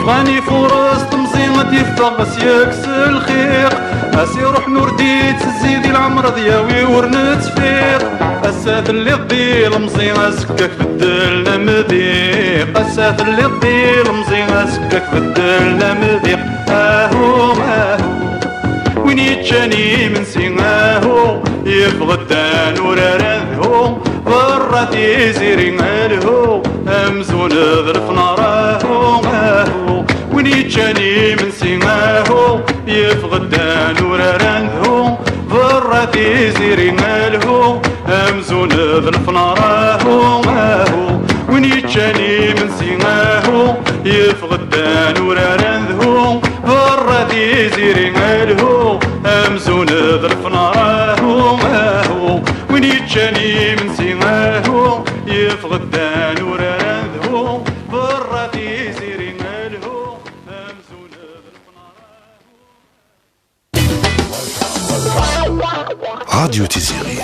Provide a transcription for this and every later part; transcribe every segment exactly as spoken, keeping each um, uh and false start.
Bɣan ifuṛes temẓi ad d-iffeɣ s yeks lxiq. As iruḥ ur d-ittezzi di leɛmer d yawi ur nettfiq. Ass-a telliḍ d ilemẓi azekka-k beddel amdiq. Ass-a telliḍ d ilemẓi azekka-k beddel amdiq. Ahu, ahu. Win yeččan imensi, ahu, yeffeɣ-d ad nurar adhu, berra tiziri, alhu, amzun d lefnar, ahu, ahu. Win yeččan imensi, ahu, yeffeɣ-d ad nurar adhu, berra tiziri, alhu, amzun d lefnar, ahu, ahu. Win yeččan imensi, ahu, yeffeɣ-d ad nurar adhu, berra tiziri, alhu, amzun d lefnar, ahu, ahu. Win yeččan imensi, ahu, yeffeɣ-d ad nurar adhu, berra tiziri, alhu, amzun d lefnar, ahu. Radio Tiziri.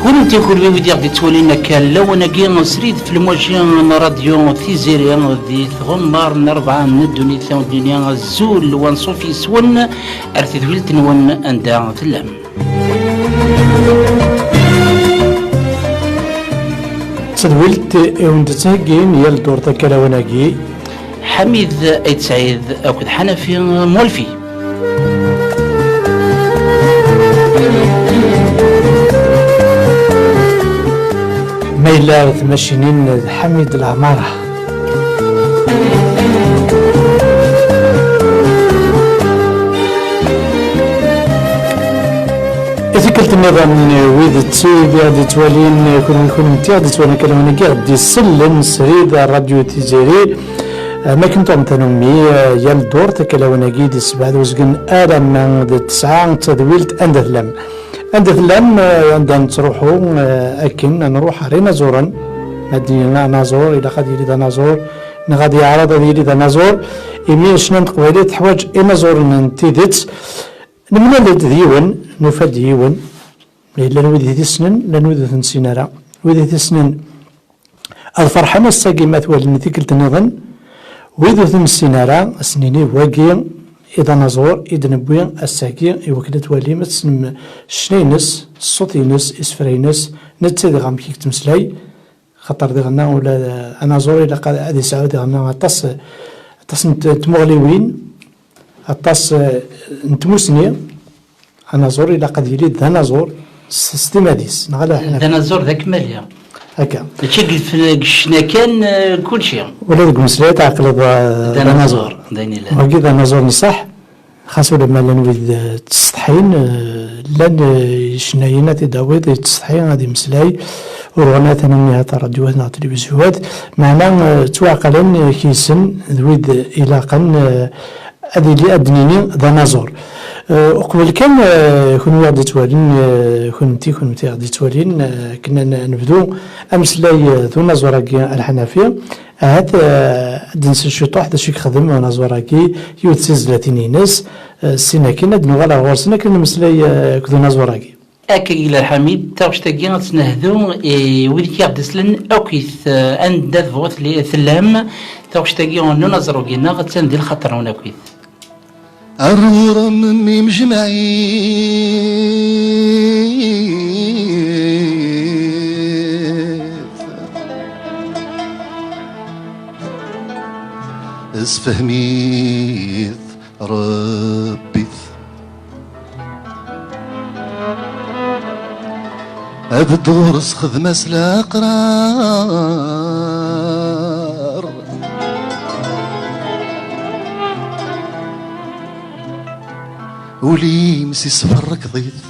Kunti kunwi wid i ɣ-d-ittwalin akka lawan-agi srid f lmuji n Radio Tiziri di tɣemmar n rebɛa n ddunit, ad wen-d-nini azul wa nṣuf yes-wen ar tedwilt-nwen anda tellam. Tadwilt i wen-d-ttheggin yal ddurt akka lawan-agi, Ḥamid Ayt Sɛid akked Ḥanafi Mualfi. Ma yella ar tmacinin d Ḥamid Laɛmara. I tikkelt nniḍen, wid d tid i ɣ-d-yettwalin, kunwi kunenti i ɣ-d-yettwalin akka lawan-agi, i ɣ-d-isellen srid ar Radio Tiziri, am akken tuɣem tanumi, yal ddurt akka lawan-agi di sebɛa d uzgen alamma d tesɛa d tadwilt anda tellam. Anda tellam, anda nettruḥu, akken ad nruḥ ar inaẓuren. Ma d-yenna anaẓur, ilaq ad yili d anaẓur, neɣ ad yeɛreḍ ad yili d anaẓur, imi ccna n teqbaylit teḥwaǧ inaẓuren n tidet. Nemlal-d d yiwen, nufa-d yiwen. Llan wid i t-issnen, llan wid ur t-nessin ara. Wid i t-issnen ad ferḥen ass-agi ma t-walin i tikkelt nniḍen. Wid ur t-nessin ara, ad sen-nini wagi i d anaẓur i d-newwi ass-agi i wakken ad twalim, ad tessnem ccna-ines, ṣṣut-ines, isefra-ines, netta diɣ amek i yettmeslay. Xaṭer diɣenna ula d anaẓur ilaq ad, ad yesɛu diɣenna aṭas, aṭas n t-, n tmuɣliwin, aṭas, eh, n tmusni. Anaẓur ilaq ad yili d anaẓur s, s timmad-is, neɣ ala? D anaẓur d akmali. Akka. Mačči deg f-, deg ccna kan, eh, kulci. Ula deg umeslay tɛeqleḍ, eh, d anaẓur. D anaẓur, d ayen yellan. Wagi d anaẓur n ṣṣeḥ. Xas ulamma llan wid, eh, ttsetḥin, eh, llan, eh, icennayen ad t-id-tawiḍ, yettsetḥi ad imeslay, ur uɣen ara tanumi hat ṛadyuwat neɣ tilivizywat, meɛna, eh, ttwaɛqalen, eh, kiysen d wid ilaqen, eh, ad ili, ad d-nini d anaẓur. Eh, uqbel kan, eh, kunwi i ɣ-d-ittwalin, eh, kunti, kunti i ɣ-d-ittwalin, eh, akken ad n-, nebdu ameslay, eh, d unaẓur-agi alḥanafi. Ahat, eh, ad d-nsel ciṭuḥ d acu i yexdem unaẓur-agi, yiwet si tezlatin-ines, eh, sin akin ad d-nuɣal ɣer ɣur-sen akken ad nemmeslay, eh, akked unaẓur-agi. Akka i yella Ḥamid, taɣect-agi ad tt-nehdu i wid i aɣ-d-islen akkit, eh, anda tebɣu telli-, tellam, taɣect-agi n unaẓur-agi-nneɣ attan di lxaṭer-nwen akkit. Ar ɣur-m imjemɛit, sefhem-it Rebbi-t. Ad ddures xdem-as leqrar. Ul-im si ṣṣber rekḍ-it,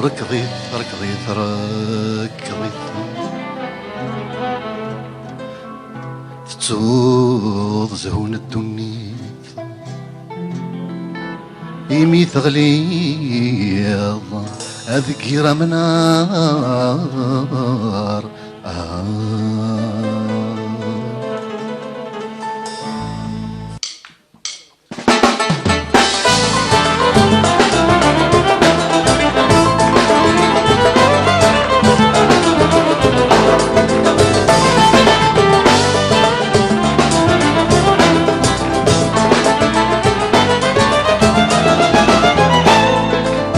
rekḍ-it, rekḍ-it, rekḍ-it. Suḍ zhu n ddunit, imi teɣliḍ ad gir amnar. Ah.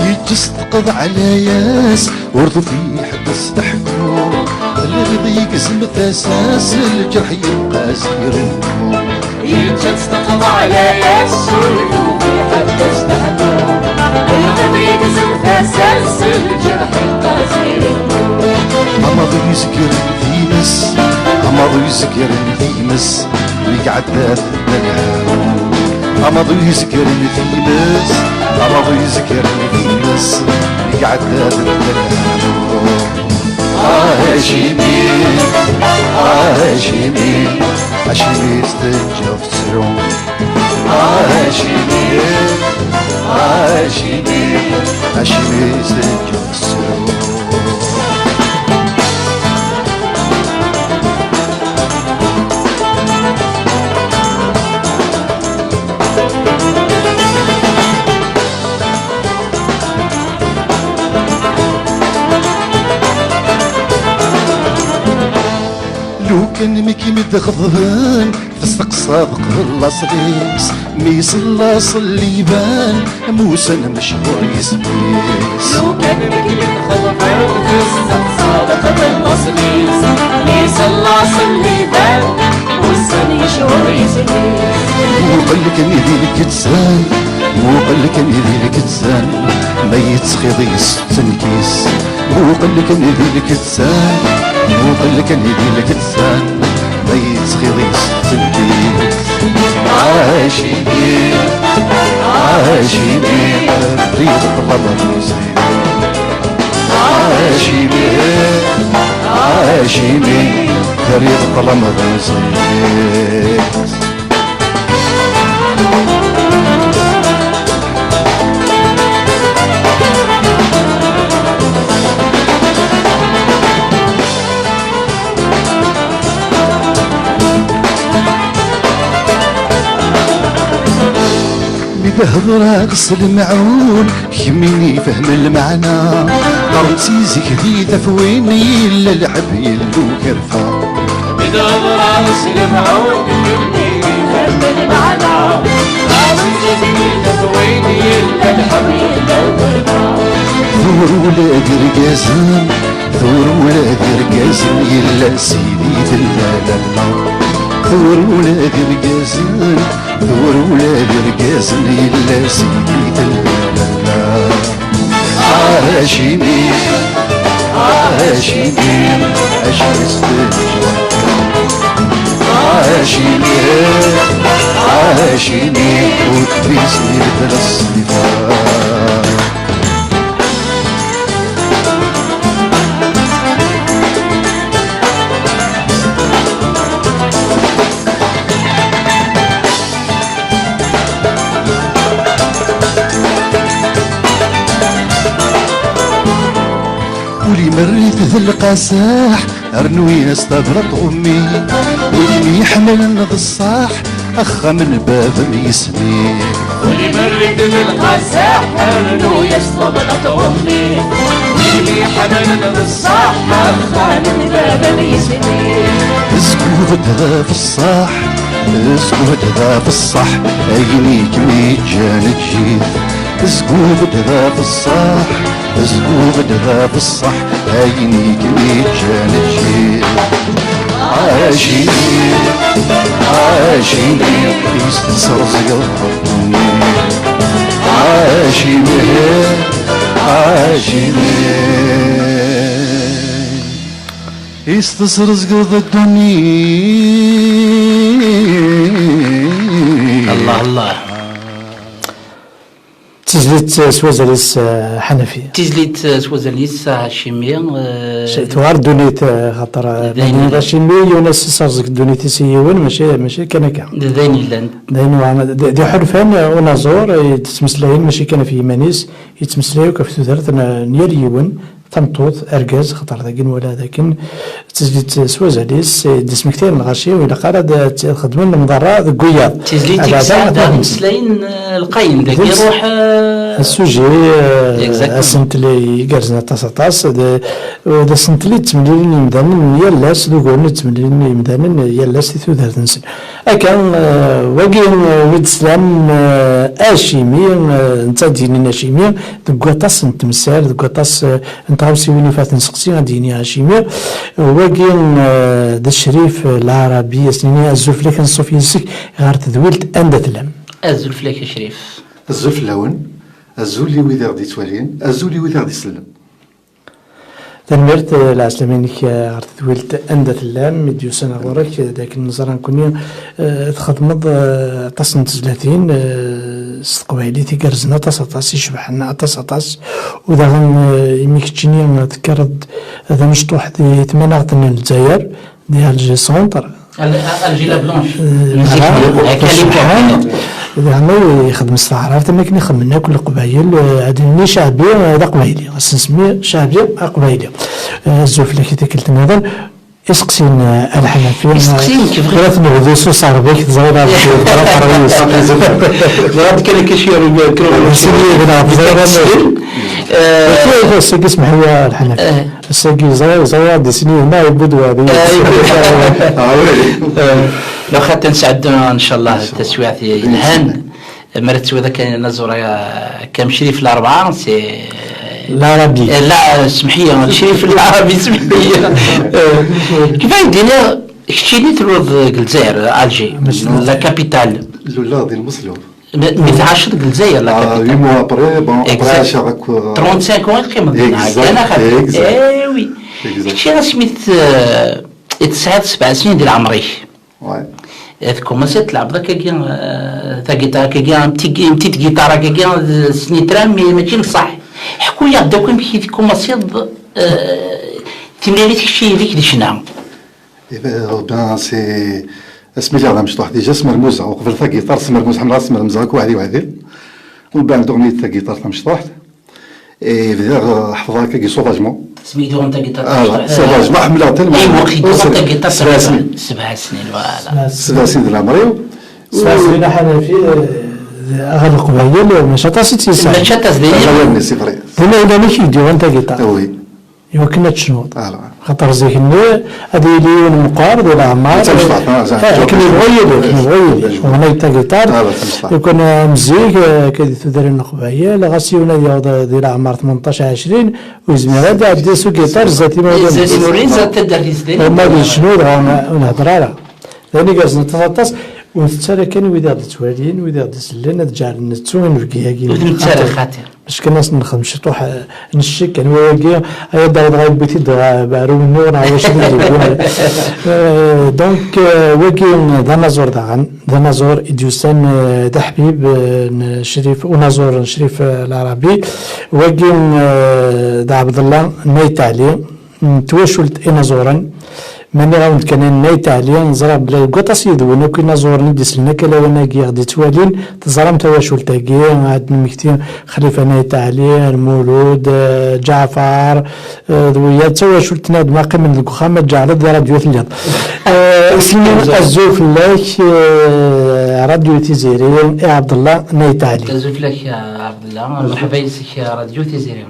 Yeǧǧa-s teqḍeɛ layas, ur tufi ḥedd s-teḥku. Lɣiḍ yegzem tasa-s, lǧerḥ yebqa s irennu. Yeǧǧa-tt teqḍeɛ layas, ur tufi ḥedd s-teḥku. Lɣiḍ yegzem tasa-s, lǧerḥ yebqa s irennu. Amaḍu yezgren times, amaḍu yezgren times, mi iɛedda d lḥamu. Amaḍu yezgren times, amaḍu yezgren times, mi iɛedda d lḥamu. Ah, acimi, ah, acimi, acimi i s-teǧǧiḍ tettru? Ah, acimi, ah, acimi, acimi i s-teǧǧiḍ tettru? Lukan mi kim-id-xeḍben, testeqsaḍ qbel laṣel-is, mi s laṣel iban, musan mechur yisem-is. Lukan mi kim-id-xeḍben, testeqsaḍ qbel laṣel-is, mi s laṣel iban, musan mechur yisem-is. Muqel kan di lkettan, muqel kan di lkettan, ma yettxiḍ yes-s tenkis. Muqel kan di lkettan, muqel kan di lkettan, ma yettxiḍ yes-s tenkis. Ah, acimi, ah, acimi, rriɣ ṭṭlaba d Meẓyan. Ah, acimi, ah, acimi, rriɣ ṭṭlaba d Meẓyan. Mi d-hedreɣ s lemɛun, kemmini ifhem lmeɛna. Qqaren-tt i zik di tafwin, yella lɛeb, yella ukerfa. Mi d-hedreɣ s lemɛun, kemmini ifhem lmeɛna. Qqaren-tt i zik di tafwin, yella lɛeb, yella ukerfa. Tura ula d irgazen, tura ula d irgazen, yella sidi tella lalla. Tura ula d irgazen, tura ula d irgazen, yella sidi tella lalla. Ah, acimi, ah, acimi, acimi s-teǧǧiḍ akka? Ah, acimi, ah, acimi, ur d-yesnid la ṣṣifa. Ul imerrit d lqasaḥ, rnu-yas tabrat ɣummi. Win iḥemmlen d ṣṣaḥ, axxam n baba-m yisem-is. Ul imerrit d lqasaḥ, rnu-yas tabrat ɣummi. Win iḥemmlen d ṣṣaḥ, axxam n baba-m yisem-is. Zgud d afeṣṣaḥ, zgud d afeṣṣaḥ, ayen i kem-yeǧǧan eǧǧ-it. Zgud d afeṣṣaḥ, zgud d afeṣṣaḥ, ayen i kem-yeǧǧan eǧǧ-it. Acimi, acimi i s-tesreẓgeḍ ddunit? Acimi, acimi i s-tesreẓgeḍ ddunit? Allah, Allah. Tizlit s wazal-is, eh, Ḥanafi. Tizlit, eh, s wazal-is, eh, Hacimi, eh, tuɣal ddunit, eh, xaṭer, eh, d ayen yellan. Hacimi, yiwen ass yesserẓeg ddunit-is i yiwen, mačči, mačči kan akka. D ayen yellan. D ayen yuɛren, d, d iḥulfan, eh, unaẓur, eh, yettmeslayen mačči kan ɣef yiman-is, yettmeslay akk ɣef tudert n, n yal yiwen, tameṭṭut, argaz, xaṭer dagi nwala dakken tizlit s wazal-is, eh, d-ismektayen lɣaci, ur ilaq ara ad, ad xedmen lemḍerra deg wiyaḍ. Tizlit i yesɛa daɣen imeslayen, eh, lqayen, dagi iruḥ, eh, asuji, eh, asentel igerrzen aṭas, aṭas, d, d asentel i d-ttemlilin yimdanen yal ass, d uguren i d-ttemlilin yimdanen yal ass di tudert-nsen. Akka, eh, wagi, eh, mi d-teslam, eh, Acimi, eh, netta d-yinin Acimi, deg waṭas n temsal, deg waṭas, eh, n tɣawsiwin i fat nseqsi, ad d-yini Acimi, eh, wagi, eh, d Crif, eh, Lɛarabi, as-nini azul fell-ak, ad nṣuf yis-k ɣer tedwilt anda tellam. Azul fell-ak a Crif. Azul fell-awen, azul i wid i ɣ-d-yettwalin, azul i wid i ɣ-d-isellen. Tanemmirt, eh, lɛeslama-inek, eh, ɣer tedwilt anda tellam, mi d-yusan ɣur-k, eh, d akken neẓra nekkni, eh, txedmeḍ, eh, aṭas n tezlatin, eh, s teqbaylit igerrzen aṭas, aṭas, icebḥen aṭas, aṭas, u daɣen, eh, imi keččini, eh, tekkreḍ-d d amecṭuḥ di tmanaɣt n Lezzayer, di Alger Centre. Al-, Alger la Blanche. Eh, Mzik, voilà, akka, à l'époque. Subḥan, daɣen yexdem s taɛrabt, am akken i xedmen akk Leqbayel, eh, ad nini Caɛbi, eh, d Aqbayli. Ad s-nsemmi Caɛbi Aqbayli. Eh, azul fell-ak i tikkelt nniḍen. Iseqsiyen, eh, a Lḥanafi, eh, iseqsiyen kif ur ad t-nebdu s uṣerbi-k, teẓriḍ, ad d-, ad d-, ẓriɣ-d kan akka ciɛer, kra n, eh, ass-agi, smeḥ-iyi a Lḥanafi. Eh. Ass-agi, ẓriɣ, ẓriɣ ad d-isni hna, yewwi-d wa, d, ah, oui. Eh, la xaṭi nesɛeddu, ncallah, taswiɛt yelhan. Mi ara tettwaliḍ akka anaẓur, eh, akka Crif Larebɛa, c'est Larabi. Eh, la, smeḥ-iyi, Crif Larabi, smeḥ-iyi. Eh, kif ay d-iniɣ, keččini truḍ deg Lezzayer, Alger, la capitale. Luleɣ di Lmeṣlub. Mi, mi tɛaceḍ deg Lezzayer, la capitale. Ah, huit mois après, bon, après, exact. Ɛaceɣ akk, euh, trente-cinq ans i teqqimeḍ dinna, exact, kan axaṭer. Exact. Eh oui. Exact. Kečči asmi t-, eh, i tesɛiḍ sebɛa snin di leɛmer-ik. Ouais. Eh, tkumaṣiḍ tleɛbeḍ akkagi, eh, tagiṭar akkagi, am ti-, am ti tgiṭar akkagi, eh, snitra, mais mačči n ṣṣeḥ. Ḥku-yaɣ-d akk amek i tkumaṣiḍ, eh, timlilit kečči yid-k di ccna. Eh ben, c'est, asmi lliɣ d amecṭuḥ, déjà smermuzeɣ, uqbel tagiṭart smermuzeɣ, ḥemmleɣ ad smermuzeɣ akk weḥd-i weḥd-i. Umbeɛd tuɣni-d tagiṭart tamecṭuḥt. Eh, bdiɣ, eh, ḥefḍeɣ akkagi Sauvagement. Asmi i tuɣen tagiṭart, ah, Sauvagement, ḥemmleɣ tellement. Ayweq i tuɣen tagiṭart? Sebɛa snin. Sebɛa snin, voilà. Sebɛa snin di leɛmer-iw. Sebɛa snin, aḥanafi, eh, ɣer Leqbayel, eh, mačči aṭas i tt-yesɛan. Mačči aṭas, d ayen. D ayen, c'est vrai. D ayen i k-id-yuɣen tagiṭart. Ah oui. Iwakken ad tecnuḍ. Voilà. Xaṭer zik-nni ad yili yiwen meqqar di leɛmer. D tamecṭuḥt, ah, eh, akken yebɣu yili, akken yebɣu yili. Ɣnay tagiṭart. Ah, d tamecṭuḥt. Iwakken am zik, eh, akka di tudrin n Leqbayel, ɣas yiwen ad yaweḍ di leɛmer tmenṭac, ɛecrin, ur yezmir ad iɛeddi s ugiṭar zdat imawlan. Zdat imawlan, zdat taddart-is. Uma ad yecnu, dɣa ur nhedder ara. D ayen igerrzen aṭas, aṭas. Ur nettu ara kan wid i ɣ-d-yettwalin, wid i ɣ-d-isellen, ad ǧeɛlen nettu inebgi-agi. Ur nettu ara xaṭi. Bac kan ad s-nexdem ciṭuḥ, eh, n ccek, anwa wagi, ay ad d-awḍeɣ, yewwi-t-id ɣer, ɣer umennuɣ, neɣ wacu d-yewwi. Eh, donc, eh, wagi d anaẓur daɣen, d anaẓur i d-yusan, eh, d aḥbib, eh, n Crif, unaẓur n Crif, eh, Larabi. Wagi, eh, d Ɛebdellah Nayt Ɛli, n twacult inaẓuren. Ma nniɣ-awen-d kan Nayt Ɛli, ẓriɣ belli deg waṭas yid-wen akk inaẓuren i d-isellen akka lawan-agi i ɣ-d-yettwalin, teẓram tawacult-agi, ad d-nemmekti Xlifa Nayt Ɛli, Lmulud, eh, Ǧaɛfar, eh, d wiyaḍ, d tawacult-nni ad ma qqimen deg uxxam, ad ǧeɛleḍ di radyu telliḍ. Eh, isem-im, azul fell-ak, eh, Radyu Tiziri, i Ɛebdellah Nayt Ɛli. Azul fell-ak, a Ɛebdellah, merḥba yes-k, a Radyu Tiziri.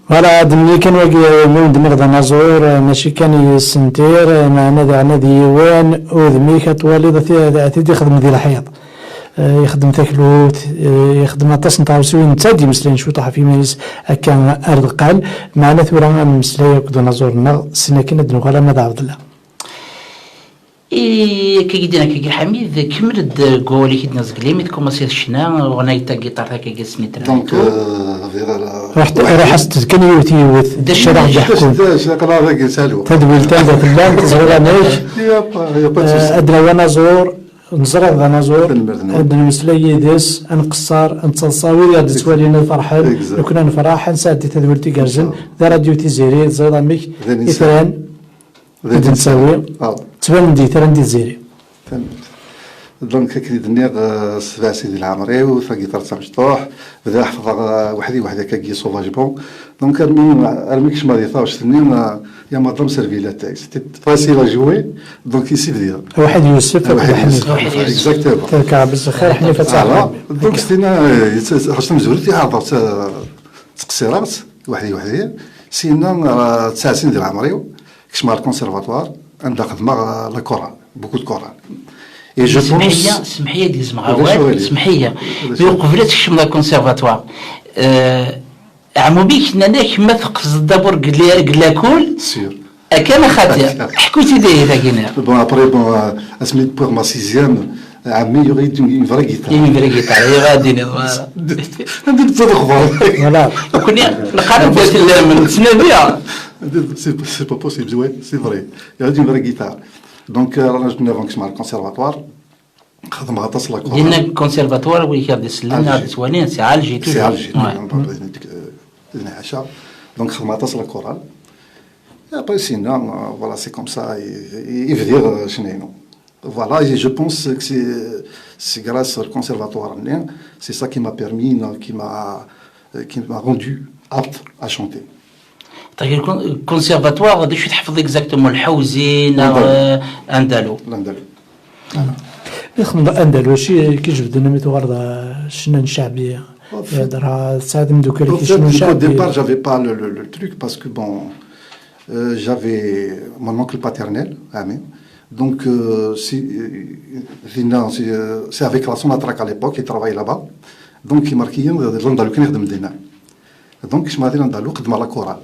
Voilà, d mmi kan wagi, mi wen-d-nniɣ d anaẓur, eh, mačči kan yessentir, eh, meɛna daɣen ad yiwen udem-ik ad twaliḍ ad t-, ad t-id-ixdem di lḥiḍ. Eh, ixdem taklut, eh, ixdem aṭas n tɣawsiwin, netta ad d-imeslayen cwiṭ ɣef yiman-is akka ar deqqal, meɛna tura ad nemmeslay akked unaẓur-nneɣ, sin akken ad d-nuɣal ama d Ɛebdellah. I, akka i d-yenna akkagi Ḥamid, kemmel-d deg wawal-ik i d-nezgel, imi tkumaṣiḍ ccna, ɣnay tagiṭart akkagi snitra. Donc, euh, bɣiɣ ara ruḥ, ruḥ as-d kan yiwet yiwet. D acu ara ɣ-d-yeḥkun? Tadwilt anda tellam, teẓriḍ amek. Y a pas, y a pas de souci. Euh, ad d-nawi anaẓur, Neẓra d anaẓur, ad nemmeslay yid-s, ad nqeṣṣer, ad nettaḍsa, wid i ɣ-d-yettwalin ad ferḥen, nekkni ad nefreḥ, ad nesɛeddi tadwilt igerrzen, d Radio Tiziri, teẓriḍ amek, itran, ad d-nettawi, ttbanen-d yitran di Tiziri. Donc, akken i d-nniɣ, eh, sebɛa sidi leɛmer-iw, tagiṭart tamecṭuḥt, bdiɣ ḥefḍeɣ, eh, weḥd-i, weḥd-i, akkagi, sauvagement. Donc, armi, armi kecmeɣ di taɣect-nni, eh, ya madame, servi la tech. C'était facile à jouer, donc, ici, bdiɣ. Waḥid Yusef akked Ḥnifa. Exactement. Terka Rebbi s lxir, Ḥnifa d taɛrabt. Donc, s tinna, eh, ḥaca tamezwarut, i ɛerḍeɣ ttqeṣṣireɣ-tt, weḥd-i, weḥd-i. Sinna, eh, tesɛa sin di leɛmer-iw, kecmeɣ le conservatoire, anda xedmeɣ, eh, la chorale, beaucoup de chorale. Et je pense... Semḥ-iyi, semḥ-iyi ad gezmeɣ awal, semḥ-iyi. Mais uqbel ad tkecmeḍ le conservatoire, eh, ɛmumi-k nnan-ak ma teqsdeḍ d'abord deg la-, deg lakul, akan a xati, ḥku-tt-id ihi tagi-nni. Bon, après, bon, euh, asmi d-wwiɣ ma sixième, ɛemmi yuɣ-iyi-d une vraie guitare. Une vraie guitare, yuɣ ad d-iniḍ. Anda d-tadxeḍ? Voilà. Nekkni neqqar-d tellam, nettnadi. C'est, c'est pas possible, ouais, c'est vrai. Il y a une vraie guitare. Donc, euh, à l'âge de neuf ans, kecmeɣ le conservatoire. Xedmeɣ aṭas la chorale. Dinna conservatoire, wid i ɣ-d-isellen, ad d-ttwalin, c'est Alger toujours. C'est Alger, ouais. Donc, euh, dinna ḥaca. Donc, xedmeɣ aṭas la chorale. Et après, sinon, euh, voilà, c'est comme ça, i, i, i bdiɣ, euh, ccna-inu. Voilà, et je pense que c'est, c'est grâce au conservatoire, c'est ça qui m'a permis, non, qui m'a, euh, qui m'a rendu apte à chanter. Tagi, le con-, le conservatoire, d acu i tḥefḍeḍ exactement? Lḥewzi neɣ, euh, andalu? L'andalu. Voilà. I txedmeḍ andalu, acu i k-ijebden mi tuɣaleḍ, euh, ccna n cceɛbi? Yeḍra, tesɛiḍ imeddukal-ik yeccnan cceɛbi? Au fait, au départ, j'avais pas le, le, le truc parce que, bon, euh, j'avais mon oncle paternel, Amin. Donc, euh, c'est, euh, dinna, c'est, euh, c'est avec la Sonatrach à l'époque, il travaillait là-bas. Donc, il marquait, euh, l'andalu kan ixeddem dinna. Donc, kecmeɣ di l'andalu, xedmeɣ la chorale.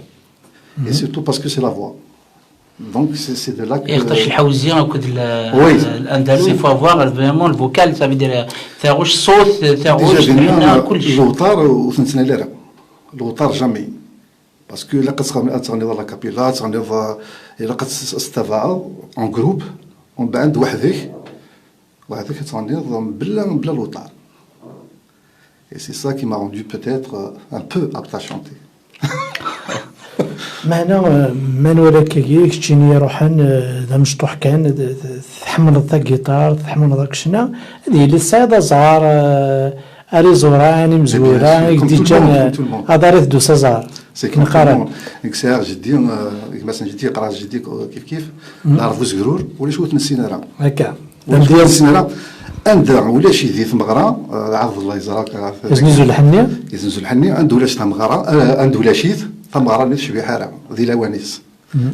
Et surtout parce que c'est la voix. Donc, c'est, c'est de là que... Iɣtac lḥewzi akked l-, oui, l'andalu, il faut avoir vraiment le vocal, ça veut dire, euh, taɣect, ṣṣut, taɣect, déjà, dinna, lḥenna, kullec. Lewṭar, ur t-nettnal ara. Lewṭar, jamais. Parce que ilaq ad tɣen-, ad teɣniḍ a la cappella, ad teɣniḍ, euh, ilaq ad s-, s-, tettabaɛeḍ en groupe, umbeɛd weḥd-k, weḥd-k ad teɣniḍ mebla, mebla lewṭar. Et c'est ça qui m'a rendu peut-être, euh, un peu apte à chanter. Meɛna, euh, ma nwala akkagi, keččini iruḥen, euh, d amecṭuḥ kan, d, d, tḥemmleḍ tagiṭart, tḥemmleḍ akk ccna, ad yili tesɛiḍ aẓar, euh, ar iẓuran, imezwura, i k-d-iǧǧan, euh, aḍar iteddu s aẓar. C'est comme tout le monde. Nekk sɛiɣ jeddi, euh, gma-s n jeddi, yeqra jeddi, euh, kif kif, d aɛrab uzegrur, ulac ur t-nessin ara. Akka. Ur nessin ara. Anda ulac-it di tmeɣra, euh, Ɛebdellah yeẓra-k, euh, yeznuzu lḥenni? Yeznuzu lḥenni, anda ulac tameɣra, euh, anda ulac-it, tameɣra-nni tecbiḥ ara, di lawan-is.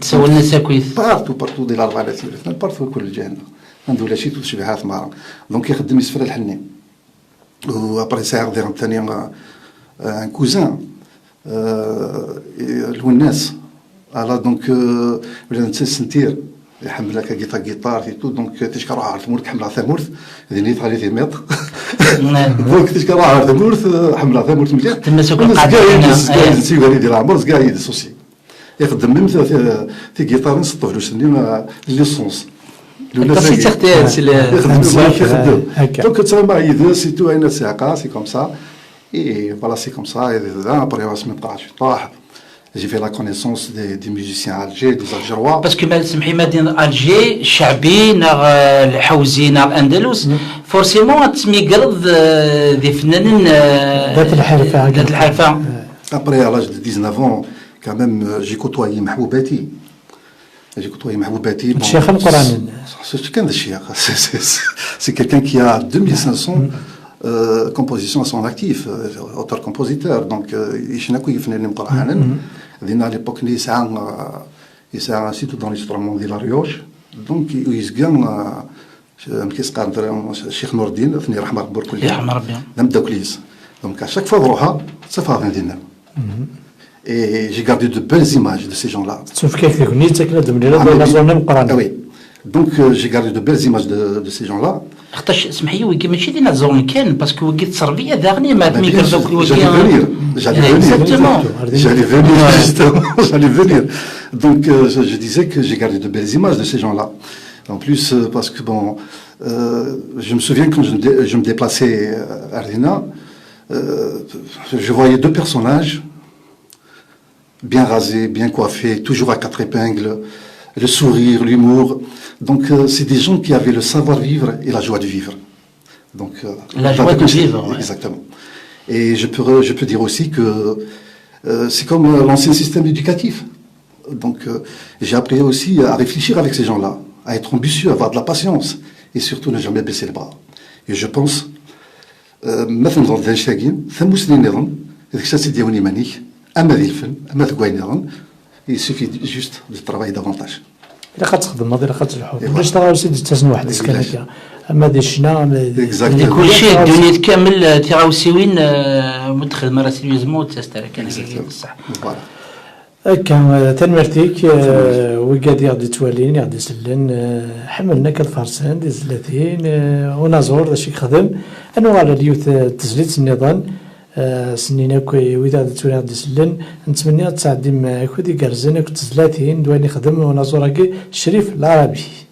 Tsawlen-as akkit. Partout, partout, di Lerbalat, partout, kul lǧiha-nni. Anda ulac-it ur tecbiḥ ara tmeɣra. Donc, ixeddem isefra lḥenni. U après, sɛiɣ diɣen tani, euh, un cousin, euh, Lwennas. Voilà, donc, euh, ula d netta yessentir, iḥemmel akka guitare, guitare et tout, donc, euh, ticki ruḥeɣ ɣer tmurt, ḥemmleɣ tamurt, din i teɣli timiṭ. Donc, ticki ruḥeɣ ɣer tmurt, euh, ḥemmleɣ tamurt mliḥ. Zga yid-s, zga yid-s, yugar-iyi di leɛmer, zga yid-s aussi. Ixeddem même ti-, ti-, tigiṭarin s ṭṭebluc-nni, euh, l'essence. Ixeddem, ixeddem. Donc, ttɣimiɣ yid-s et tout, ayen ad ssiɛqa, c'est comme ça. Et voilà, c'est comme ça. Et après, asmi qqleɣ ciṭuḥ, j'ai fait la connaissance des, des musiciens à Alger, des Algérois. Parce que ma semḥi ma din Alger, cceɛbi, neɣ, euh, lḥewzi, neɣ andalus, forcément, ad tmigreḍ, euh, d ifennanen, euh, dat lḥerfa. Dat lḥerfa. Après, à l'âge de dix-neuf ans, quand même, euh, j'ai côtoyé Mahbouba T. J'ai côtoyé Mahbouba T, bon, d ccix ameqqranen. C'est, c'est quelqu'un qui a deux mille cinq cents, euh, compositions à son actif, euh, auteur-compositeur. Donc, euh, yecna akk ifennanen imeqqranen. Dinna, à l'époque, yesɛa, euh, yesɛa un institut d'enregistrement di La Rioche. Donc, yezga, euh, amek i s-qqaren tura, Ccix Nurdin, ad ten-yerḥem Rebbi, irḥem Rebbi. D ameddakel-is. Donc, à chaque fois ad ruḥeɣ, ttafeɣ-ten dinna. Et j'ai gardé de belles images de ces gens-là. Tettufka-k tegnit akken ad d-temlileḍ inaẓuren imeqqranen. Ah oui. Donc, euh, j'ai gardé de belles images de, de ces gens-là. Xaṭac, semḥ-iyi, wigi mačči d inaẓuren kan, parce que wigi d tterbiya daɣen, ma... Bien sûr, j'allais venir. J'allais venir. Exactement. J'allais venir, justement. J'allais venir. Donc, euh, je, je disais que j'ai gardé de belles images de ces gens-là. En plus, euh, parce que, bon, Euh, je me souviens quand je me, dé- je me déplaçais, euh, à Ardina, euh, je voyais deux personnages, bien rasés, bien coiffés, toujours à quatre épingles, le sourire, l'humour. Donc, euh, c'est des gens qui avaient le savoir-vivre et la joie de vivre. Donc, euh, La joie de vivre, ouais. Exactement. Et je peux, re- je peux dire aussi que, euh, c'est comme, euh, l'ancien système éducatif. Donc, euh, j'ai appris aussi à réfléchir avec ces gens-là, à être ambitieux, à avoir de la patience et surtout ne jamais baisser les bras. Et je pense, euh, ma tenḍeḍ d annect-agi, tamusni nniḍen, d kečč ad tt-id-yawin iman-ik, ama di lfen, ama deg wayen nniḍen, il suffit juste de travailler davantage. Ilaq ad txedmeḍ, ilaq ad telḥuḍ. Ulac taɣawsa i d-yettasn weḥd-s kan akka. Ama di ccna, ama di... Exactement. Di kulci, ddunit kamel, eh, tiɣawsiwin, eh, ma ur texdem ara sérieusement, ur d-tettas ara kan akka. Exactement. Ṣṣeḥ. Voilà. Akka, eh, tanemmirt-ik, eh, wigad i ɣ-d-ittwalin, i ɣ-d-isellen, eh, ḥemmlen akka ad farsen tizlatin, eh, unaẓur, d acu i yexdem. Ad nuɣal ar yiwet, eh, n tezlit nniḍen, eh, s-nnin akk i wid i ɣ-d-ittwalin, i ɣ-d-isellen, nettmenni ad tesɛeddim, eh, akud igerrzen akked tezlatin d wayen ixdem unaẓur-agi Crif Lɛarabi.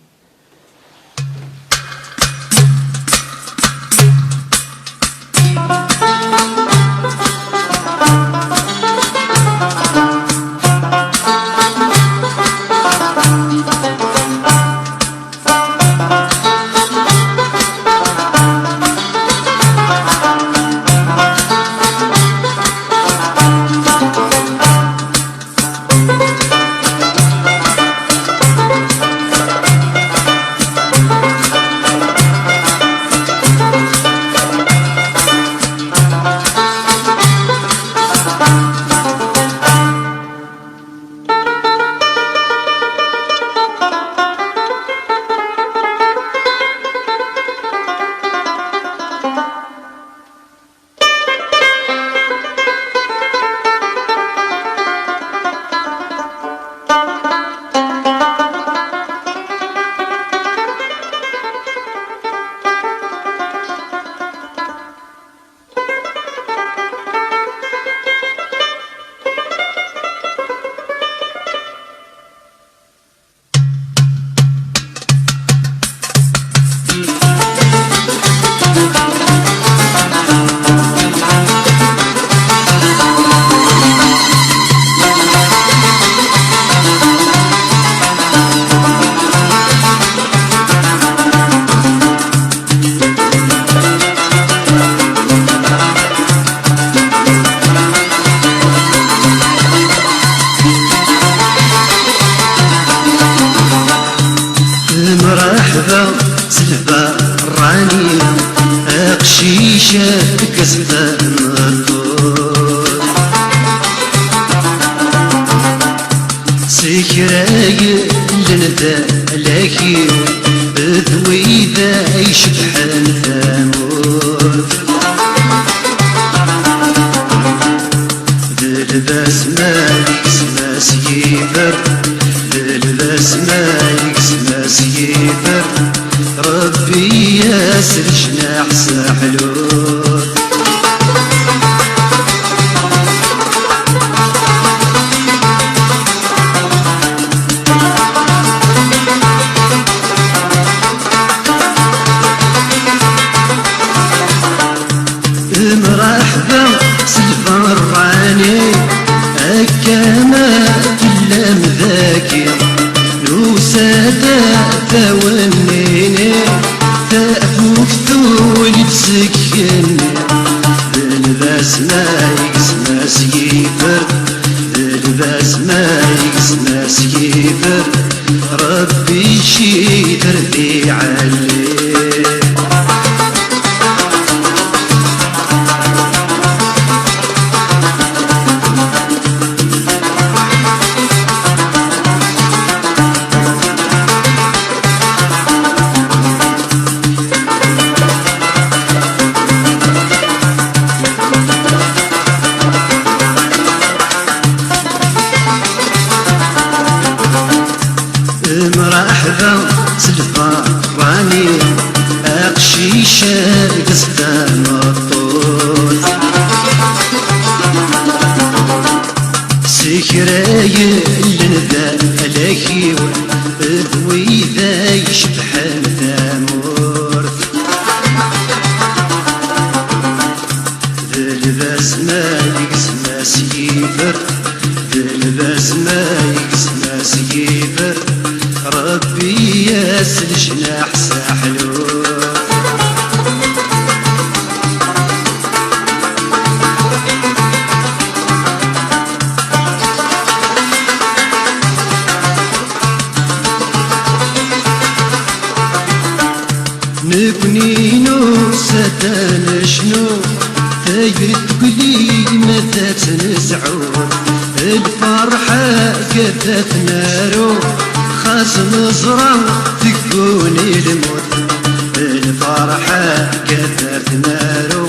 Mreḥba s lberrani, aqcic akkes tameṭṭut. Si kra yellen d alak-iw, d wid ay icebḥen tamurt. D lbasma yegzem-as yiber, d lbasma yegzem-as yiber, Rebbi-yas leǧnaḥ s aḥlul. Mreḥba s lberrani, akka ma tellam dagi, nusa-d ad awen-nini tafukt ur d-seg igenni. D lbasma yegzem-as yiber, d lbasma yegzem-as yiber, Rebbi icider di ɛelli. Mreḥba s lberrani, aqcic akkes tameṭṭut. Si kra yellen d alak-iw, d wid ay icebḥen tamurt. Ṛebbi-yas leǧnaḥ s aḥlul. Nekni nusa-d ad necnu, tayet deg ul-im ad tt-nezɛu. Lferḥ akka ad t-naru, xas neẓra tegguni lmut. Lferḥ akka ad t-naru,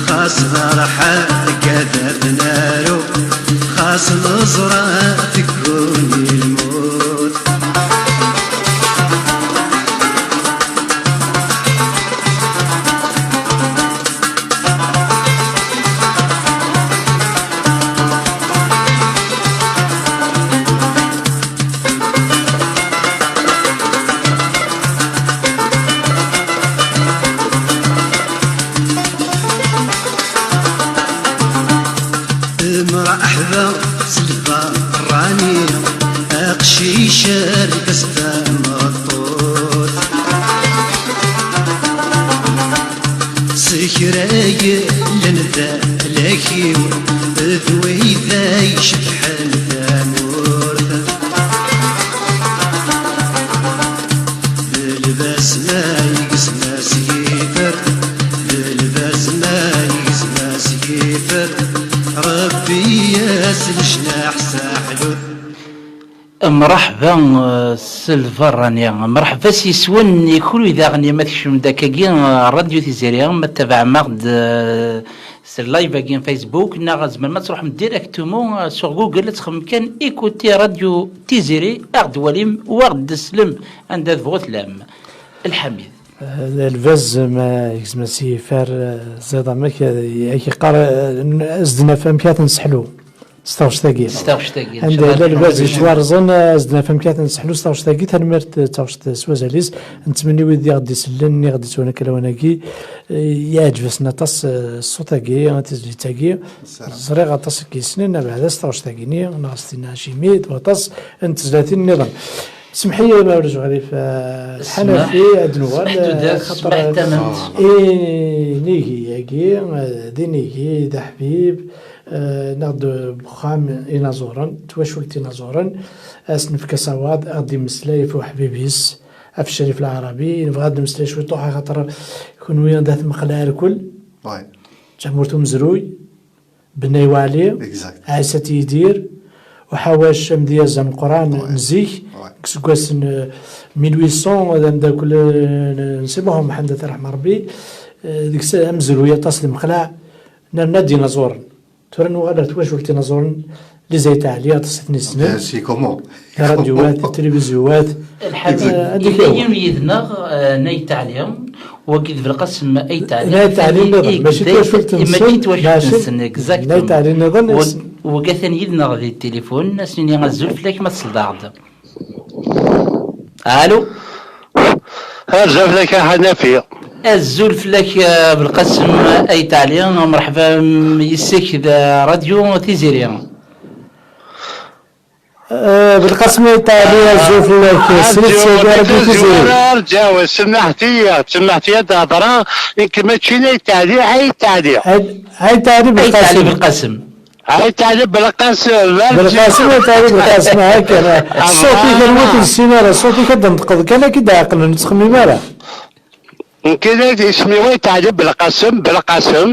xas neṛḥa akka ad t-naru, xas neẓra tegguni lmut. Mreḥba s lberrani, aqcic argaz tameṭṭut. S kra yellan d alak-iw, d wid ay icebḥen tamurt. D lbasma yegzem-as yifer, d lbasma yegzem-as yifer, Ṛebbi-yas leǧnaḥ s aḥlul. Mreḥba, eh, s lberrani. Mreḥba s yiswen i kul daɣen ma tkecmem-d akkagi, eh, Radio Tiziri, ma tettabaɛem-aɣ-d, eh, s live-agi n Facebook, neɣ tzemrem ad tṛuḥem directement, eh, sur Google, ad txemmem kan écouter Radio Tiziri, ad aɣ-d-twalim u ad aɣ-d-teslem anda tebɣu tellam. Lḥamid. Eh, lbaz ma yegzem-as yifer, eh, ziḍ amek, eh, ak-yeqqar, eh, ad s-d-naf amek ad t-nesseḥlu. S taɣect-agi. S taɣect-agi. Anda yella lbaz yettwarẓen, ad s-d-naf amek ad t-nesseḥlu s taɣect-agi. Tanemmirt, eh, d taɣect s wazal-is. Nettmenni wid i ɣ-d-isellen, i ɣ-d-ittwanen akka lawan-agi, eh, yeɛǧeb-asen aṭas, eh, ṣṣut-agi, tizlit-agi. Ẓriɣ aṭas i k-yessnen, abeɛda s taɣect-agi-nni, neɣ s tinna Jimmy, d waṭas n tezlatin nniḍen. Semḥ-iyi, ma ulac ɣrif, eh, Ḥanafi, ad nuɣal, eh, xaṭer, eh, inigi-agi, eh, d inigi, d aḥbib, eh, neɣ d wexxam inaẓuren, twacult inaẓuren, ad s-nefk asawaḍ, ad ɣ-d-imeslay ɣef uḥbib-is, ɣef Crif Lɛarabi, nebɣa ad d-nemmeslay cwiṭuḥ, axaṭer kunwi anda temqleɛ irkel, d tamurt umezruy, Bennay Waɛli, Ɛisa At Yidir, uḥawac amedyaz ameqqran n zik, deg iseggasen, eh, mil huit cents, d ameddakel, eh, n Si Muḥ Mḥend, ad t-yerḥem Ṛebbi, eh, deg-s amezruy aṭas d lmeqlaɛ, nerna d inaẓuren. Tura nuɣal ar twacult inaẓuren, les Ayt Ɛli, aṭas i ten-yessnen. Merci, comment? Tiradyuwat, tilivizywat. Lḥaǧa, eh, anda yella yiwen yid-neɣ, eh, n Ayt Ɛli, wagi d Belqasem Ayt Ɛli. N Ayt Ɛli nniḍen, mačči d twacult-nsen, mačči d twacult-nsen, exactement. N Ayt Ɛli nniḍen. Wagi atan yid-neɣ di tilifun, ad s-nini azul fell-ak ma tesleḍ-aɣ-d. Alo. Azul fell-ak a Ḥanafi. Azul fell-ak, eh, Belqasem Ayt Ɛli, mreḥba, mm, yes-k d Radio Tiziri. Eh, Belqasem Ayt Ɛli, azul fell-ak. Slet seg Radio Tiziri. Arǧaw, semmaḥt-iyi, semmaḥt-iyi ad hedreɣ, nekk mačči n Ayt Ɛli, Ayt Ɛli. Ayt Ɛli Belqasem. Ayt Ɛli Belqasem. Belqasem, Ayt Ɛli Belqasem, haka. Ṣṣut-ik, anwa ur t-nessin ara, ṣṣut-ik ad d-tenṭqeḍ kan, ad k-id-ɛeqlen, ur ttxemmim ara. Nekk d isem-iw Ayt Ɛli Belqasem, Belqasem.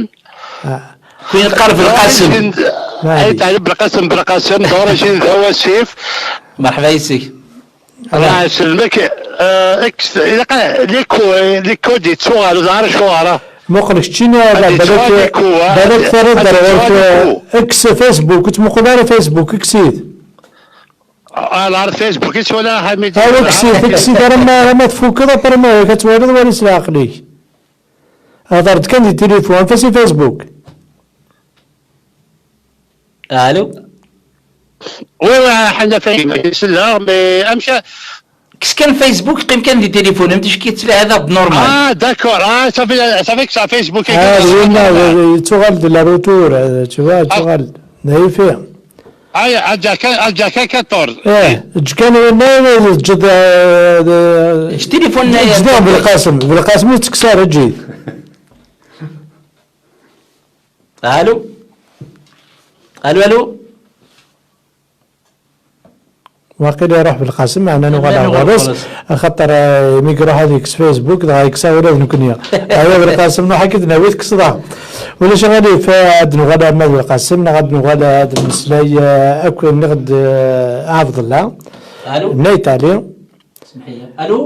Ah. Kwi yeqqar Belqasem. Ayt Ɛli Belqasem, Belqasem, d origine d awasif. Merḥba yes-k. Ɣas lmek, eh, ex-, ilaq a-, les co-, les codes yettuɣal, ur ẓer acuɣer. Muqel keččini, ad balak, yettuɣal les codes, balak ad, terriḍ ad ar yettuɣal ɣur-k, les codes. Ex Facebook, ur ttmuqul ara Facebook, ex-it. Ah, ar Facebook i ttwala Ḥamid. Aw, ex-it, ex-it, arma, arma tfukeḍ, après ma ad twaliḍ, wali s leɛqel-ik. Hḍer-d kan di tilifun, anef-as i Facebook. Alo. Oui, oui, ḥna fahim, selleɣ, mais amek a- Kkes kan Facebook, qqim kan di tilifun, am ticki tettlahiḍ-aɣ-d normal. Ah, d'accord, ah, ça fait, ça fait que ça Facebook. Ah, oui, non, yettuɣal-d le retour, euh, tu vois, yettuɣal-d. D ayfi. Ay, aǧakan, aǧakan quatorze. Eh, eǧǧ kan winna, teǧǧeḍ, eh, de-, Eǧǧ tilifun-nni, eǧǧ daɣ Belqasem, Belqasem ur ttekkes ara, eǧǧ-it. Allô? Allô, allô? Waqil iruḥ Belqasem, meɛna nuɣal ɣur-s, axaṭer, eh, imi iruḥ ad yekkes Facebook, dɣa yekkes ula d nekkni. Aya Belqasem, nuḥ akka d-nawi tkesḍa. Ulac aɣilif, eh, ad nuɣal arma d Belqasem, neɣ ad nuɣal ad nmeslay, eh, akk, nniɣ-d, eh, Ɛebdella. Allô? Nna Itali. Allô?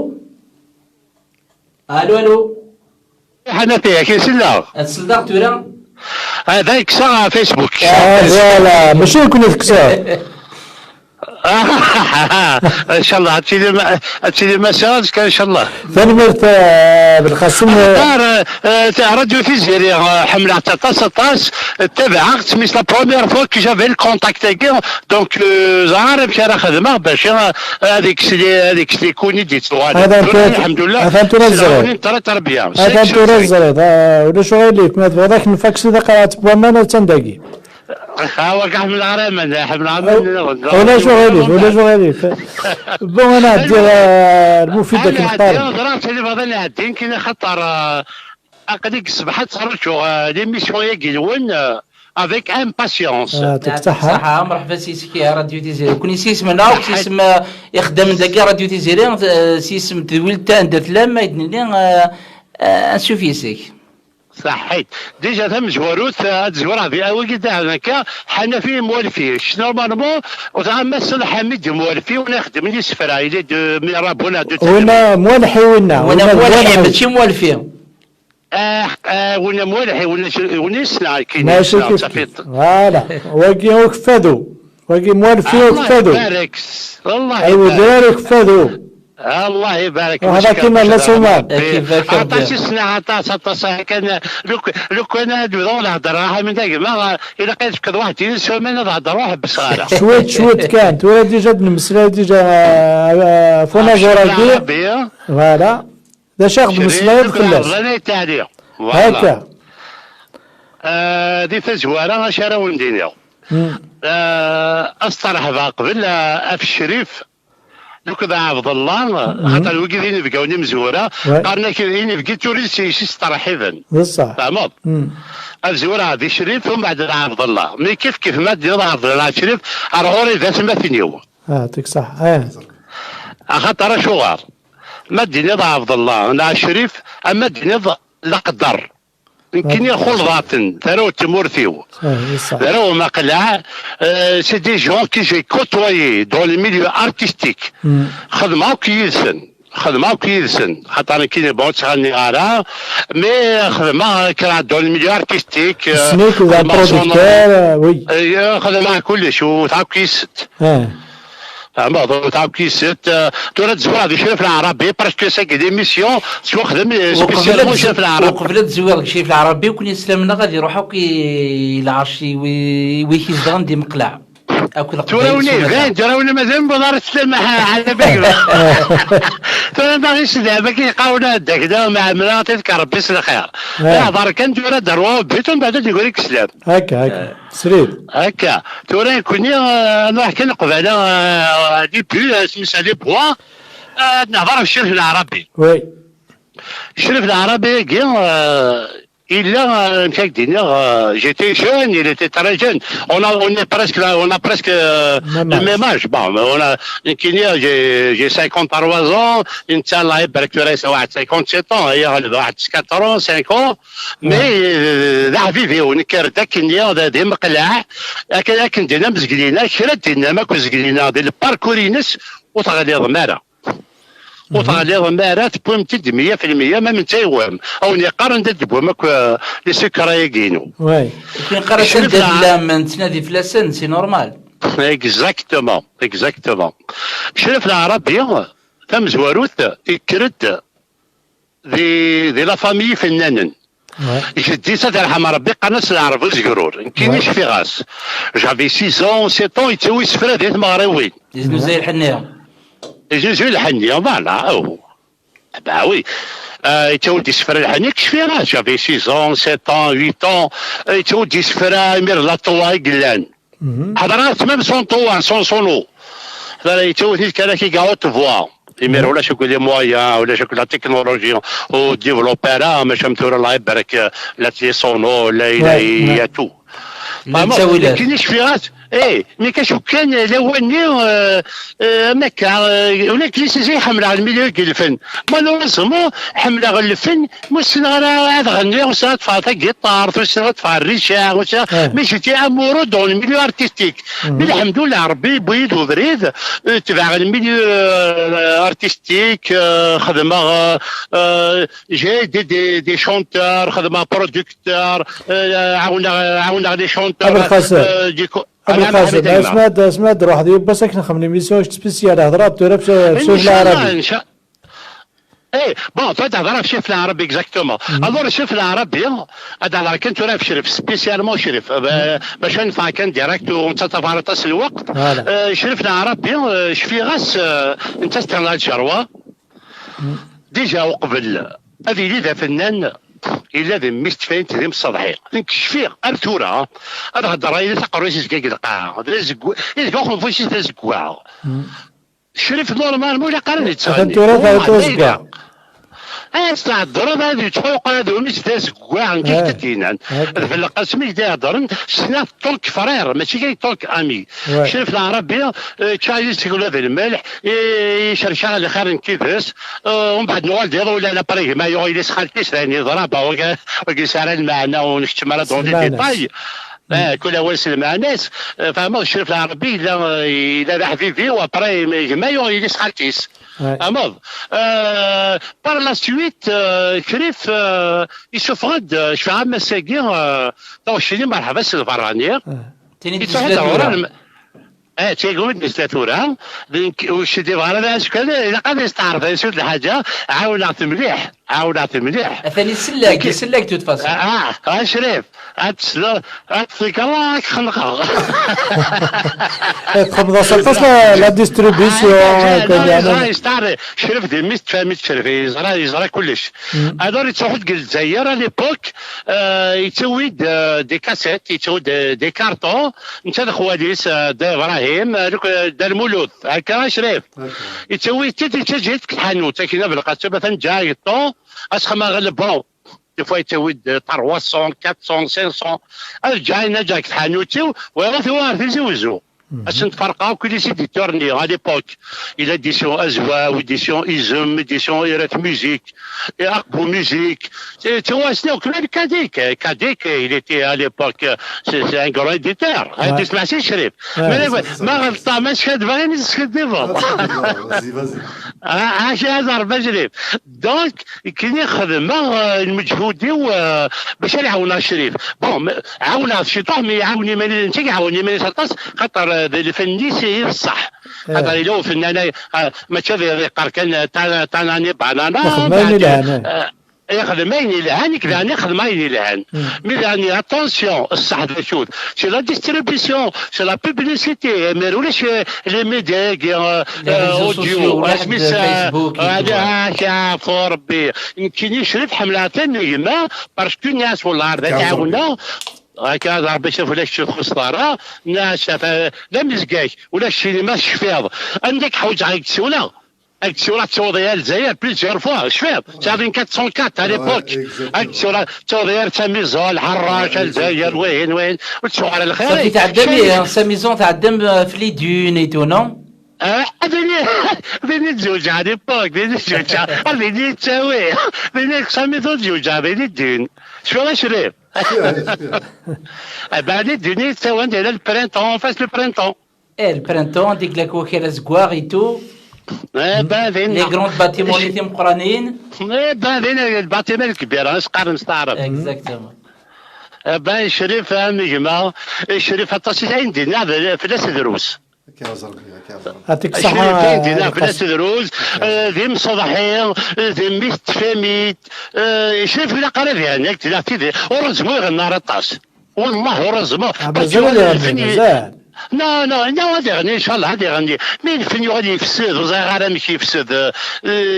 Allô, allô? Ḥanafi, akin selleɣ. Ad selleɣ tura? Ah, da yekkseɣ ɣer Facebook. Ah, voilà, mačči nekkni tekkseɣ. Ncallah ad tilim, ad tilim ass-a, azekka, ncallah. Tanemmirt, eh, Belqasem. Axaṭer, eh, eh, Radio Tiziri, eh, ḥemmleɣ-tt aṭas, aṭas, ttabaɛeɣ-tt, mais c'est la première fois que j'avais le contact-agi, donc, eh, ẓriɣ amek ara xedmeɣ bac, eh, ad yekkes les, ad yekkes les coups-nni d-yettuɣalen. Atan tura, tura, alḥemdulillah, atan tura teẓriḍ. Très, très bien. Atan tura teẓriḍ, ah, ulac aɣilif, ma tebɣiḍ ad k-nefk s taqerɛet n waman, attan dagi. Ḥemmleɣ ara aman, ḥemmleɣ aman nniḍen. Ulac aɣilif, ulac aɣilif. Bon, ad nɛeddi, eh, lmufid akken qqaren. Ẓriɣ tili bɣiḍ ad nɛeddi, nekkini axaṭer, eh, aql-i deg ṣṣbeḥ ad ttṛaǧuɣ, eh, l'émission-agi-nwen, eh, avec impatience. Ah, yeɛṭik ṣṣeḥḥa. Ṣṣeḥḥa, merḥba s yis-k, ya Radio Tiziri. Nekkni s yisem-nneɣ, s yisem, eh, ixeddamen dagi Radio Tiziri, eh, s yisem n tedwilt-a anda tellam, ay d-nini, eh, eh, ansuf yis-k. Saḥit. Déjà tamezwarut, eh, ad zwareɣ di awagi dahen akka, Ḥanafi Imwalfi. Normalement, ama Ṣelḥ Ḥamid Imwalfi, win ixeddmen isefra, il est de Mirab, wala de Wina Mwalḥi, wina, wina wina Mwalḥi, Mwalḥi. Mačči Mwalfi. Ah, ah, wina Mwalḥi, wina s-, wina yessneɣ, akken mačči yessneɣ, kif kif. Voilà. Wagi ukeffadu. Wagi Mwalfi ukeffadu. Allah ibarek. Allah ibarek. Udrar ukeffadu. Allah ibarek. Waḥed akin Allah suman. Aṭas i ssneɣ, aṭas, aṭas, kan, luk-, lukan ad bduɣ lehder, ah, min dagma, ilaq ad tefkeḍ waḥed tin suman ad hedreɣ, ur ḥebbseɣ ara. Cwiṭ, cwiṭ kan. Tura déjà d-nemmeslay déjà, ah, ah, ɣef unaẓur-agi. Voilà. D acu i ɣ-d-meslayeḍ fell-as? Voilà. Akka. Ah, di tazwara, acu ara wen-d-iniɣ? Hmm. Ah, ad steṛḥbeɣ qbel, ah, ɣef Ccrif, akked Ɛebdellah, mhm, xaṭer wigi d inebgawen imezwura, ouais, qqaren-ak inebgi d turet s-, s-, steṛḥiben. D ṣṣeḥ. Tfehmeḍ? Hmm. Ad zwireɣ di Ccrif, umbeɛd d Ɛebdellah. Mi kif kif ma d-tiniḍ Ɛebdellah Ccrif, ar ɣur-i d atmaten-iw. Ah, yeɛṭik ṣṣeḥḥa. Eh. Axaṭer acuɣer? Ma d-tiniḍ Ɛebdellah neɣ Ccrif, ama d-tiniḍ leqder. Nekkini xulḍeɣ-ten, d arraw n tmurt-iw. Ah, yeṣṣeḥ. D arraw amaqlaɛ, euh, c'est des gens que j'ai côtoyés dans le milieu artistique. Hmm. Xedmeɣ akk yid-sen. Xedmeɣ akk yid-sen. Xaṭer nekkini, bon, ur ttɣenniɣ ara, mais xedmeɣ kra dans le milieu artistique, euh, ssneɣ-k d xedmeɣ producteur, sonore, euh, oui. Euh, xedmeɣ kullec, u takuist. Ah. Ah, ma d takuist, euh, tura ad zwireɣ di Crif Leɛrabi, parce que sagi d émission, tettwaxdem, euh, spécialement Crif Leɛrabi. Uqbel ad zwireḍ deg Crif Leɛrabi, ur ken-yeslamneɣ ad iruḥ akk i, i lɛerc i wi-, i wi k-izedɣen di Meqleɛ. Akked tura win iban, tura win mazal newweḍ ara teslam, ah, Ɛli Bagla. Tura ma ɣis d amek yeqqar win ad d-ak da, ma ɛemreɣ ad t-ifk Rebbi s lxir. Ah. Ihḍer kan tura d rwa Rebbi, tumbeɛd ad d-yegri deg sslam. Akka, akka. Srid. Akka. Tura nekkni, eh, nruḥ kan qbala, eh, début, eh, asmi s les bois, eh, ad nehḍer ɣef Crif Leɛrabi. Oui. Crif Leɛrabi-agi, eh, yella, eh, amek ad k-d-iniɣ, eh, j'étais jeune, il était très jeune. On a, on est presque là, on a presque, euh, le même âge. Même âge. Bon, mais on a, nekkini, j'ai, j'ai cinquante-trois ans, netta, Allah ibarek, tura yesɛa waḥed cinquante-sept ans, aya ɣelbeɣ waḥed quatre ans, cinq ans. Mais, euh, d aḥbib-iw, nekker-d akkenni, d, d imeqlaɛ, akken, akken d-yenna mezgel-ina, kra d-yenna akk zgel-ina, di le parcours-ines, ur teɣliḍem ara. Ur teɣliḍem ara, tewwim-t-id meyya fi lmeyya, ma netta yewwim. Awen yeqqar anda d-tewwim akk, euh, les secrets-agi-inu. Ouais. Akken yeqqar-as anda tellam, nettnadi fell-asen, c'est normal. Exactement, exactement. Crif Leɛrabi, tamezwarut, yekker-d di, di la famille ifennanen. Ouais. Jeddi-s ad yerḥem Rebbi, qqaren-as Leɛreb Uzegrur. Nekkini cfiɣ-as. J'avais six ans, sept ans, yettawi isefra di tmeɣriwin. Yeznuzu lḥenni. Yeznuzu lḥenni, voilà. Oh. Bah oui. Euh, yettawi-d isefra lḥenni, cfiɣ-as. J'avais six ans, sept ans, huit ans. Euh, yettawi-d isefra, imir la toa i yellan. Hedreɣ-as même sans ton, hein, sans sono. Yettawet-it kan akka, haute voix. Imir ulac akk les moyens, ulac akk la technologie, ur développe ara, maca am tura la ibarek, la télé sono, la, la, il y a tout. Nekkini cfiɣ-as, eh, nekk acu kan, lawan-nni, euh, euh, am akka, euh, ula d nitni ḥemmleɣ le milieu n lfen. Malheureusement, ḥemmleɣ lfen, ur ssineɣ ara ad ɣenniɣ, ur ssineɣ ad ṭṭfeɣ tagiṭart, ur ssineɣ ad ṭṭfeɣ rrica, ur ssineɣ, mais j'étais amoureux dans le milieu artistique. Mais lḥemdullah, Rebbi yewwi-yi-d ubrid, euh, tebɛeɣ le milieu, euh, artistique, euh, xedmeɣ, euh, euh, j'ai aidé des, des chanteurs, xedmeɣ producteur, euh, ɛawneɣ, ɛawneɣ les chanteurs, Abelqasem. Euh, du coup, Abelqasem, asma d, asma d ruḥ d yiwwas akken nxemmem l'émission spéciale, hedreɣ tura f Ccif Lɛarabi. Eh, bon, toi, t'as fait Ccif Lɛarabi, exactement. Alors, Ccif Lɛarabi, ad hedreɣ kan tura f Crif, spécialement Crif. Euh, bac ad neffeɣ kan direct, ur nettaṭṭaf ara aṭas n lweqt. Voilà. Euh, Crif Lɛarabi, euh, cfiɣ-as, euh, netta s Ternal Cerwa. Déjà, uqbel ad yili d afennan, yella d mmi-s n tfayent d imseḍḥi. Nekk cfiɣ, ar tura, ad heddreɣ, yella taqerruyt izga deg lqaɛa. D azeggaɣ, izga uxenfuc-is d azeggaɣ. Crif, normalement, ur ilaq ara ad yettɣenni. Atan tura, atan tura azeggaɣ. Ad s-theddreḍ, ad yettḥuqu, ad umis d azeggaɣ, nekk i k-t-id-yennan. D Belqasem i k-d-iheddren, ssneɣ-t en tant que frère, mačči kan en tant qu'ami. Crif Lɛarabi, eh, ččaɣ yis-s ula d lmelḥ, eh, icerc-aɣ lxir nekk yid-s, eh, umbeɛd nuɣal d iḍulan, après gma yuɣ yelli-s xalti-s, d ayen yeḍra, bah, ur yesɛi ara lmeɛna, ur nkeččem ara dans les détails. Eh, kul awal s lmeɛna-s. Eh, fehmeḍ, Crif Lɛarabi yella, yella d aḥbib-iw, après gma yuɣ yelli-s xalti-s. Fehmeḍ? Eh, par la suite, eh, Crif, eh, isuffeɣ-d, eh, cfiɣ am ass-agi, eh, taɣect-nni, merḥba s lberrani. Tini d Yettruḥ-d ɣur-i. Eh, d tagi i d-nesla tura. D nekk, ur skidibeɣ ara d acu kan, ilaq ad yesteɛref, acu d lḥaǧa, ɛawneɣ-t mliḥ, ɛawneɣ-t mliḥ. Atan isell-ak, isell-ak de toute façon. Ah, ah, Crif, ad tesleḍ, ad tfekker, ad k-xenqeɣ. Eh, txedmeḍ-as aṭas la, la distribution, ah, kan, yeɛni. Yesteɛref, Crif d mmi-s n tfamit Crif, yeẓra, yeẓra kullec. Alors, yettruḥ-d deg Lezzayer, à l'époque, euh, yettawi-d, euh, des cassettes, yettawi-d, euh, des cartons, netta d xwali-s, eh, Dda Ibrahim, eh, luk-, eh, Dda Lmulud, akka a Crif. Yettawi-tt-id, yettaǧǧa-tt deg tḥanut, akken a Belqasem, atan ǧǧa yeṭṭu, asxem aɣelbaw. Des fois yettawi-d, eh, trois cents, quatre cents, cinq cents. Ad ǧǧa, yenna ǧǧa deg tḥanut-iw, bɣiɣ ad t-awiɣ ɣer Tizi Wezzu. Ad sen-ferqeɣ akk les éditeurs-nni, à l'époque. Il a édition Azwaw, édition Izem, édition Irat Musique. Et Aqbu Musique, c'est, tu vois, c'est même Kadik. Kadik, il était à l'époque, c'est, c'est un grand éditeur. Hein, tu sais, Crif. Mais ma ɣelṭeɣ, ma skadbeɣ, ini skadibeɣ. Vas-y, vas-y. Ah, ah, c'est hasard, Crif. Donc, kini xedmeɣ, euh, lmeǧhud-iw, euh, bac ad ɛawneɣ Crif. Bon, ɛawneɣ-t ciṭuḥ, mais iɛawen iman-is, netta iɛawen iman-is aṭas, xaṭer, euh, d lfenn-is i d ṣṣeḥ. Xaṭer yella ufennan, ah, mačči ad yeqqar kan, ah, ta-, tanani banana, ixdem ayen yelhan, eh. Ixdem ayen yelhan, nekk daɣen ixdem ayen yelhan. Mi daɣen, attention, ṣṣeḥ d acu-t? C'est la distribution, c'est la publicité, mais ulac, eh, les médias, eh, les réseaux sociaux, asmi s Facebook, ah, ah, Rebbi. Nekkini Crif ḥemmleɣ-t am gma, parce que nniɣ-as wellah ar d ak-ɛawneɣ. Akka, d Rebbi, caf ulac ur txuṣṣeḍ ara, nniɣ-as caf, eh, d amezgay, ulac cinema tecfiḍ. Anda k-ḥwaǧeɣ ad k-d-siwleɣ? Ad k-d-siwleɣ, ad tawḍeḍ ar Lezzayer plusieurs fois, tecfiḍ? Sɛiɣ une quatre cent quatre à l'époque. Ad k-d-siwleɣ, ad tawḍeḍ ar Tizi Wezzu, Lḥerrac, ar Lezzayer, wihin, wihin, ur ttuɣal lxir. Safi tɛeddam, eh, sa maison tɛeddam, eh, f les dunes et tout, non? Ah, din i, din i tezweǧeɣ à l'époque, din i tezweǧeɣ, ah, din i yettawi, din i sa maison tezweǧeɣ, din i ddin. Tecfiḍ a Crif? Eh ben, les dunes, c'est, on dirait le printemps, on passe le printemps. Eh, le printemps, deg la wakal azeggaɣ et tout. Eh ben, les grands bâtiments, les timeqranin. Eh ben, din, le bâtiment lkbir, as qqaren s taɛrabt. Exactement. Eh ben, Crif, am gma, Crif, aṭas i d-, ayen d-inna fell-as drus. Akka ẓer-, akka ẓer. Yeɛṭik ṣṣeḥḥa, Crif, ayen d-inna fell-as drus, eh, d imseḍḥi, eh, d mmi-s n tfamit, eh, Crif ilaq ara ad ihenni, ak-d-iniɣ tidet, ur rezzmeɣ iɣenna ara aṭas. Wellah ur rezzmeɣ. Ah, mazal ad iɣenni, mazal. Non, non, non, ad iɣenni, inchallah, ad iɣenni. Mais lfen yuɣal yefsed, ur ẓriɣ ara amek yefsed. Euh,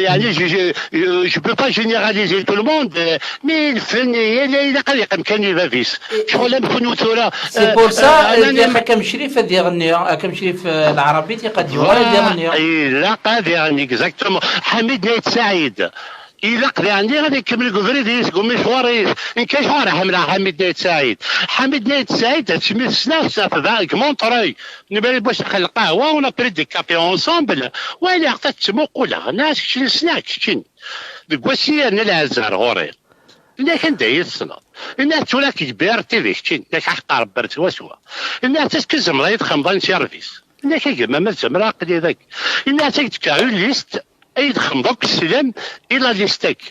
yeɛni, je, je, je, je peux pas généraliser tout le monde, euh, mais lfen, il, il, ilaq ad yeqqim kan i bab-is. Ccɣel am kunwi tura. C'est euh, pour ça, euh, euh, Akam Crif ad iɣenni, Akam Crif, euh, Lɛarabi, ilaq ad yuɣal ad iɣenni. Ilaq ad iɣenni, exactement. Ḥamid n Ayt Saɛid. Ilaq daɣen ad ikemmel deg ubrid-is, deg umecwar-is. Nekk acuɣer ḥemmleɣ Ḥamid n Ayt Saɛid? Ḥamid n Ayt Saɛid, asmi t-ssneɣ, ssneɣ-t da deg Montreuil. Nmara n wass daxel lqahwa, on a pris des cafés ensemble. Walaɣ-t ad ttmuquleɣ, nniɣ-as keččini ssneɣ keččini. Deg wass i yerna lɛezza ar ɣur-i. Nniɣ-ak anda i yi-tessneḍ? Nniɣ-as tura nekk deg B R T V keččini, nniɣ-ak aḥeqq Rebbi ar swaswa. Nniɣ-as est-ce que tzemreḍ ad yi-txedmeḍ un service? Nniɣ-ak a gma ma zemreɣ aql-i dagi. Nniɣ-as ad k-d-fkeɣ une liste, ad yi-d-txedmeḍ akk sslam i la liste-agi.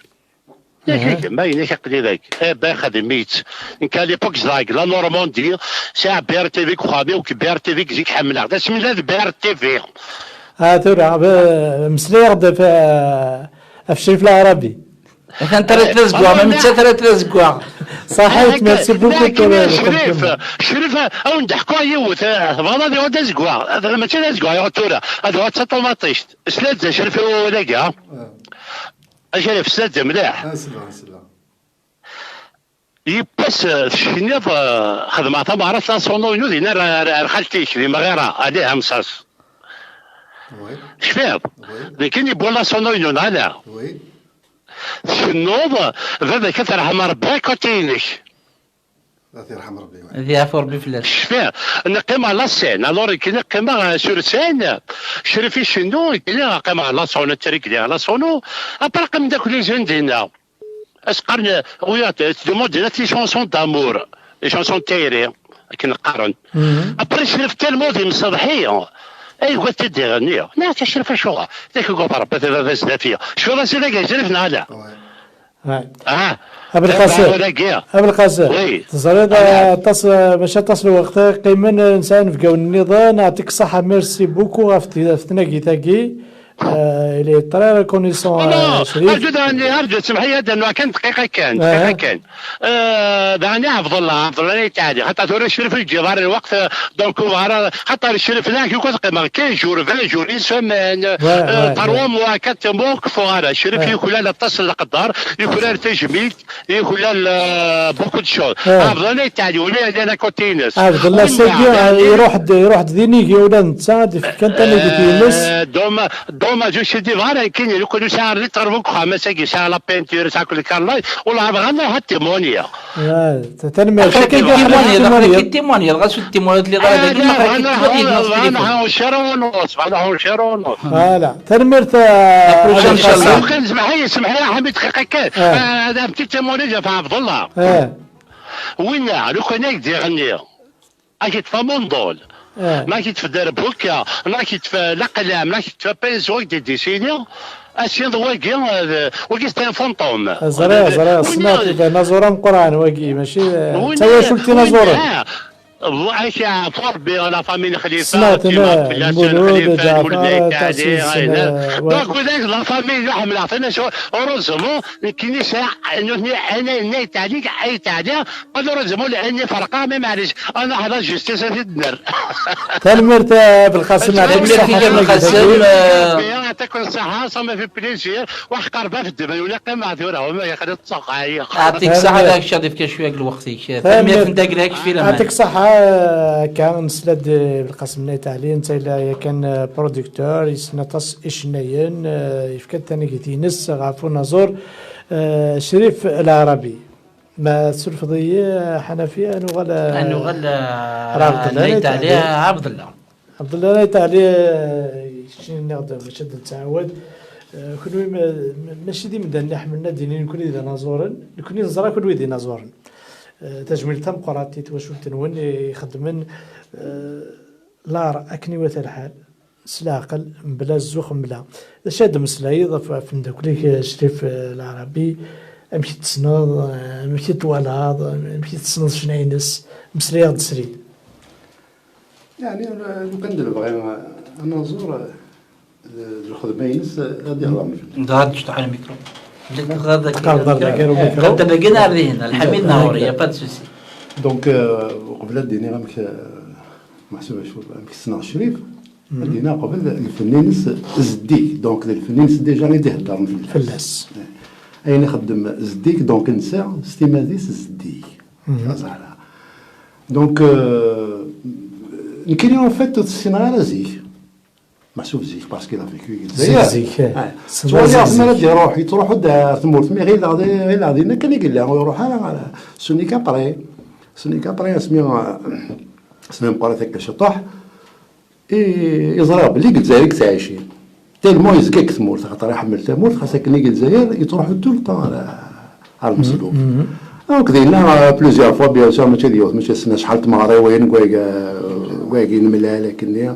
Yak a gma, yenna-k aql-i dagi. Eh ben, xdem-itt. Nekk à l'époque zedɣeɣ deg la Normandie, sɛiɣ B R T V deg uxxam-iw, deg B R T V deg zik ḥemmleɣ. D asmi nella d B R T V. Ah, tura, b-, meslayeɣ-d ɣef, ɣef Crif Laɛrabi. Atan terra-t d azeggaɣ, ma netta terra-t d azeggaɣ. Saḥit, merci beaucoup pour le compliment. Crif, Crif, a wen-d-ḥkuɣ yiwet, eh, tebɣiḍ ad yuɣal d azeggaɣ? Mačči d azeggaɣ yuɣal tura, ad yuɣal d taṭumaṭict. Sla-d, Crif, i wawal-agi. Acarif, sla-d mliḥ. Yiwwas, eh, tcenniḍ, eh, xedmeɣ tameɣra s la sono-inu dinna ar, ar, ar xalti-k di Mɣira, Ali Hamsas. Tecfiḍ? Nekkini wwiɣ la sono-inu, neɣ ala? Tcennuḍ, baba-k ad t-yerḥem Rebbi, côté-inek. Ad t-yerḥem Rebbi. Ad yeɛfu Rebbi fell-as. Tecfiḍ? Neqqimeɣ la scène, alors nekkini qqimeɣ, eh, sur scène, Crif icennu, nekkini qqimeɣ la sono, ttrégler la sono, après qqimen-d akk les jeunes dinna. As-qqaren, oui, tu demandes des chansons d'amour, les chansons de tayri, akken qqaren. Après, Crif tellement d imseḍḥi, ay yugi ad t-id-iɣenni. Nniɣ-as, a Crif, acuɣer? D acu i yuɣ Rebbi, a baba zdafi? Cfiɣ-as i dagi, Crif, neɣ ala? Ah, Abelqasim, Abelqasim, teẓriḍ, aṭas, mačči aṭas n lweqt, qqimen, nesɛa inebgawen nniḍen, yeɛṭik ṣṣeḥḥa, merci beaucoup ɣef t-, ɣef tnagit-agi. Euh, il est très reconnaissant, euh, Crif. Arǧu daɣen, arǧu, semmeḥ-iyi, ad d-rnuɣ kan dqiqa kan, dqiqa kan. Euh, daɣen i Ɛebdellah, Ɛebdellah Ayt Ɛli, xaṭer tura Crif ur yeǧǧi ara lweqt, euh, donc ur ara, xaṭer Crif, nekk yugi ad qqimeɣ quinze jours, vingt jours, une semaine, euh, trois mois, quatre mois, ur kfiɣ ara. Crif yuklal aṭas n leqder, yuklal tajmilt, yuklal, euh, beaucoup de choses. Ɛebdellah Ayt Ɛli, ula yellan à côté-ines. Ɛebdellah, sagi, iruḥ-d, iruḥ-d d inigi, ula d netta, ad d-ifk kan tanigit-ines. Euh, doma-, dommage, ur s-d-iban ara, nekkini, lukan ur sɛiɣ ara les travaux deg uxxam, ass-agi sɛiɣ la peinture, sɛiɣ kulli carrelage, ur ɛerḍeɣ ara ad témoigner. Ah, t-, tanemmirt. Aql-ak ad témoigner, aql-ak ad témoigner, ɣas ur témoigner ara dagi, ma aql-ak ad témoigner. Voilà, tanemmirt, euh, la prochaine, inchallah. Semmeḥ-iyi, semmeḥ-iyi, Ḥamid, dqiqa kan. Ah, un petit témoignage ɣef Ɛebdellah. Winna, lukan ad k-d-iɣenni, ad k-yeṭṭef amenḍul, neɣ ad k-yeṭṭef derbuka, neɣ ad k-yeṭṭef laqlam, neɣ ad k-yeṭṭef apinsu, ad k-d-idisini, ad s-yiniḍ wagi, euh, wagi c'est un fantôme. Ẓriɣ, ẓriɣ, ssneɣ-t, d anaẓur ameqqran wagi, mačči, euh, d tawacult inaẓuren. Ak yeɛfu Rebbi, la famille n Xlifa, ssneɣ-ten, Lmulud, Ǧaɛfar, Taɛsi, donc, widak, la famille, ḥemmleɣ-ten, heureusement, nekkini sɛiɣ, nutni, Ayt Ɛli, Ayt Ɛli, malheureusement, lɛini ferqeɣ, mais maɛlic, أنا على la justice, ad t-id-nerr. Tanemmirt, eh, Belqasem, yeɛṭik ṣṣeḥḥa. Tanemmirt, Belqasem, eh, yeɛṭik ṣṣeḥḥa, ça m'a fait plaisir. Waḥqar baf ddem, wala qqimeɣ tura, ma yeqli ttṣeḥḥa. Yeɛṭik ṣṣeḥḥa, d ak-, ad ifk cwiya n lweqt-ik. Tanemmirt n tagla-k, filaman. Yeɛṭik ṣṣeḥḥa, eh, akka, nesla-d, eh, Belqasem n Ayt Ɛli, netta yella yakan, eh, producteur, yessen aṭas icennayen, eh, yefka-d tanigit-ines ɣef unaẓur, eh, Crif Laɛrabi. Ma tessurfeḍ-iyi, eh, Ḥanafi, ad nuɣal, eh, ad nuɣal, eh, ar Ɛebdellah Ayt Ɛli. Ɛebdellah Ayt Ɛli, eh, keččini nniɣ-d, mačči ad nettɛawad. Eh, kenwi ma-, ma-, mačči d imdanen iḥemmlen ad d-inin nekni d inaẓuren, nekni neẓra kenwi d inaẓuren. Eh, tajmilt tameqqrant i twacult-nwen i ixeddmen, eh, lar akken iwata lḥal, s leɛqel, mebla zzux, mebla. D acu ad d-temmeslayeḍ ɣef, ɣef umeddakel-ik, eh, Crif, eh, Laɛrabi? Amek i t-tessneḍ, eh, amek i t-twalaḍ, amek i tessneḍ ccna-ines? Mmeslay-aɣ-d srid. Yeɛni, lukan d lebɣi, anaẓur, d, d lxedma-ines, ad iɣḍer. Dɣa ad tecṭeḥ lmikru. Tqerrbeḍ ar dagi, ar umikru. Tqerrbeḍ ar dagi neɣ ar dihin? Lḥamid neɣ ɣur-i, y a pas de souci. Donc, euh, qbel ad d-iniɣ amek, euh, Meḥsub acu, amek ssneɣ Crif? Ad d-iniɣ qbel, lfenn-ines zeddig, donc d lfenn-ines déjà i d-iheddren fell-as. Fell-as. Ayen ixeddem zeddig, donc netta s timmad-is zeddig. Ẓara. Donc, euh, nekkini, en fait, ur t-ssineɣ ara zik. Meḥsub zik, parce qu'il a vécu deg Lezzayer. Zik, zik, eh. Ttwaliɣ tmara ad iruḥ, yettruḥu-d ar tmurt, mi ɣileɣ d, ɣileɣ dinna kan i yella, ur iruḥ ara ɣer Sonic après. Sonic après, asmi, euh, asmi meqqret akka ciṭuḥ, i, i ẓriɣ belli deg Lezzayer i yettɛici. Tellement yezga deg tmurt, axaṭer iḥemmel tamurt, xas akken i deg Lezzayer, yettruḥu tout le temps ar, ar Meslub. Donc, dinna, euh, plusieurs fois, bien sûr, mačči d yiwet, mačči d snat, acḥal tmeɣriwin, deg wayagi, deg wayagi nemlal akkenni.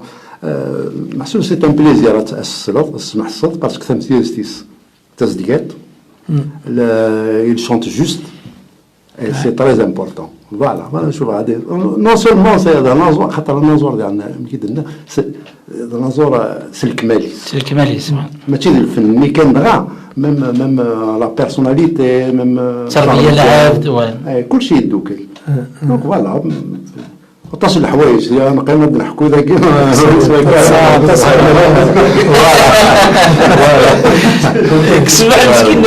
Euh, meḥsub, c'est un plaisir ad, ad s-tesleḍ, ad s-tesmeḥseḍ, parce que tamsirt-is d tazedgat. Le, il chante juste. Et c'est très important. Voilà, voilà, شوف هذه. Non seulement c'est un anaẓur, خاطر anaẓur ديالنا، كي درنا، c'est un anaẓur, euh, c'est le كمالي. C'est le كمالي, c'est vrai. ماشي الفن، mais كان دغا، même, même, euh, la personnalité, même, euh, التربية, العرض, ouais. Eh, كل شيء يدوكل. Donc voilà. Aṭas n leḥwayeǧ, ya, neqqim ad d-neḥku dagi. Ksbeḥ meskin,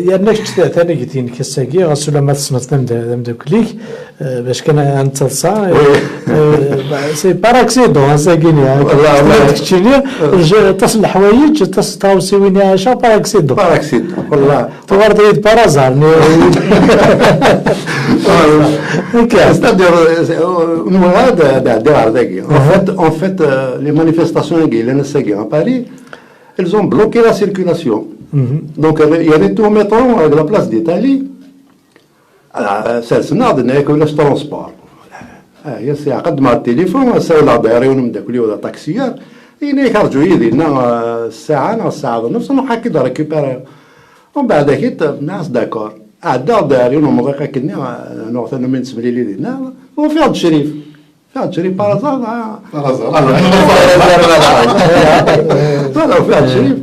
yerna kečč tanagit-inek ass-agi, ɣas ulamma tessneḍ-t d ameddakel-ik, eh, bac kan ad nettaḍsa, eh, eh, c'est par accident, ass-agi-nni, keččini, aṭas n leḥwayeǧ, aṭas n tɣawsiwin i ɛaceɣ par accident. Par accident, والله. Tuɣaleḍ-iyi-d par hasard. C'est-à-dire, euh, c'est, euh, nwiɣ ad, ad ɛeddiɣ ɣer dagi. En fait, en fait, euh, les manifestations-agi, les ass-agi à Paris, elles ont bloqué la circulation. Donc, il y avait tout métro avec la place d'Italie. Ah, sersen-aɣ-d, nenna-yak ulac transport. Ah, ya si, qeddmeɣ tilifu, ssawleɣ-d ɣer yiwen umeddakel-iw d aṭaksiyar, yenna-yak rǧu-yi dinna, ah, ssaɛa neɣ ssaɛa d nnefs, nruḥ ad k-id-récupérer. Umbeɛd ad k-id, nniɣ-as d'accord. Ɛeddaɣ-d ɣer yiwen umḍiq akkenni, ah, nuɣ tannumi nettemlili dinna, ufiɣ-d Crif. Ufiɣ-d Crif par hasard, ah. Par hasard. Ah, voilà, ufiɣ-d Crif.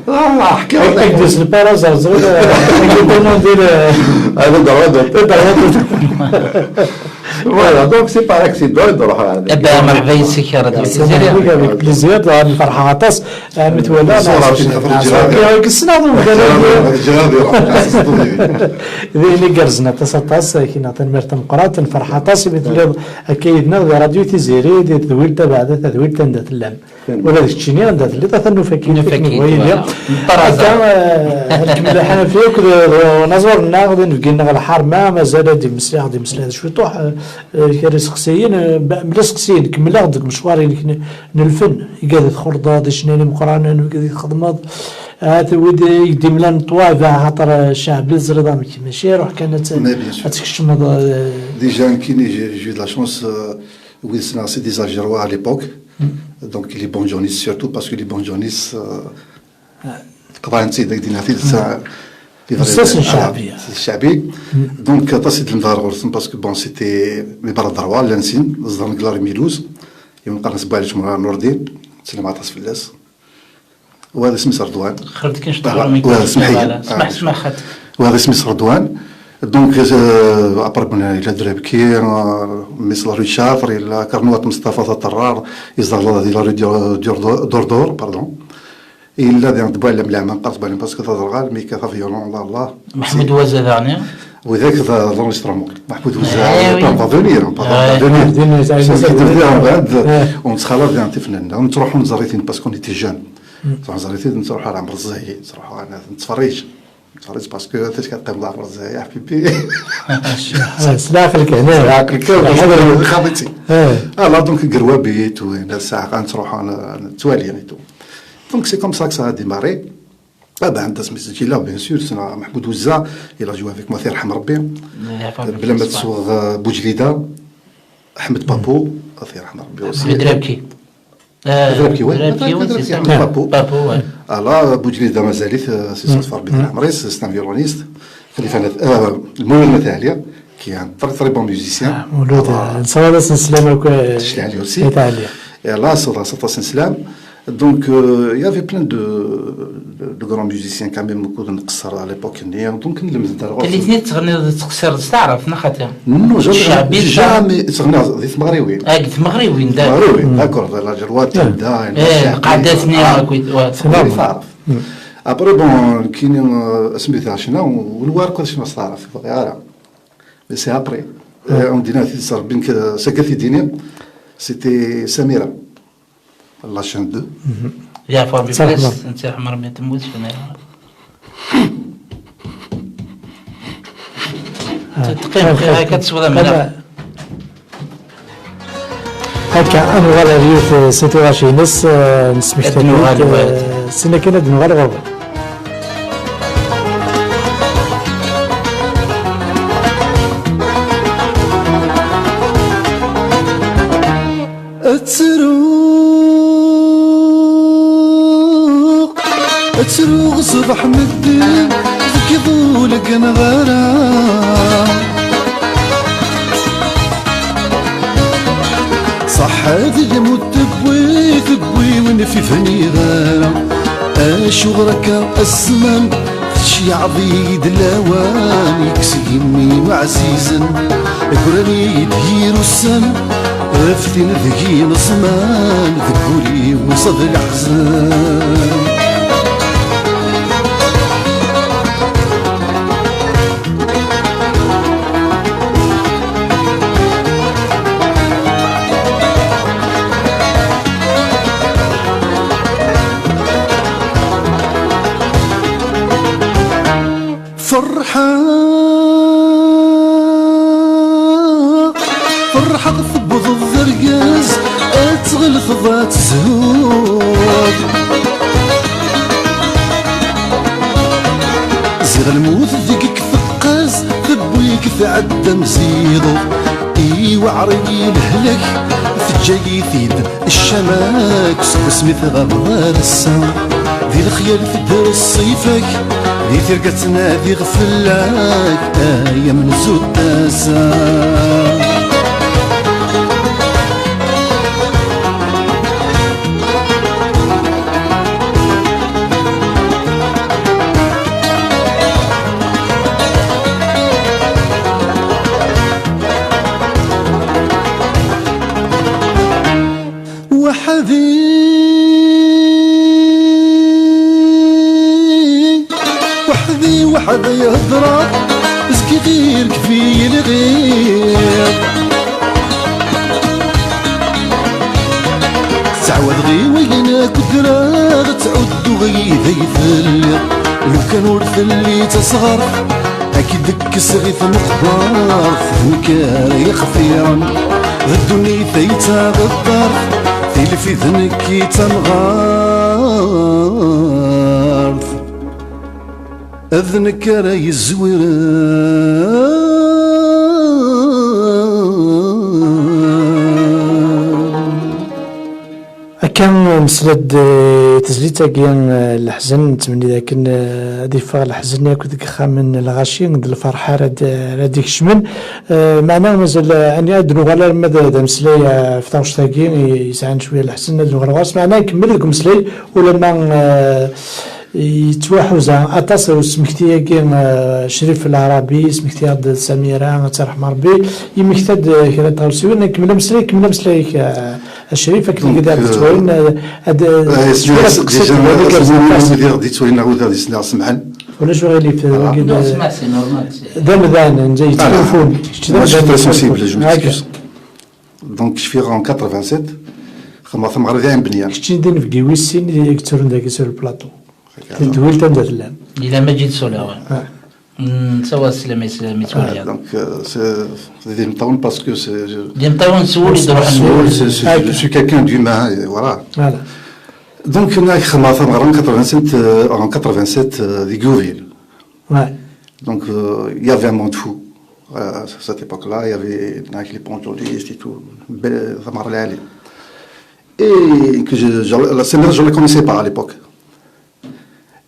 Ah, ḥkiɣ-ak. Ak-, ak-d-yeslen par hasard, ẓriɣ, eh, ak-d-yeslen, eh, هذا دراجة. Voilà, donc c'est par accident i d-ruḥeɣ ɣer dagi. Eh ben, مرحبا يسك يا راديو تيزيري. Avec plaisir, dɣa nferḥeɣ aṭas, eh, mi twala. Ẓuhra, ssneɣ d umdan-agi. D ayen igerrzen aṭas, aṭas, ak-iniɣ tanemmirt tameqqrant, nferḥ aṭas imi telliḍ akka yid-neɣ di Rradyu Tiziri, di tedwilt tabeɛda, tadwilt anda tellam. Ula d keččini anda telliḍ, atan nufa-k-id, nufa-k-id, voilà. Akka, eh, ad nkemmel aḥanafi akked, eh, unaẓur-nneɣ d inebgi-nneɣ Lḥerma, mazal ad d-yemmeslay, ad d-yemmeslay d cwiṭuḥ, eh, eh, kra iseqsiyen, eh, ba-, mebla iseqsiyen, kemmel-aɣ-d deg umecwar-inek n, n lfen, igad i txulḍeḍ, icennayen imeqqranen, igad i txedmeḍ, ah, wid i d-imlan ṭṭwabeɛ, axaṭer, eh, ccɛeb i teẓriḍ amek, mačči ruḥ kan ad t-, ad tkecmeḍ, eh. Déjà, nekkini, j'ai, j'ai eu de la chance, euh, wid ssneɣ, c'est des Algérois à l'époque. Donc, les banjonistes, surtout parce que les banjonistes, euh, qeḍɛen-tt-id, ak-d-iniɣ tidet, ah, les vrais, c'est le Chaabi. Donc, aṭas i d-lemdeɣ ɣur-sen, parce que, bon, c'était mes bras droits, llan sin, zedɣen deg la rue Mulhouse, yiwen qqaren-as Buɛlic Mura Nurdin, ttsellim aṭas fell-as. Wa d isem-is Redwan. Xert kan cṭuḥ. Wa, smeḥ-iyi. Smeḥ, smeḥ, xat. Wa d isem-is Redwan. Donc, euh, après, bon, il a Drabki, euh, mais la rue Chafre, il a Carnouat Mustafa Tatarrar, il a la rue Dur-, Dur-, Dordor, pardon. Il a des Buɛlam Lama, parce que Buɛlam, parce que ça, mais que ça violent, là, là. Mahmoud Waza daɣen. Widak d l'enregistrement. Mahmoud Waza, eh oui, on va venir, on va venir. Ur nettxalaḍ d tifnan. Nettruḥu neẓra-ten parce qu'on était jeunes. Nettruḥu neẓra-ten, nettruḥu ɣer Ɛmer Zzayed, nettruḥu ɣer, nettferrij. Nettferrij parce que anta kan teqqimeḍ Ɛmer Zzayed, a حبيبي. Ah, s leɛqel kan, eh. S leɛqel kan, xaḍi-tt. Eh. Alors, donc, grwabit, u nna ssaɛa nettruḥu nettwali et tout. Donc, c'est comme ça que ça a démarré. Ah ben, عند سميت جيلا, bien sûr, c'est Mahmoud Waza, il a joué avec moi, الله يرحم ربي. Bla ma tesweḍ, euh, Boujlida, Ahmed Papou, الله يرحم ربي aussi. Drabki. Euh, Drabki, ouais. Drabki, Drabki, ouais, c'est ça. Ahmed Papou. Papou, ouais. Alors, Boujlida mazal-it, euh, c'est ça, c'est un violoniste. Khalifa Nat-, euh, Mouloud Natali, qui est un très, très bon musicien. Ah, Mouloud, euh, ça va, c'est un slam, quoi. Tecla Ali aussi. Et là, ça va, ça va, c'est un slam. Donc, euh, il y avait plein de, de, de grands musiciens quand même, ukud nqeṣṣer à l'époque-nni. Donc, nlemmed-d ar ɣur-sen. Nitni tettɣenniḍ, tettqeṣṣireḍ s taɛrabt, neɣ xaṭi? Non, jamais, ccɛabi, jamais ttɣenniɣ di tmeɣriwin. Ah, deg tmeɣriwin, d'accord. Tmeɣriwin, d'accord, la Ǧerwatin, da, eh, lqaɛdat-nni, ah, akkit, ouais. C'est normal. Taɛrabt. Après, bon, nekkini, euh, asmi d-ɛecna, ur nwiɣ ara ad cnuɣ s taɛrabt, ur bɣiɣ ara. Mais c'est après. Euh, on dirait, c'est ça, bien que, c'est que tu dis, c'était Samira. La chaîne deux. Yeɛfu Rebbi fell-as, netta yeḥma Rebbi temmut Samira. Teqqim xir akka tesweḍ ammer. Akka, ad nuɣal ar yiwet, eh, s tuɣac-ines, eh, nesmekta-d, eh, sin akken ad nuɣal ɣur-wen. Ttruɣ, ttruɣ ṣṣbeḥ medden deg iḍul deg nɣara. Ṣaḥḥa d lmut tewwi, tewwi win fi bniɣ ara. Acuɣer akka a zzman tceyɛeḍ-iyi-d lawan, yekkes yimi-m ɛzizen, gran-iyi-d yir ussan, ɣef tin deg-i neẓman, deg wul-iw ṣṣad leḥzen. Ferḥeɣ, ferḥeɣ tewwḍeḍ d argaz, ad tɣelteḍ ad tezhuḍ. Ziɣ lmut deg-k teqqaz, tewwi-k tɛedda mziḍeḍ. Iweɛṛ-iyi lehlak, teǧǧa-yi-t-id ccama-k seg wasmi tɣabeḍ ar ass-a. Di lexyal tedder ṣṣifa-k, di tirga ttnadiɣ fell-ak, ay amenzu n tasa. Weḥd-i, weḥd-i, weḥd-i heddreɣ, zgiɣ irkeb-iyi lɣir. Ttɛawadeɣ i wayen akk ddreɣ, ttɛudduɣ yid ay telliḍ. Lukan ur telli d tasɣart, ad k-id-kkseɣ i tmeqbert, d nekk ara ixtiren. D ddunit ay d taɣeṭṭart, tilfi d nekk i d tamɣart, d nekk ara yezwiren. Akka, nesla-d, eh, tezlit-agi, eh, leḥzen, nettmenni dakken, eh, ad iffeɣ leḥzen akk deg ixxamen n lɣaci, d lferḥ ara d-, ara d-ikecmen. Eh, meɛna mazal, eh, ani ad nuɣal arma d, d ameslay, eh, ɣef taɣect-agi, i-, yesɛan cwiya leḥzen, ad nuɣal ɣur-s. Meɛna nkemmel deg umeslay, ulamma, eh, yettwaḥuza aṭas usmekti-agi, eh, Crif Lɛarabi, yesmekti-aɣ-d Samira, ad tt-yerḥem Rebbi, yemmekta-d, eh, kra n tɣawsiwin. Nkemmel ameslay, kemmel ameslay-ik, eh, Crif, akken donc, ad d-ttwalin, euh, eh, ad, eh, déjà, déjà, d-ttwalin aɣ-d-yettwalin aɣ-d-yettwalin, semḥen. Ulac aɣilif, voilà. Non, c'est normal, c'est d amdan, netta yettḥulfun. Kečč d amdan très sensible, je m'excuse. Donc, je suis en quatre-vingt-sept, xedmeɣ tameɣra di Ɛin Benya. Kečč d inebgi wis sin i yetturun dagi sur le plateau. Tedwilt anda tellam. Yella Maǧid Sula, ouais. Ah. Mm, ça va, c'est la, c'est la, ah, donc, euh, c'est, c'est des imeṭṭawen parce que c'est, je, d imeṭṭawen s wul i d-ruḥen. S wul, c'est, c'est, je suis quelqu'un d'humain, et voilà. Voilà. Donc, on a commencé en quatre-vingt-sept, euh, en quatre-vingt-sept, euh, des Gouville. Ouais. Donc, euh, il y avait un monde fou. Euh, à cette époque-là, il y avait, donc, les Pontolistes et tout. Belle, ça m'a relevé. Et que je, je, la Samira, je ne la connaissais pas à l'époque.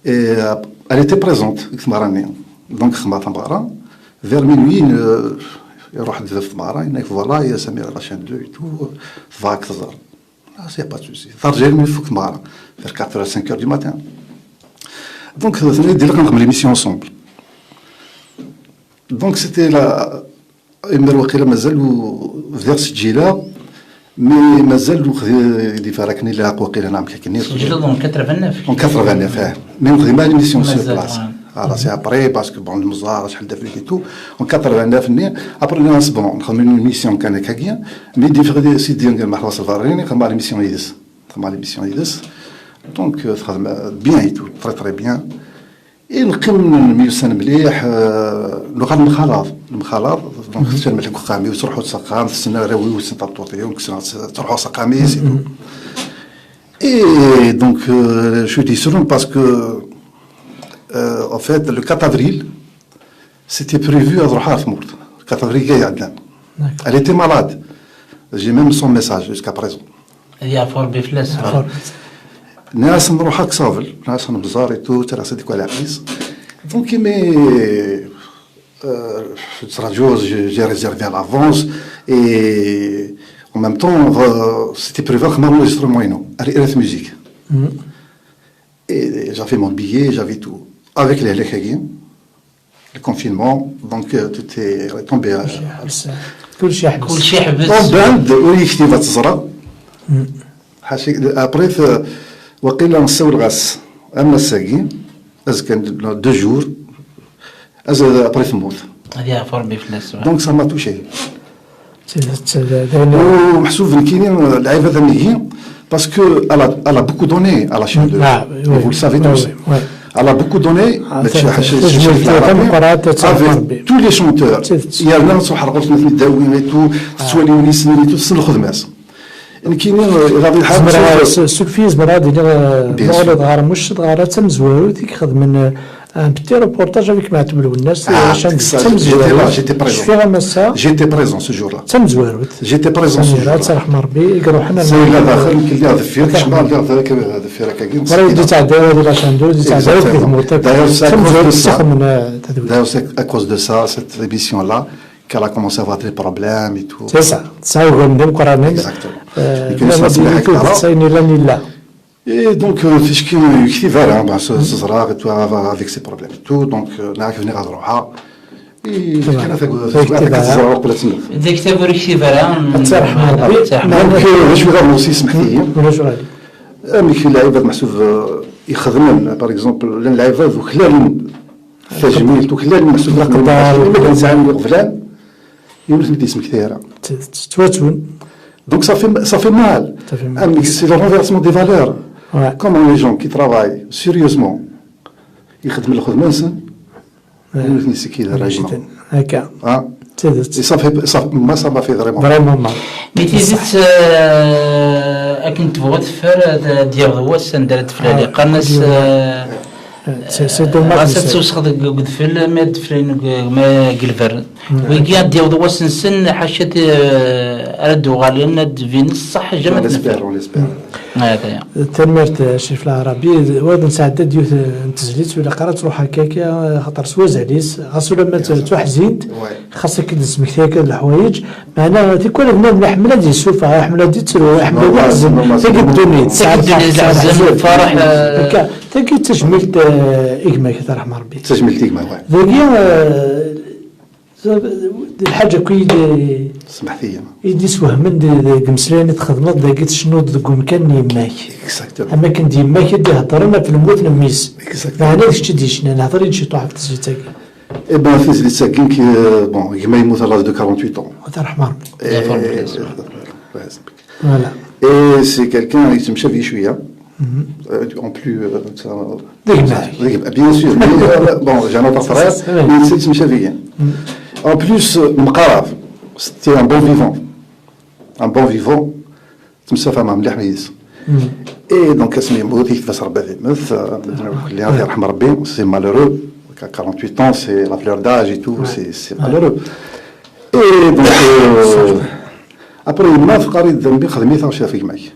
Et, euh, elle était présente, deg tmeɣra-nni. Donc, xedmeɣ tameɣra. Vers minuit, euh, iruḥ-d bab tmeɣra, yenna-k, voilà, il y a Samira la chaîne deux et tout, tebɣa ad k-tẓer. Ah, c'est pas de souci. Ḍarǧa mi fuk mara, vers quatre heures, cinq heures du matin. Donc, euh, on a dit, on a l'émission ensemble. Donc, c'était la, Imer waqila mazal u bdiɣ sǧileɣ, mais mazal ur xdi-, di farakni la waqila nɛam kakni. Sǧileḍ en quatre-vingt-neuf? En quatre-vingt-neuf, eh. Mais ur xdim ara l'émission sur place. Voilà, c'est après, parce que bon, le mzar, شحال دافع et tout. En quatre-vingt-neuf, ni, après, on a, bon, on a une émission kan kagi, mais di fɣi sidi ngan maḥwas lvarrini, xdem l'émission yid-s. Xdem l'émission yid-s. Donc, euh, bien et tout, très, très bien. I neqqim nemyussan mliḥ, eh, nuɣal nemxalaḍ, nemxalaḍ, donc, ttcermeɣ deg uxxam-iw, ttruḥuɣ s axxam, tessen arraw-iw, tessen tameṭṭut-iw, kkseɣ, ttruḥuɣ s axxam-is et tout. Et donc, euh, je suis déçu parce que, euh, en fait, le quatre avril, c'était prévu ad ruḥeɣ ɣer tmurt. Le quatre avril-agi iɛeddan. D'accord. Elle était malade. J'ai même son message jusqu'à présent. Ad yeɛfu Rebbi fell-as. Yeɛfu Rebbi. Nniɣ-as nruḥ ad k-savel, nniɣ-as nbẓar et tout, ttaraɣ-as ad ikwali ɛqel-is. Donc, imi, euh, ttṛaǧuɣ, j'ai, j'ai réservé à l'avance, et en même temps, euh, c'était prévu xedmeɣ l'enregistrement-inu, ar, ar musique. Et j'avais mon billet, j'avais tout. Avec les lehlak-agi, le confinement, donc, euh, tout est tombé, euh, كلشي حبس. كلشي حبس. Umbeɛd, ur yektib ad teẓra. Ḥaca, après, euh, waqila nessawel ɣas am ass-agi, azekka, deux jours, après temmut. Ad yeɛfu Rebbi fell-as. Donc, ça m'a touché. Tidet, d ayen. Umeḥsub nekkini, euh, lɛibad am ihi, parce que elle a, elle a beaucoup donné à la chaîne deux. Ah, oui, vous le savez tous. Elle a beaucoup donné, avec tous les chanteurs. Yerna ad truḥ ɣur-sen ad ten-id-tawi et tout, tettwali win yessnen et tout, tessen lxedma-s. Nekkini, euh, ɣer lḥal. Zemreɣ, s-, ssuref-iyi, zemreɣ ad iniɣ, euh, ma ɣur-i dɣa Rmuc, dɣa d tamezwarut i ixedmen, euh, un petit reportage avec Maɛtub Lwennas, ah, d tamezwarut. J'étais là, j'étais présent. Cfiɣ am ass-a. J'étais présent ce jour-là. D tamezwarut. J'étais présent ce jour-là. Ad tt-yerḥem Rebbi, i iruḥen ar. Sɛiɣ daxel, nekk lliɣ deffir, kecmeɣ, lliɣ deffir akkagi. Wala ur d-yettɛeddi ara di la chaîne deux, ur d-yettɛeddi ara di tmurt akk. D'ailleurs, c'est à cause de ça. D'ailleurs, c'est à cause de ça, cette émission-là, qu'elle a commencé à avoir des problèmes et tout. C'est ça. Tesɛa uguren d imeqqranen. Exactement. Nniɣ-as d tidet, ayen yellan yella. Et donc, euh, ticki ur yektib ara, ben, s-, s-, ẓriɣ et tout, avec ses problèmes et tout, donc, euh, nniɣ-ak bniɣ ad ruḥeɣ. Et fkan-as tazwara uqbel ad temmut. D aktab ur yektib ara. Ad tt-yerḥem Rebbi. Donc, euh, d acu i ɣer-newsi, smeḥt-iyi. Ulac uɣilif. Amek lɛibad meḥsub, euh, ixedmen, par exemple, llan lɛibad uklalen tajmilt, uklalen meḥsub leqder, imi d-nesɛan iɣeblan, yiwen ur ten-id-yesmekti ara. Ttwattun. Donc ça fait, ça fait mal. C'est le renversement des valeurs. Comment les gens qui travaillent sérieusement, ixedmen lxedma-nsen, yiwen ur ten-yessekkid ara. Akka. Et ça fait, ça, moi, ça m'a fait vraiment. Vraiment mal. Mais tidet, euh, akken tebɣu teffer, ad d-yaweḍ wass anda ara d-teflali. Qqaren-as, euh, c'est, c'est dommage. Ɣas ad tewsex deg udfel, mi ad d-flan deg, ma deg lberr. Wigi ad d-yaweḍ wass-nsen, ḥaca ara d-uɣalen, ad d-binen ṣṣeḥ, jamais. On espère, on espère. Tanemmirt, Crif Laɛrabi. Wa ad nesɛedda-d yiwet n tezlit, ur ilaq ara ad truḥ akka, akka, axaṭer s wazal-is, ɣas ulamma d tuḥzint, xas akken d-nesmekti akka d leḥwayeǧ, meɛna tikwal bnadem iḥemmel ad yessufeɣ, iḥemmel ad yettru, iḥemmel ad yeḥzen. Tagi d ddunit, tagi d ddunit, leḥzen, lferḥ. Akka, tagi d tajmilt, eh, i gma-k, ad t-yerḥem Rebbi. Tajmilt i gma-k. Dagi, eh, d lḥaǧa akk i d-, smeḥt-iyi, i d-iswehmen di, deg imeslayen i txedmeḍ, dagi tcennuḍ deg umkan n yemma-k. Exactement. Am akken d yemma-k i d-iheddren ɣef lmut n mmi-s. Exactement. Meɛna d kečč i d-yecnan, hder-iyi-d ciṭuḥ ɣef tezlit-agi. Eh ben, tizlit-agi, euh, bon, gma yemmut à l'âge de quarante-huit ans. Ad t-yerḥem Rebbi. Voilà. Et c'est quelqu'un, yettemcabi cwiya. Euh, en plus, euh, d gma-k. Bien sûr, mais, euh, bon, j'ai un autre frère, mais c'est yettemcabi. En plus, euh, mqarab, c'était un bon vivant. Un bon vivant. Temsafham mliḥ yid-s. Et donc, asmi yemmut, yekteb-as Rebbi ad immet, euh, ad yerḥem Rebbi, c'est malheureux. À quarante-huit ans, c'est la fleur d'âge et tout, c'est, c'est malheureux. Et donc, euh, après, yemma teqqar-iyi-d, xdem-it ɣef gma-k.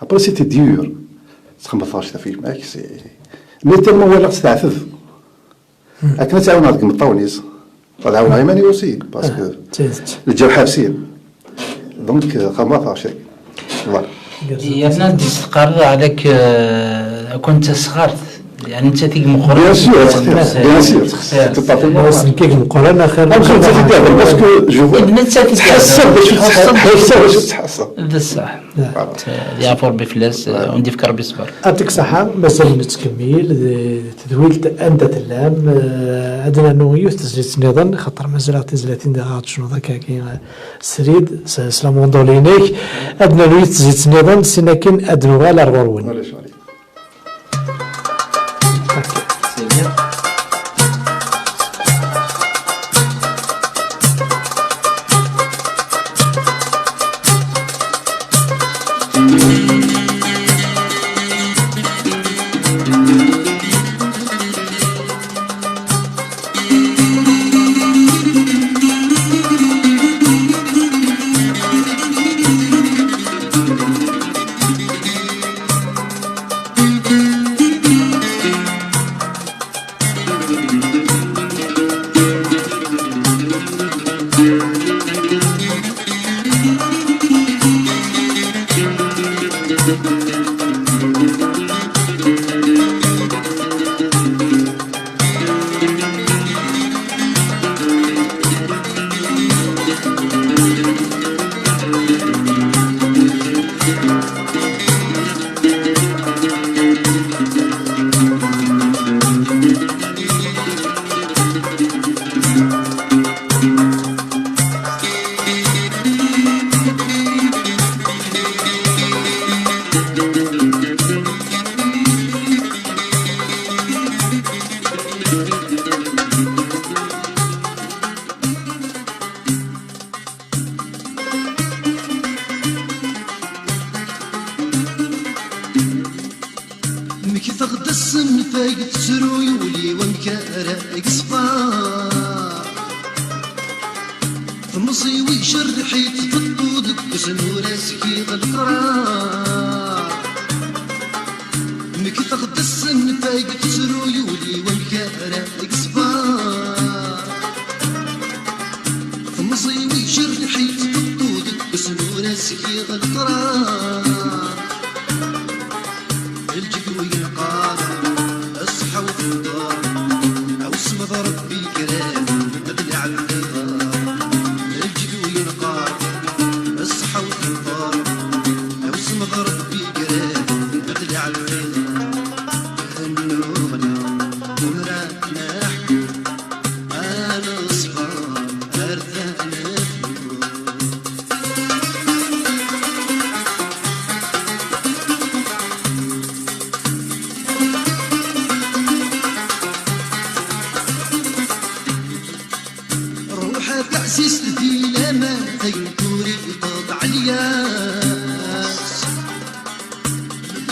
Après, c'était dur. Txedmeḍ ɣef gma-k, c'est, mais tellement walaɣ-tt teɛteb. Akken ad tt-ɛawneɣ deg imeṭṭawen-is, ad ɛawneɣ iman-iw aussi, parce que lǧerḥ ḥebsin. Donc, euh, xedmeɣ ɣef gma-k. Voilà. Yerna d-isteqar عليك, euh, كنت صغرت. يعني, نتا تيك مقرن. Bien sûr, bien sûr. C'est tout à fait normal. Akken kik meqqren, axir. Parce que je vois. Netta tixeṣṣer, tixeṣṣer. Bessah. Voilà. Yeɛfu Rebbi fell-as, euh, undif Rebbi ṣṣber. Atik saḥa, mazal nettkemmil di tedwilt anda tellam, euh, ad nernu yiwet tezlit nniḍen, xaṭer mazal-aɣ tizlatin diɣ ad tecnuḍ akka, euh, srid, s, s la mandolin-ik. Ad nernu yiwet tezlit nniḍen, sin akin ad nuɣal ar ɣur-wen. Mmekteɣ-d ass n fayt, tettru yuli wamek ara yeṣfa. Temẓi-w ijerreḥ-itt, teṭṭu deg uzemmur, azekka leqrar. Mmekteɣ-d ass n fayt, tettru yuli wamek ara yeṣfa. Temẓi-w ijerreḥ-itt, teṭṭu deg uzemmur, azekka leqrar. Lǧegwi yenqar, ṣṣeḥḥa u tenḍer, a usmeḍ Rebbi yekraren, ad nɛeddi iḍar. Lǧegwi yenqar, ṣṣeḥḥa u tenḍer, a usmeḍ Rebbi yekraren, ad nɛeddi iḍar. Nnuɣna, ur neḥku, a neṣber, ar tanfult. Ruḥ a taɛzizt di laman, tayen turiḍ ɛelli-as.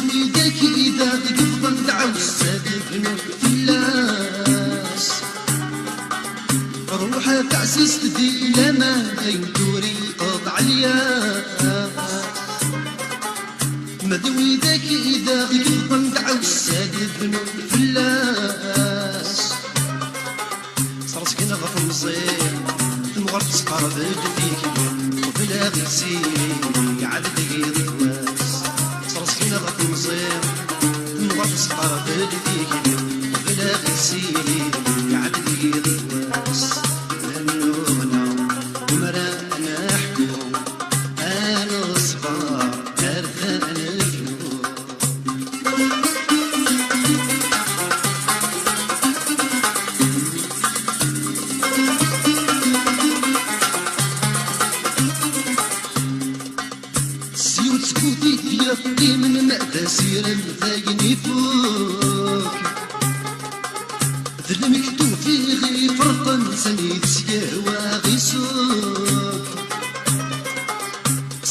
Widak i d aɣ-yebḍan dɛawsa d bnun fell-as. Ruḥ a taɛzizt di laman, ayen turiḍ ɛelli-as. Ma d widak i d aɣ-yebḍan dɛawsa d bnun fell-as. Sreẓgen ɣef temẓi, temɣer tesqerdeb tikli, qbel ad issili, iɛedda yiḍ d wass. Sreẓgen ɣef temẓi, temɣer tesqerdeb tikli, qbel ad issili, iɛedda yiḍ d wass. Nnuɣna, umran neḥku, a neṣber, ar tanfult. S yiwet tfutit yeqqimen, ma d asirem dayen ifuk. D lmektub i ɣ-iferqen, sani d-s yehwa ɣ-isuk.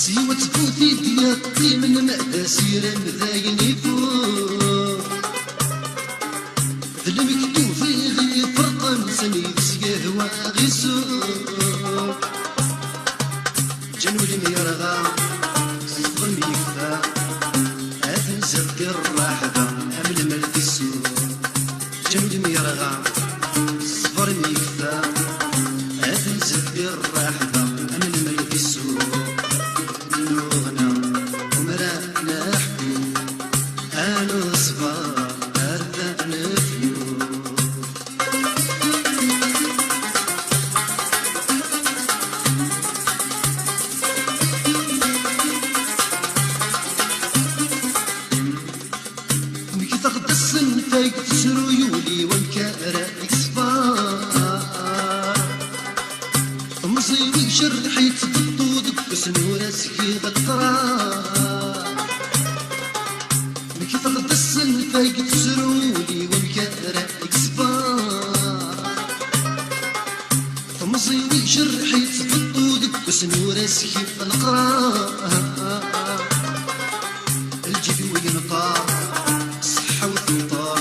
S yiwet tfutit yeqqimen, ma d asirem dayen ifuk. D lmektub i ɣ-iferqen, sani d-s yehwa ɣ-isuk. Ǧǧan ul-im yerɣa, ṣṣber-im yekfa, ad nzerdi rraḥba, am lmal di ssuq. Ǧǧan ul-im yerɣa, ṣṣber-im yekfa, ad nzerdi rraḥba, am lmal di ssuq. Nnuɣna, Ar ṣṣbeḥ ar d anefyur. Nekteɣ-d asenfay deg tesru yuli wamek ara yeṣber. Temẓi-w ijerreḥ-itt beṭṭu deg usnur asgiɣ ṭṭra. Nekteɣ-d asenfay deg tesru yuli wamek ara yeṣber. Temẓi-w ijerreḥ-itt beṭṭu deg usnur asgiɣ ṭṭra. Lǧib-iw yenṭer, ṣṣeḥḥa-w tenṭer,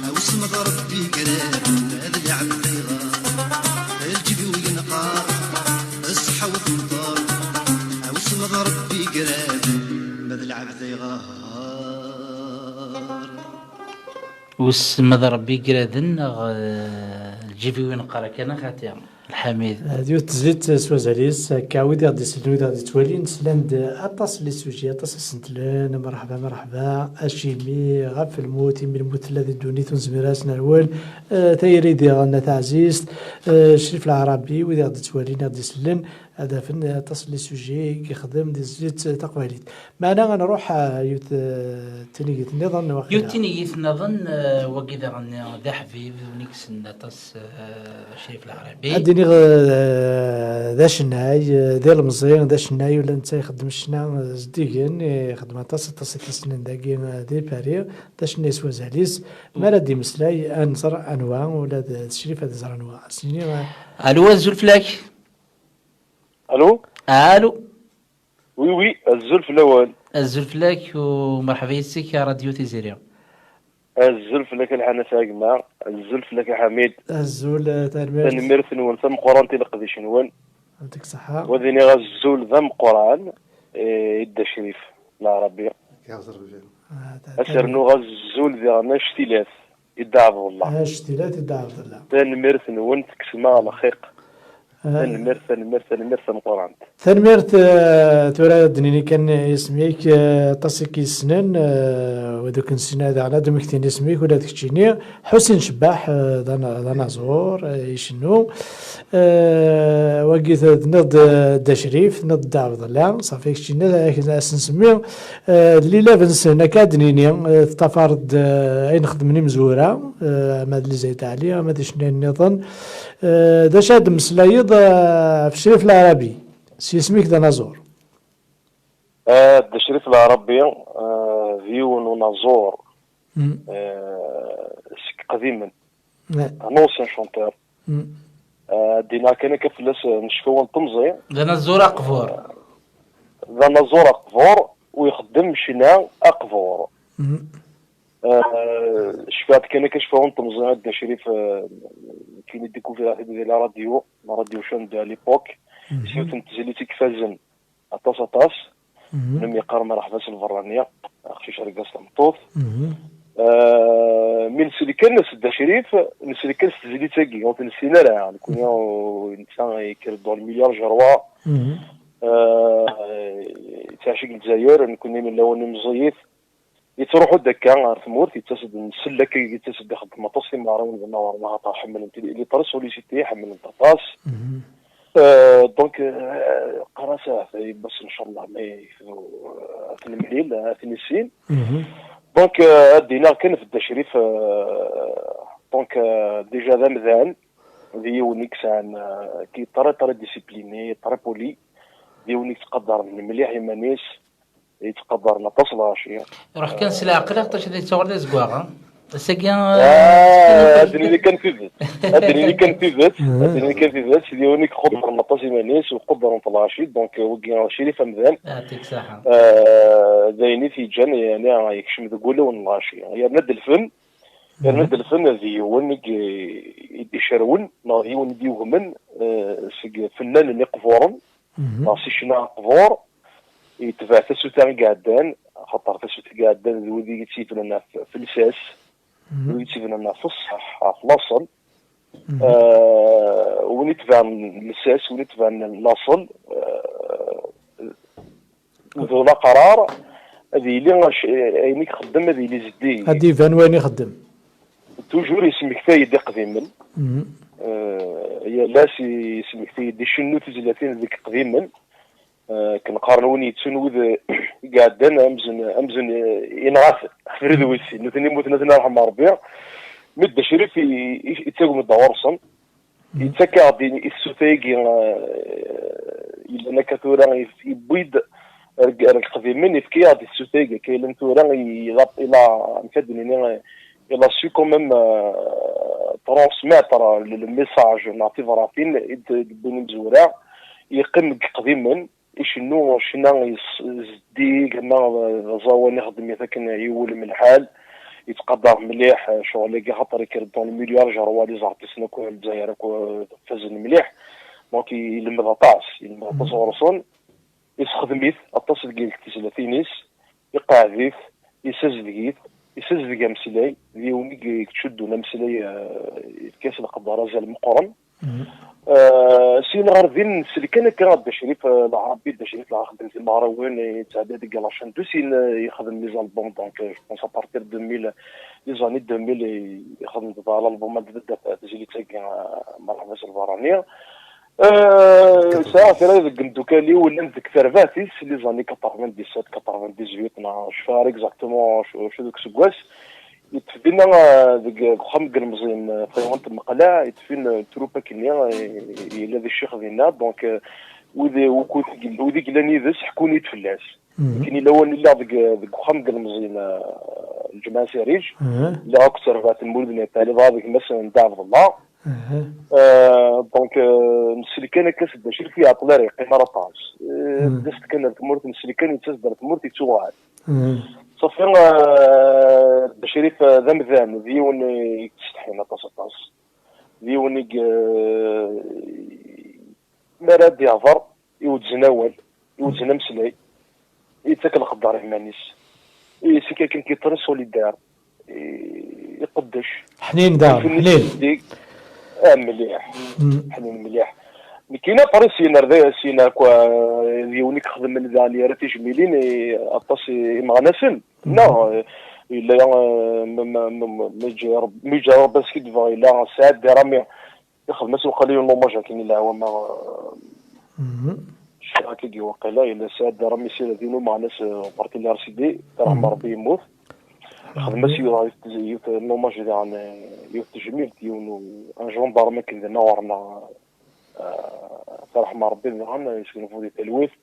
awsem d Ṛebbi igraden, ma d lɛebd ayɣer. Lǧib-iw yenṭer, ṣṣeḥḥa-w tenṭer, awsem d Ṛebbi igraden, ma d lɛebd ayɣer. Wis ma d Ṛebbi igraden, neɣ, eh, lǧib-iw yenṭer akka, neɣ xaṭi? Lḥamid. Eh, d yiwet tezlit s wazal-is, akka wid i ɣ-d-isellen, wid i ɣ-d-ittwalin, slan-d aṭas n les sujets, aṭas i sentlen, mreḥba, mreḥba, acimi, ɣef lmut, imi lmut tella di ddunit, ur nezmir ad as-nerwel, eh, tayri diɣen taɛzizt, eh, Crif Leɛrabi, wid i ɣ-d-ittwalin, i ɣ-d-isellen, ad afen aṭas n les sujets i yexdem di tezlit taqbaylit. Meɛna ad nruḥ, eh, yiwet, eh, tinigit nniḍen, waqila. Yiwet tinigit nniḍen, eh, wagi daɣen d aḥbib, win i yessnen aṭas, eh, Crif Leɛrabi. Ad d-iniɣ, eh, d acennay, eh, d ilemẓi, d acennay, ula netta ixeddem ccna, eh, zeddigen, ixeddem aṭas, aṭas i t-yessnen dagi, eh, di Paris, d acennay s wazal-is. Mi ara d-imeslay, ad nẓer anwa, ula d, d Crif ad iẓer anwa. Ad s-nini, eh, Alo, azul fell-ak. Alo? Alo. Oui, oui, azul fell-awen. Azul fell-ak u merḥba yes-k a Radio Tiziri. Azul fell-ak a Lḥanat a gma, azul fell-ak a Ḥamid. Azul, eh, tanemmirt. Tanemmirt-nwen tameqqrant i leqdic-nwen. Yɛṭik ṣṣeḥḥa. Wa ad iniɣ azul d ameqqran, eh, i Dda Crif Leɛrabi. Ad s-rnuɣ azul diɣen actilat i Dda Ɛebdellah. Actilat i Dda Ɛebdellah. Tanemmirt-nwen, tekksem-aɣ lxiq. Ah. Tanemmirt, tanemmirt, tanemmirt tameqqrant. Tanemmirt, eh, tura ad d-nini kan isem-ik, eh, aṭas i k-yessnen, eh, wid ur k-nessin ara daɣen ad d-mmektin isem-ik ula d keččini. Ḥusin Cebbaḥ, eh, d ana-, d anaẓur, eh, icennu. Eh, wagi t-, tenniḍ-d, eh, Dda Crif, tenniḍ-d Dda Ɛebdellah, ṣafi keččini ad s-nsemmi, eh, d lilab-nsen, akka ad d-nini, eh, teṭṭafar-d, eh, ayen xeddmen imezwura, eh, ama d Lizayt Ɛli, ama d icennayen nniḍen. Eh, d acu ad d-temmeslayeḍ, eh, ɣef Crif Leɛrabi, s yisem-ik d anaẓur? Eh, Dda Crif Leɛrabi, eh, d yiwen unaẓur, mm, eh, seg qdimen. Ouais. Un ancien chanteur. Mm. Eh, ad d-iniɣ kan akka fell-as, eh, necfawa n temẓi. D anaẓur aqbur. Eh, d anaẓur aqbur, u ixeddem ccna aqbur. Mm. Eh, cfiɣ-d kan akka ccfawa n temẓi, a Dda Crif, eh, nekkini découvert-it di la radio, la radio Chann deux à l'époque. Mhm. S yiwet n tezlit i ifazen aṭas, aṭas. Mhm. Num yeqqar mreḥba s lberrani, aqcic argaz tameṭṭut. Mhm. Eh, mi nsel kan s Dda Crif, nsel kan s tezlit-agi, ur t-nessin ara. Nekkni, mhm, netta yekker-d dans le milieu algérois. Mhm. Eh, yettɛic deg Lezzayer, nekkni nella win imẓiyit. Yettruḥu-d akka ɣer tmurt, yettas-d, nsell akka, yettas-d ixeddem aṭas timeɣriwin d Nnawaḍ, axaṭer ḥemmlent, il est très sollicité, ḥemmlent aṭas. Mhm. Euh, donc, euh, qqar-as ahat yiwwas, ncallah, ma yekfu, euh, ad t-nemlil, ad t-nissin. Mhm. Donc, euh, ad d-iniɣ kan ɣef Dda Crif, euh, donc, euh, déjà d amdan, d yiwen i yesɛan, euh, qui est très, très discipliné, très poli, d yiwen i yettqadaren mliḥ iman-is, yettqadaren aṭas lɣaci. Ruḥ kan s leɛqel, axaṭer d acu i d-yettɣur d azeggaɣ, ha? Ass-agi, ah, eh, ad d-nini kan tidet. Ad d-nini kan tidet. Mhm. Ad d-nini kan tidet. D yiwen i iqudren aṭas iman-is u quddren-t lɣaci. Donc, wigi, Crif amdan. Yɛṭik ṣṣeḥḥa. Eh, d ayen i t-yeǧǧan, yeɛni, yekcem deg wulawen n lɣaci. Yerna-d lfen. Mhm. Yerna-d lfen d yiwen i d-, i d-icerwen, neɣ d yiwen i d-yugmen, eh, seg fennanen iqburen, mhm, neɣ si ccna aqbur, yetbeɛ tasuta i iɛeddan, axaṭer tasuta i iɛeddan d wid i yettibnen ɣef, ɣef lsas, mhm, wid i yettibnen ɣef ṣṣeḥ, ɣef laṣel. Mhm. Eh, win itebɛen lsas, win itebɛen laṣel, eh, d ulaqrar, ad yili ac- ayen i ixeddem ad yili zeddig. Ad d-iban wayen ixeddem. Toujours yesmektay-d iqdimen. Mhm. Euh, yal ass yesmektay-d, icennu tizlatin deg iqdimen. Euh, akken qqaren win yettun wid, euh, i iɛeddan, amzun, amzun, euh, yenɣa-t ɣef red wis sin. Nutni mmuten, nutni rḥem Rebbi. Mi Dda Crif i, i, yettagem-d ɣur-sen. Yettak-aɣ-d i, i tsut-agi, eh, yellan akka tura, yef- yewwi-d ar, ar iqdimen, yefka-aɣ-d i tsut-agi akka yellan tura, ila, ila, amek ad d-nini, eh, il a su quand même, euh, transmettre le, le message neɣ tibratin i d-, d-wwin imezwura, yeqqim deg iqdimen, icennu ccna yes- zeddig, ama d aẓawan ixeddem-it akken iwulem lḥal, yettqadar mliḥ, eh, ccɣel-agi, xaṭer yekker dans le milieu, les artistes akk n Lezzayer akk, eh, fazen mliḥ. Donc, yelmed aṭas, yelmed aṭas ɣur-sen, yessexdem-it aṭas deg tizlatin-is, iqeɛɛed-it, yessazdeg-it, yessazdeg ameslay, d yiwen i yettcuddun ameslay, eh, yefka-as lqedder azal meqqren. Mhm. Eh, syin ɣer din, nsel kan akka Dda Crif, eh, Lɛerbi, Dda Crif lɛerbi, xeddem timeɣriwin, eh, yettɛedda deg la chaîne deux, syin, eh, yexdem les albums, donc, eh, je pense à partir de deux mille, les années deux mille, eh, yexdem-d l'album ad tbedda tezlit-agi, eh, Merḥba s Lbarani. Eh, sɛiɣ kra deg imeddukal-iw llan deg terbaɛt-is, les années quatre-vingt-dix-sept, quatre-vingt-dix-huit, neɣ cfiɣ ara exactement acu, acu deg useggas. Yeṭṭef dinna, eh, deg, deg uxxam n yilmeẓyen, eh, taywant n Meqleɛ, yeṭṭef-in, eh, trupp akkenni, eh, yella di ccix dinna, donc, eh, wid, wukud i yell-, wid i yellan yid-s ḥkun-iyi-d fell-as. Mhm. Akken yella wani lliɣ deg, deg uxxam n yilmeẓyen, eh, Lǧemɛa Sariǧ, mhm, lliɣ akked terbaɛt n Mulud n At Ɛli, dɣa d gma-s n Dda Ɛebdellah. Mhm. Eh, donc, eh, nsel kan akka s Dda Crif, yeɛṭel ara yeqqim ara aṭas. Eh, mhm, d as-d kan ar tmurt, nsel kan yettas-d ar tmurt, yettuɣal. Mhm. Ṣafi, eh, Dda Crif, eh, d amdan, d yiwen i yettsetḥin aṭas, aṭas. D yiwen i, eh, mi ara d-yehḍer, iwezzen awal, iwezzen ameslay, yettak lqedder i iman-is. Yesik akken ki très solidaire, i-, iqeddec. Ḥnin daɣen, ḥnin. Zeddig. Ah, mliḥ. Mm. Ḥnin mliḥ. Nekkini après syin ar da, syin akk, eh, d yiwen i ixedmen daɣen yerra tijmilin, i aṭas i, imeɣnasen. Mm. Neɣ, eh, yella, eh, ma, ma, ma, ma, ma yeǧǧa Rebbi, ma yeǧǧa Rebbi askiddbeɣ, yella Saɛid Dirami, ixdem-as waqila yiwen n hommage akken i leɛwama, eh, mhm, cfiɣ akkagi waqila, yella Saɛid Dirami, sira din umeɣnas, eh, parti n R C D, tarḥem, mhm, Rebbi yemmut. Xdem-as yiwet, yiwet, yiwet n hommage daɣen, eh, yiwet tejmilt, yiwen u-, un gendarme akken dinna ɣur-neɣ, eh, tarḥem Rebbi daɣen, yesgunfu di talwit.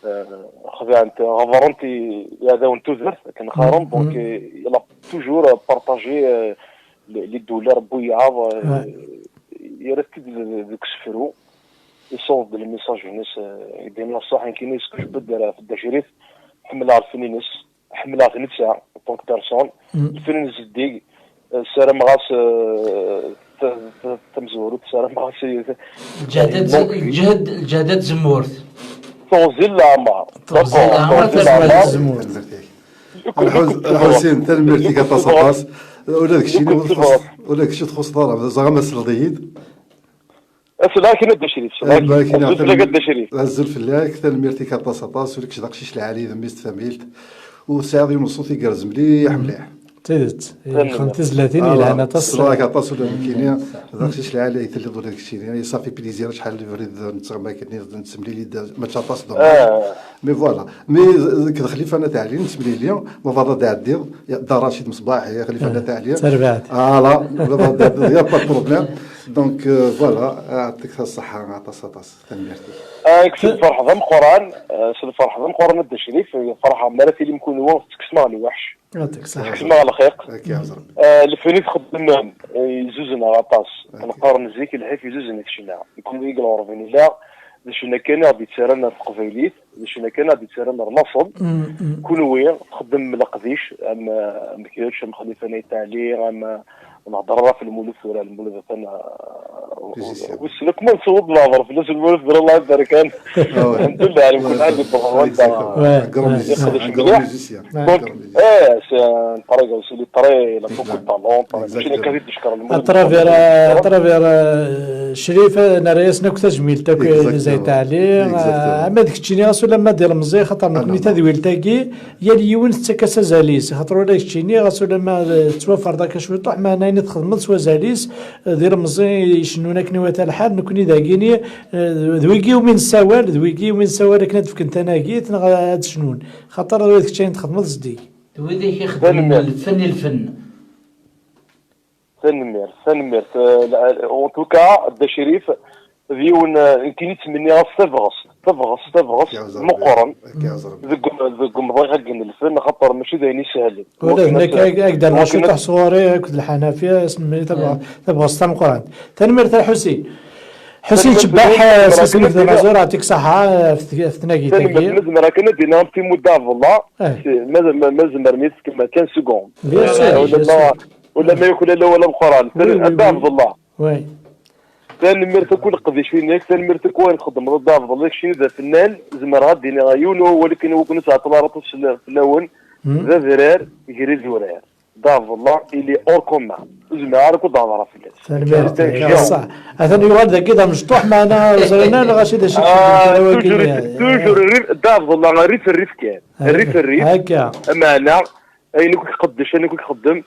Eh, xedɛent, ɣeḍrent i iɛdawen n tudert, akken qqaren, mm, donc, mm, eh, il a toujours partagé, eh, les, les douleurs n wiyaḍ, eh, ouais, yerra-t-id d-, deg usefru, yessaweḍ-d lmissaj-ines, eh, din ṣṣaḥ, nekkini, ce que je peux dire ɣef Dda Crif, ḥemmleɣ lfen-ines, ḥemmleɣ-t netta, en tant que personne, mm, lfen-ines zeddig, Ssarameɣ-as, eh, ta-, ta-, tamezwarut, ssarameɣ-as i, lǧehd ad, lǧehd, lǧehd ad zemmurt. Teɣzi n leɛmer. Teɣzi n leɛmer, teɣzi n leɛmer. Zemmurt. Ḥusin, tanemmirt-ik aṭas, aṭas. Ula d keččini ur txuṣṣ, ula d kečči txuṣṣeḍ ara, ẓriɣ ma tesleḍ-iyi-d. Aselɣak-ina Dda Crif, aselɣak-ina Dda Crif. Azul fell-ak, tanemmirt-ik aṭas, aṭas, ula d kečč d aqcic lɛali, d mmi-s n tfamilt, u tesɛiḍ yiwen n ṣṣut igerrez mliḥ, mliḥ. D tidet, yexdem tizlatin yelhan aṭas. Ṣṣelak aṭas ula d nekkini, d aqcic lɛali ay telliḍ ula d keččini, ça fait plaisir, acḥal d abrid nettɣama akken nettemlili-d, mačči aṭas d. Mais voilà, mais d Xlifa n At Ɛli nettemlili, ma bɣiḍ ad d-ɛeddiḍ, Dda Racid Mesbaḥ, Xlifa n At Ɛli. Tarbaɛt. Voilà, ma bɣiḍ ad d-ɛeddiḍ, y a pas de problème. Donc, euh, voilà, yeɛṭik ṣṣeḥḥa aṭas, aṭas. Tanemmirt-ik. Ah, nekk s lferḥ d ameqqran, ah, s lferḥ d ameqqran a Dda Crif, ferḥeɣ mi ara tilim kunwi, tetteksem-aɣ lweḥc. Tetteksem-aɣ lxiq. Ah, lfen i txeddmem, eh, yezuzen-aɣ aṭas. Neqqaren zik lḥif yezuzen-it ccna. Nekkni deg lɣerba nella, d ccna kan i ɣ-d-yettarran ar teqbaylit, d ccna kan i ɣ-d-yettarran ar laṣel. Mm, mm. Kunwi txeddmem leqdic, am, am kečč, am Xlifa n At Ɛli, am, Nehder ɣef Lmulud tura, Lmulud atan, ah, wissen akk ma nṣewwed nehder fell-as, Lmulud tura, Allah ibarek. Alḥemdulillah, nekk ad d-iwweḍ wanda. Yeqdec mliḥ. Donc, eh, c'est un très, c'est très, il a beaucoup de talent, mačči nekk ad t-id-neckeṛ Lmulud. À travers, à travers, euh, Crif, eh, nerra-yasen akk tajmilt akk, eh, di Zayd Ɛli. Eh, ama d keččini, ɣas ulamma d ilemẓi, xaṭer nekkni tadwilt-agi, yal yiwen tettak-as azal-is, xaṭer ula d keččini, ɣas ulamma, eh, tettwaferḍ akka cwiṭuḥ, meɛna ayen i txedmeḍ s wazal-is, eh, d ilemẓi icennun akken iwata lḥal, nekkni dagini, eh, d wigi umi nessawal, d wigi umi nessawal akken ad d-fken tanagit, neɣ ad cnun. Xaṭer d kečč ayen txedmeḍ zeddig. D wid i ixeddmen lfen i lfen. Tanemmirt, tanemmirt. Eh, la-, en tout cas, Dda Crif, d yiwen, eh, nekkini ttmenniɣ-as tabɣest, tabɣest, tabɣest meqqren deg, deg umḍiq-agi n lfen, axaṭer mačči d ayen isehlen. Ula d nekk, ad, ad d-rreɣ ciṭuḥ sɣur-i akked Lḥanafi, ass n tabɣ-, tabɣest tameqqrant. Tanemmirt a Ḥusin. Ḥusin Cebbaḥ, eh, s isem-ik d anaẓur, ɛṭik ṣaḥa, eh, ɣef t-, ɣef tnagit-agi. Tanemmirt, nezmer akken ad d-iniɣ am timudd Abdullah, ma, ma, ma zemren ad yi-tefkem quinze secondes. Bien sûr, bien sûr. Ula ma yuklal awal ameqqran. Dda Abdullah. Tanemmirt akk i leqdic-inek, tanemmirt akk i wayen txeddmeḍ a Dda Abdullah, keččini d afennan, zemreɣ ad d-iniɣ yiwen wawal akken ur ken-ttɛeṭṭil ara aṭas fell-, fell-awen, d adrar gar idurar. Dda Abdullah, il est hors commun. Ur zmireɣ ara ad k-d-hedreɣ fell-as. Tanemmirt, ṣṣeḥ. Atan yuɣal dagi d amecṭuḥ, meɛna ur ẓrin ara lɣaci d acu i d-, toujours, toujours, rrif, Dda Abdullah, rrif, rrif kan. Rrif, rrif. Akka. Meɛna, ayen akk i iqeddec, ayen akk i ixeddem,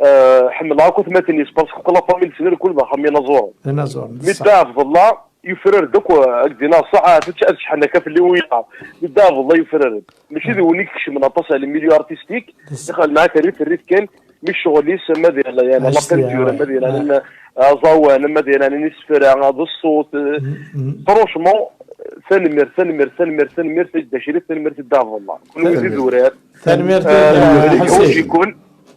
eh, ḥemmleɣ akk atmaten-is, parce que la famille-nsen irkul d axxam inaẓuren. Inaẓuren, ṣṣeḥ. Mi Dda Abdullah yufrar-d akk, eh, ad k-d-iniɣ ṣṣeḥ, ad, ad ceḥḥen akka fell-i wiyaḍ. Mi Dda Abdullah yufrar-d. Mačči d win i ikecmen aṭas ar le milieu artistique, ixdem-ak rrif, rrif kan, mi ccɣel-is, ama d la, yani, la peinture, ama d, yani, aẓawan, ama d, yani, isefra, d ṣṣut, eh, franchement, tanemmirt, tanemmirt, tanemmirt, tanemmirt, a Dda Crif, tanemmirt i Dda Abdullah. Kenwi d idurar. Tanemmirt, eh, eh, Ḥusin. Teḥwaǧ-iken,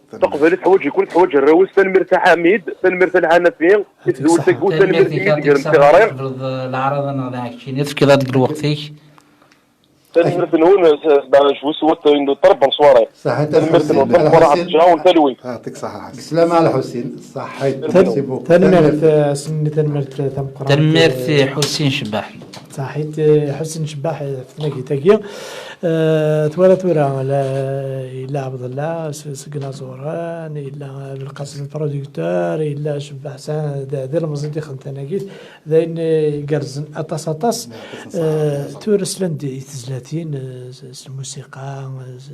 Taqbaylit teḥwaǧ-iken, teḥwaǧ arraw-is. Tanemmirt a Ḥamid, tanemmirt a Lḥanafi, i tedwilt-agi, tanemmirt imi d-tegrem tiɣri. Tebɣiḍ leɛraḍ-nneɣ d aɛekcin, i tefkiḍ-aɣ deg lweqt-ik. Tanemmirt-nwen, s-, s-, s-, s-, s-, une très bonne soirée. Tanemmirt-nwen, tameqqrant, ǧǧaɣ-awen talwit. Yɛṭik ṣṣeḥḥa. Slama a Lḥusin, ṣaḥḥit. Tanemmirt, eh, Senni, tanemmirt, eh, tameqqrant. Tanemmirt i Ḥusin Cebbaḥ. Ṣaḥḥit, eh, Ḥusin Cebbaḥ, eh, ɣef tnagit-agi. Eh, twala tura, la, yella Ɛebdella s-, seg Inaẓuren, yella Belqasem producteur, yella Cebbaḥ San, d, d ilemẓi i d-ixedmen tanagit. D ayen, eh, igerrzen aṭas, aṭas. Eh, tura slan-d i tezlatin, eh, s, s lmusiqa, eh, s,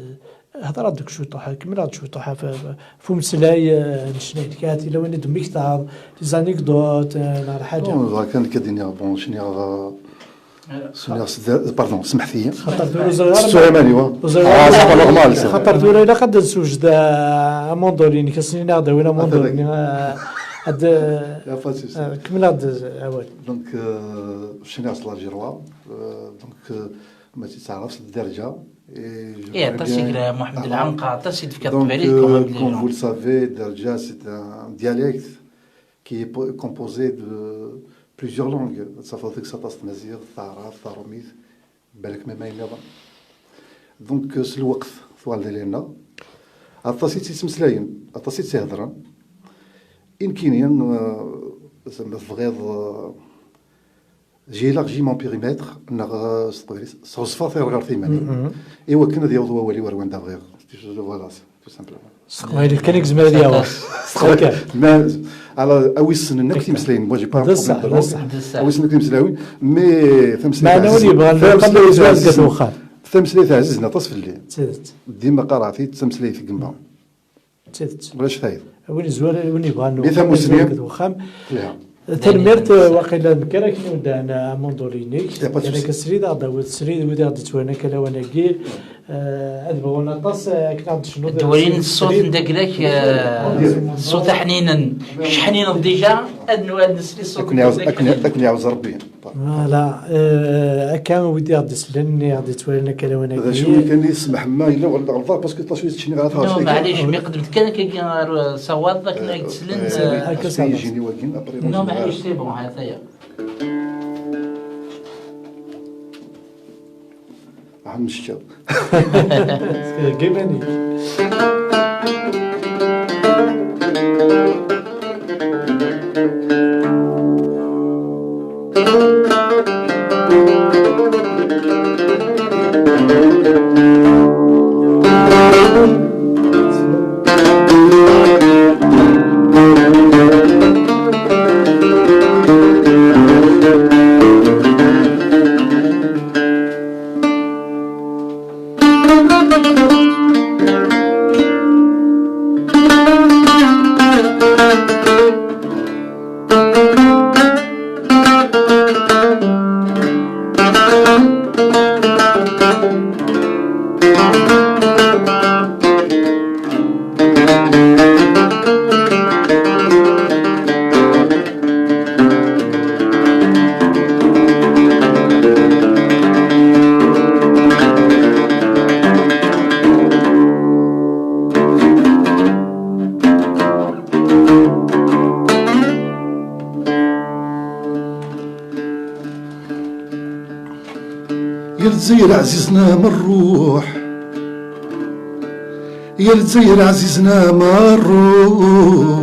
hḍeṛ-aɣ-d deg cwiṭuḥ, kemmel-aɣ-d cwiṭuḥ ɣef, ɣef umeslay, eh, n ccna-inek, ahat yella win i d-temmektaḍ, des anecdotes, eh, neɣ lḥaǧa. Non, bɣiɣ kan ad k-iniɣ, bon, cniɣ, eh, cniɣ s da-, pardon, semḥet-iyi. Xaṭer tura ur ẓriɣ ara. Tetturam anwa? Ur ẓriɣ ara. Ah, c'est pas normal, ça. Xaṭer tura ilaq ad d-nessewjed, eh, amundul-inek, ass-nni ad d-awin amundul-nni, eh, ad, eh, kemmel-aɣ-d awal. Donc, euh, cniɣ s l'algérois, euh, donc, euh, mačči d taɛrabt, s dderǧa. Ih, aṭas i ira Muḥemmed Lɛanqa, aṭas i d-tefka teqbaylit, donc, euh, comme vous le savez, Derja, c'est un dialecte qui est po-, composé de plusieurs langues. Tafeḍ deg-s aṭas tmaziɣt, taɛrabt, taṛumit, balak même ayen nniḍen. Donc, euh, s lweqt, tuɣal d ayla-nneɣ. Aṭas i tt-yettmeslayen, aṭas i tt-ihedren. I nekkini, euh, zama tebɣiḍ, euh, j'ai élargi mon périmètre, neɣ, euh, s teqbaylit, sɣezfeɣ tiɣri ɣer timan-iw, i wakken ad yaweḍ wawal-iw ar wanda bɣiɣ. Voilà, c'est tout simplement. S teqbaylit kan i yezmer ad yaweḍ. S teqbaylit kan. Ma, alors, a wi ssnen akk timeslayin, moi, j'ai pas un problème de langue. A wi ssnen akk timeslayin, mais tameslayt ɛzizen, tameslayt ɛzizen aṭas fell-i. Dima qqareɣ-t-id, tameslayt n yemma. D tidet. Ulac tayeḍ. Win yezwar, win yebɣan. Mi tamusni deg uxxam. Tanemmirt, waqila nekk ara k-iwedden amundul-inek. Yerna-k srid, ad d-tawiḍ srid wid i ɣ-d-yettwalen akka lawan-agi. Eh, ad bɣun aṭas, eh, akken ad d-tecnuḍ. Ddwalin ṣṣut n dagla-k, eh, ṣṣut aḥninen. Cḥninen déjà, ad nwal nesli ṣṣut n dagla-k. Ad ken-iɛawez Rebbi. Voilà, euh, akka wid i ɣ-d-isellen, i ɣ-d-ittwalin akka lawan-agi. D acu kan, i tsemḥem ma yella ɣelḍeɣ, parce que aṭas ur yettcni ara tɣawsa. Non, maɛlic, mi qeddmet kan akka ar, euh, sawaḍ, akken ay d-sellen, euh, akka sawaḍ. Yejini wagi, après. Non, maɛlic, c'est bon, ha-t-aya. Ah, mecca. Thegga iman-ik. يا لزاير عزيزنا من الروح، يا لزاير عزيزنا من الروح.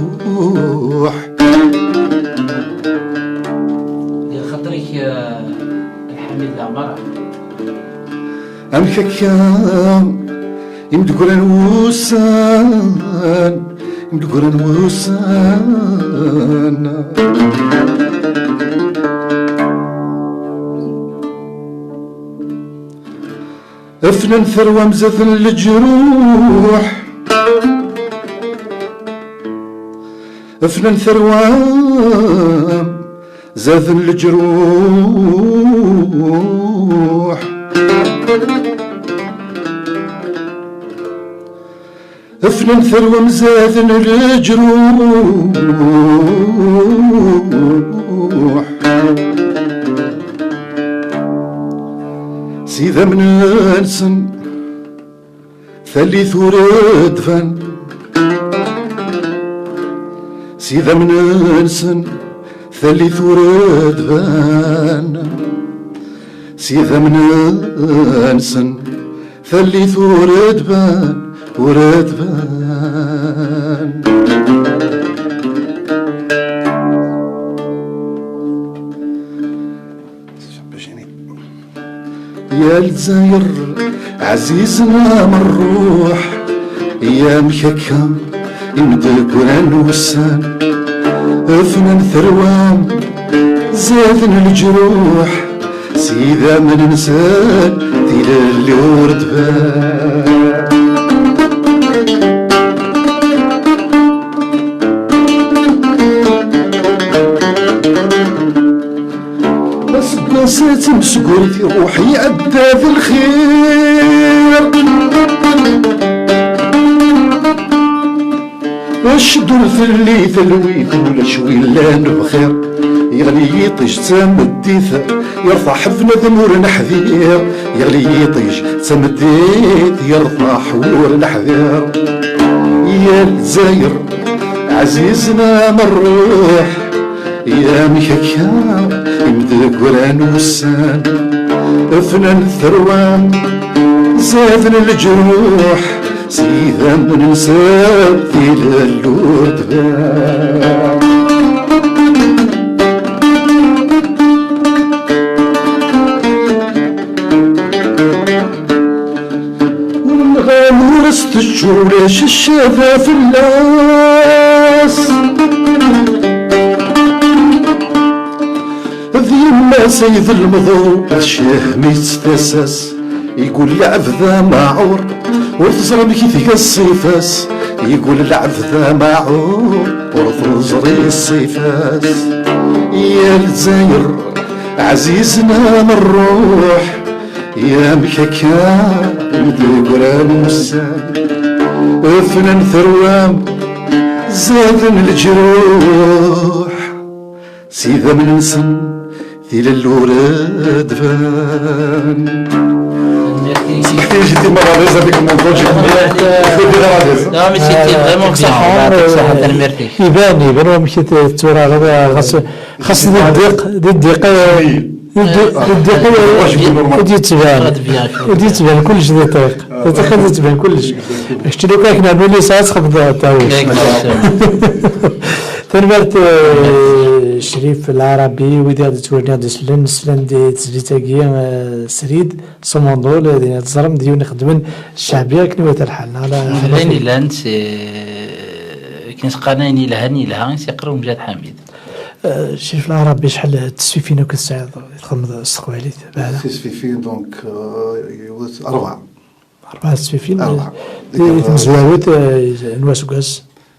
يا خاطرك، آه، الحميد العمارة. أمك كان يمدقران وسان، يمدقران وسان. أفنان ثروة مزات الجروح، أفنان ثروة زاد الجروح. أفنان ثروة مزاد الجروح. سيدة من نسن ثلي ثورة دفن، سيدة من نسن ثلي ثورة دفن، سيدة من نسن ثلي ثورة دفن، ورة دفن. يا لزاير عزيزنا من الروح، يا مككة يمدقران وسان، أفنان ثروام زادن الجروح، سيدا من نسان تلال الوردبان. Aseggas d timsegrit i ruḥ iɛedda d lxir. Aceddur telli telwit ulac wi llan bxir. Yeɣli yiṭij d tameddit, yertaḥ bnadem ur neḥdir. Yeɣli yiṭij d tameddit, yertaḥ ur neḥdir. Ya Lezzayer ɛzizen am rruḥ, yamek akka imdegran ussan, fnan terwam, zaden leǧruḥ, s idammen-nsen tilelli ur tban. Ur nɣan ur as-teččur ulac ccada fell-as. D yemma-s ay d lmeḍru, tcehhem-itt tasa-s. Igul lɛebd amaɛur, ur teẓri amek i tga ṣṣifa-s. Igul lɛebd amaɛur, ur teẓri ṣṣifa-s. Ya Lezzayer ɛzizen am rruḥ, yamek akka imdegran ussan, fnan terwam, zaden leǧruḥ, s idammen-nsen tilelli ur d-tban. C'était Maradez avec mon projet. C'était Maradez. Non, mais c'était vraiment bien. Tanemmirt. Iban, iban wamek i t-, tetturareḍ, ɣas, xas di ddiq, di ddiq, di ddi-, di ddiq, ur d-yettban. Ur d-yettban kullec di ṭṭriq. Di ṭṭriq ad yettban kullec. Kečč lukan akken rnu lisaɛ ad txedmeḍ tawict. Tanemmirt, eh, Crif Lɛarabi, wid i ɣ-d-yettwalin, ɣ-d-isellen, slan di tezlit-agi, eh, srid, s umundul, eh, din ad teẓrem d yiwen ixeddmen cceɛbi akken iwata lḥal, neɣ ala? Llan, llan, c'est, akken s-qqaren, ayen yelhan yelha, i s-yeqqar Umjad Ḥamid. Eh, Crif Lɛarabi, acḥal n tesfifin akk i tesɛiḍ i txedmeḍ s teqbaylit? Beɛda. Tisfifin, donc, euh, yiwet, rebɛa. Rebɛa tesfifin. Rebɛa. Di, di tmezwarut, eh, n waseggas?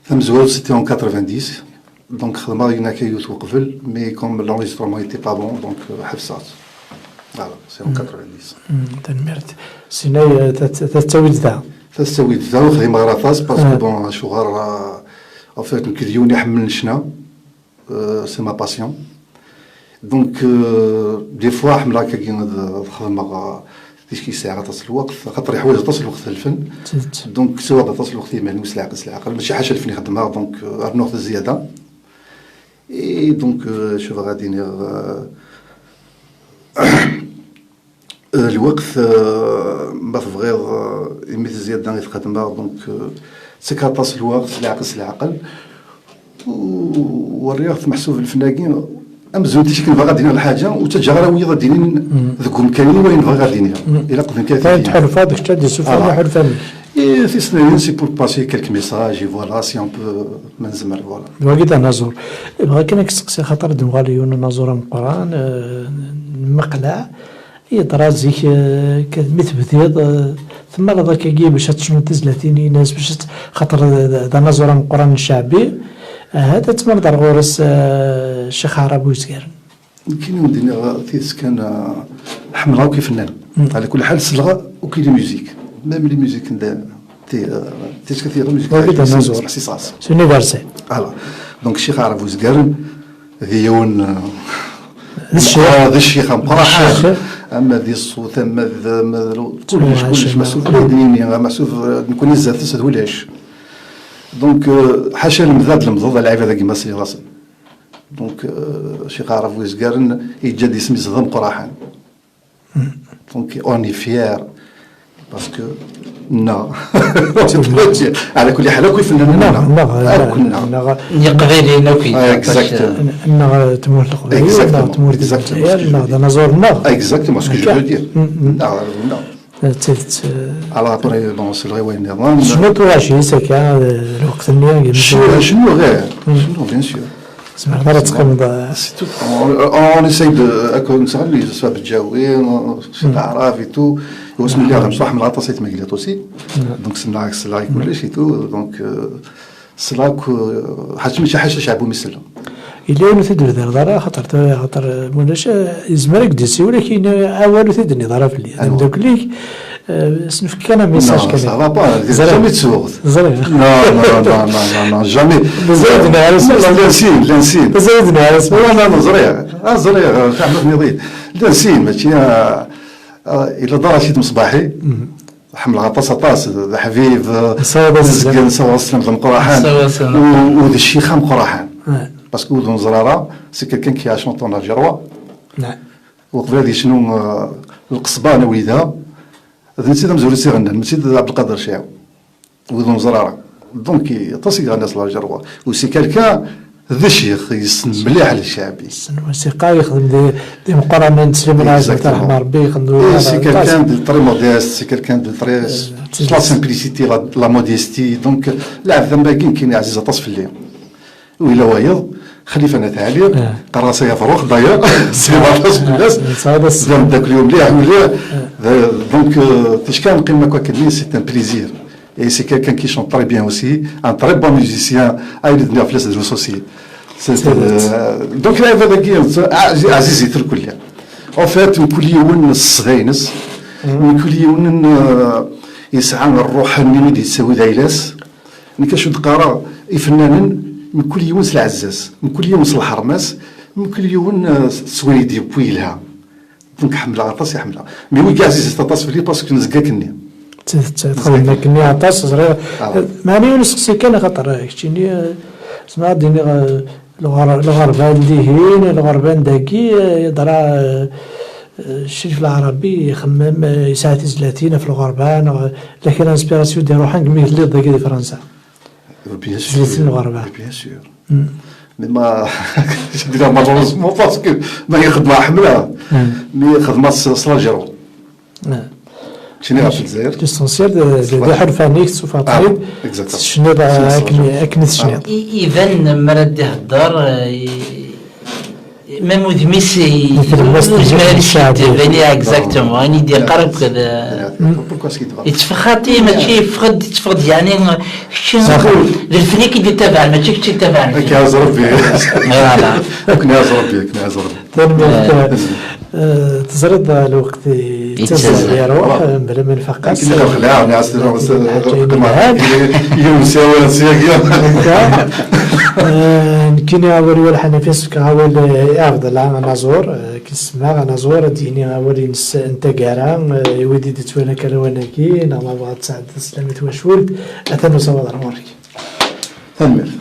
Tamezwarut, c'était en quatre-vingt-dix. Donc, xedmeɣ yiwen akka yiwet uqbel, mais comme l'enregistrement était pas bon, donc, euh, ḥebseɣ-tt. Voilà, c'est en quatre-vingt-dix. Mm, tanemmirt. Sinay, eh, ta, ta, ta tettawi-d da? Ta tettawi-d da, ur xdimeɣ ara aṭas, parce que, bon, acuɣer, euh, en fait, nekk d yiwen iḥemmlen ccna. Euh, c'est ma passion. Donc, euh, des fois, ḥemmleɣ akkagi ad, ad xedmeɣ, euh, ticki sɛiɣ aṭas n lweqt, xaṭer yeḥwaj aṭas n lweqt lfen. Donc, sɛiɣ aṭas n lweqt i yiman-iw s leɛqel, s leɛqel. Mačči ḥaca lfen i xeddmeɣ, donc, euh, rnuɣ-t zzyada. Et donc, euh, je vais dire, euh, Euh, lweqt, euh, ma tebɣiḍ, euh, imi tezya da i txedmeɣ, donc, euh, ttak aṭas n lweqt, s leɛqel, s leɛqel. U-, werriɣ-t meḥsub lfen-agi, amzun ticki nebɣa ad d-iniɣ lḥaǧa, ur ttaǧǧaɣ ara wiyaḍ ad d-inin deg umkan-iw wayen bɣiɣ ad d-iniɣ. Ilaq d nekk ad t-id-iniɣ. Tḥulfaḍ kečč ad d-isuffeɣ ma ḥulfan-ik. Et tisnayin, c'est pour passer quelques messages, et voilà, si on peut, ma nezmer, voilà. D wagi d anaẓur. Bɣiɣ kan ad k-steqsiɣ, xaṭer ad d-nuɣal i yiwen unaẓur ameqqran, euh, n Maqlaɛ. Yeḍra zik, eh, k-, mi tebdiḍ, eh, temaleḍ akkagi bac ad tecnuḍ tizlatin-ines, bac ad t-, xaṭer d, d, d anaẓur ameqqran n cceɛbi, ahat ad temaleḍ ar ɣur-s, eh, Ccix Aɛrab Uzgaren. Nekkini ur d-iniɣ tidet kan, eh, ḥemmleɣ akk ifennanen. Ɛla kulli ḥal, selleɣ akk i les musiques. Même les musiques n, ti-, eh, tidet kan, tidet kan, musique, c'est universel. Voilà. Donc, Ccix Aɛrab Uzgaren, d yiwen, eh, d ccix, d ccix ameqqran. Ama di ṣṣut, ama d, ama d lu-, kullec, kullec, meḥsub ula d yini, meḥsub, eh, nekkni zdat-s d ulac. Donc, eh, ḥaca lemda d lemdeḍ, lɛibad-agi ma sliɣ-asen. Donc, eh, Ccix Aɛrab Uzgaren, yeǧǧa-d isem-is d ameqqran. Donc, on est fier. Parce que, non. Ɛla kulli ḥal, akk ifennanen, non, non, non, akk, non. N Yeqbayliyen akk. Ah, exactement. Neɣ tmurt n Leqbayel, neɣ tmurt n Lezzayer, neɣ d anaẓur, neɣ. Exactement, ce que je veux dire. Non, non. D tidet, eh. Alors après, bon, c'est vrai, ouais, mais bon, je ne pourrais pas, c'est que, eh, lweqt-nni, je, je, bien sûr. Zemreḍ ara teqqimeḍ, eh, c'est tout. On, on essaye de, ad nettɣenni, soit Beǧawi, soit Aɛrab et tout. Wasmi lliɣ d amecṭuḥ, ḥemmleɣ aṭas aytmagliṭ aussi. Donc, ssneɣ, selleɣ i kullec et tout. Donc, euh, selleɣ akk, euh, ḥaca, mačči ḥaca Ceɛbi umi selleɣ. Yella yiwen ur t-id-tebdireḍ ara, xaṭer, xaṭer, eh, ma ulac, eh, yezmer ad k-d-yessiwel, ad k-yini awal ur t-id-tenniḍ ara fell-i. D ameddakel-ik, Eh, s-nefk kan un message kan. Non, ça va pas, jamais tsuɣ. Ẓriɣ. Non, non, non, jamais. Mazal d nɛas. Llan sin, llan sin. Mazal d nɛas. Non, non, non, ẓriɣ. Ah, ẓriɣ, eh, fehmeɣ-ten-id. Llan sin, mačči, ah, ah, ila d Racid Meṣbaḥi. Ḥemmleɣ aṭas, aṭas. D aḥbib, eh, nesɛa-d aslam d ameqqran. U, u d ccix ameqqran. Parce que ur d-neẓra, c'est quelqu'un qui a chanté en algérois. Uqbel ad yecnu, eh, lqesba n Wida, d netta i d amezwaru i tt-iɣennan, mačči d Ɛebdelqader Ciɛu. Wid ur neẓri ara. Donc, aṭas i iɣennan s l'algérois. U c'est quelqu'un d ccix, yessen mliḥ le cceɛbi. Yessen lmusiqa, yexdem di, d imeqqranen n Sliman Ɛazem, exactement. Ṛeḥma Ṛebbi, yexdem d wid. Et c'est quelqu'un de très modeste, c'est quelqu'un de très, euh, la simplicité, la, la modestie. Donc, lɛebd am wagi, nekkini ɛziz aṭas fell-i. U yella wayeḍ, Xlifa n At Ɛli, qqareɣ-as Ayafrux, d'ailleurs, c'est vrai, c'est vrai. D ameddakel-iw mliḥ, mliḥ. Donc, euh, ticki neqqim akk akkenni, c'est un plaisir. Et c'est quelqu'un qui chante très bien aussi, un très bon musicien. Ah, il est venu à Fles de aussi. C'est, euh, donc, lɛibad-agi, ɛziz, ɛziz i tirkelli. En fait, mkul yiwen s ṣṣda-ines, mkul yiwen, euh, yesɛa ṛṛuḥ-nni i d-yettawi d ayla-s. Nekk acu d-qqareɣ, ifennanen, mkul yiwen s lɛezza-s, mkul yiwen s lḥerma-s, mkul yiwen, eh, s, s wayen i d-yewwi yelha. Donc, ḥemmleɣ aṭas i ḥemmleɣ. Mais wigi ɛzizit aṭas fell-i parce que nezga akkenni. D tidet, txedmem akkenni aṭas, ẓriɣ. Meɛna yiwen useqsi kan, axaṭer, eh, keččini, eh, zemreɣ ad d-iniɣ, eh, Lɣer-, lɣerba n dihin, lɣerba n dagi, eh, yeḍra, eh, eh, Crif Lɛarabi ixemmem, eh, yesɛa tizlatin ɣef lɣerba, neɣ la kra inspiration d-iruḥen deg mi telliḍ dagi di Fransa? Bien sûr. Tizlatin n lɣerba. Bien sûr. Mm. Mais ma, je dirais malheureusement, parce que ma xedmeɣ ḥemmleɣ, mais xedmeɣ s, s la Gironde. Cni ɣef Lezzayer. L'essentiel de, de, d iḥulfan-ik, tessufɣeḍ-ten-id, exactement, tecniḍ akken, akken i tecniḍ. I-, iban mi ara d-ihedder, eh, i-, même udem-is i-, ur yezmir ad isketeb, exactement, ayen i d-yeqqar akk d, yettfex xaṭi, mačči yeffeɣ-d, yettfeɣ-d, yeɛni, kečč d lfen i k-id-yettabaɛen, mačči kečč i yettabaɛen. Akka ɛaz Rebbi. Voilà. Akken ɛaz Rebbi, akken ɛaz Rebbi. Tanemmirt. Eh, teẓriḍ, eh, lweqt yettazzal, yettazzal, iruḥ, eh, mebla ma nfaq-as. Akken i xelɛeɣ, nniɣ-as, qqimeɣ yiwen usawal syagi. Eh, nekkini awal i Lḥanafi, sefkeɣ awal, eh, i Ɛebdella Anaẓur, eh, akken semmaɣ Anaẓur, ad d-yini awal-ines n taggara, eh, i wid i d-yettwalan akka lawan-agi, neɣ ma bɣa ad tesɛeddiḍ sslam i twacult, atan usawaḍ ar ɣur-k. Tanemmirt.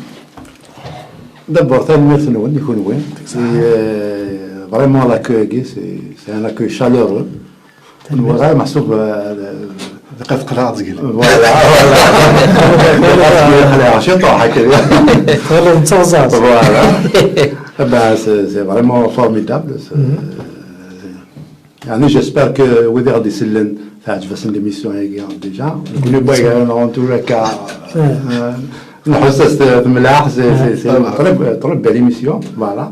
D'abord, tanemmirt-nwen i kunwi. I, euh, vraiment, l'accueil-agi, c'est, c'est un accueil chaleureux. Tanemmirt. Voilà, meḥsub, euh, d qad qleɣ zgil. Voilà, voilà. Qleɣ ciṭuḥ akka. Voilà, netta ẓẓaẓ. Voilà. Eh ben, c'est, c'est vraiment formidable. C'est, يعني، j'espère que wid i ɣ-d-isellen teɛǧeb-asen l'émission-agi déjà. Nekni, en tout cas, euh, nḥuss-as temleḥ, c'est, c'est, c'est très, très belle émission, voilà.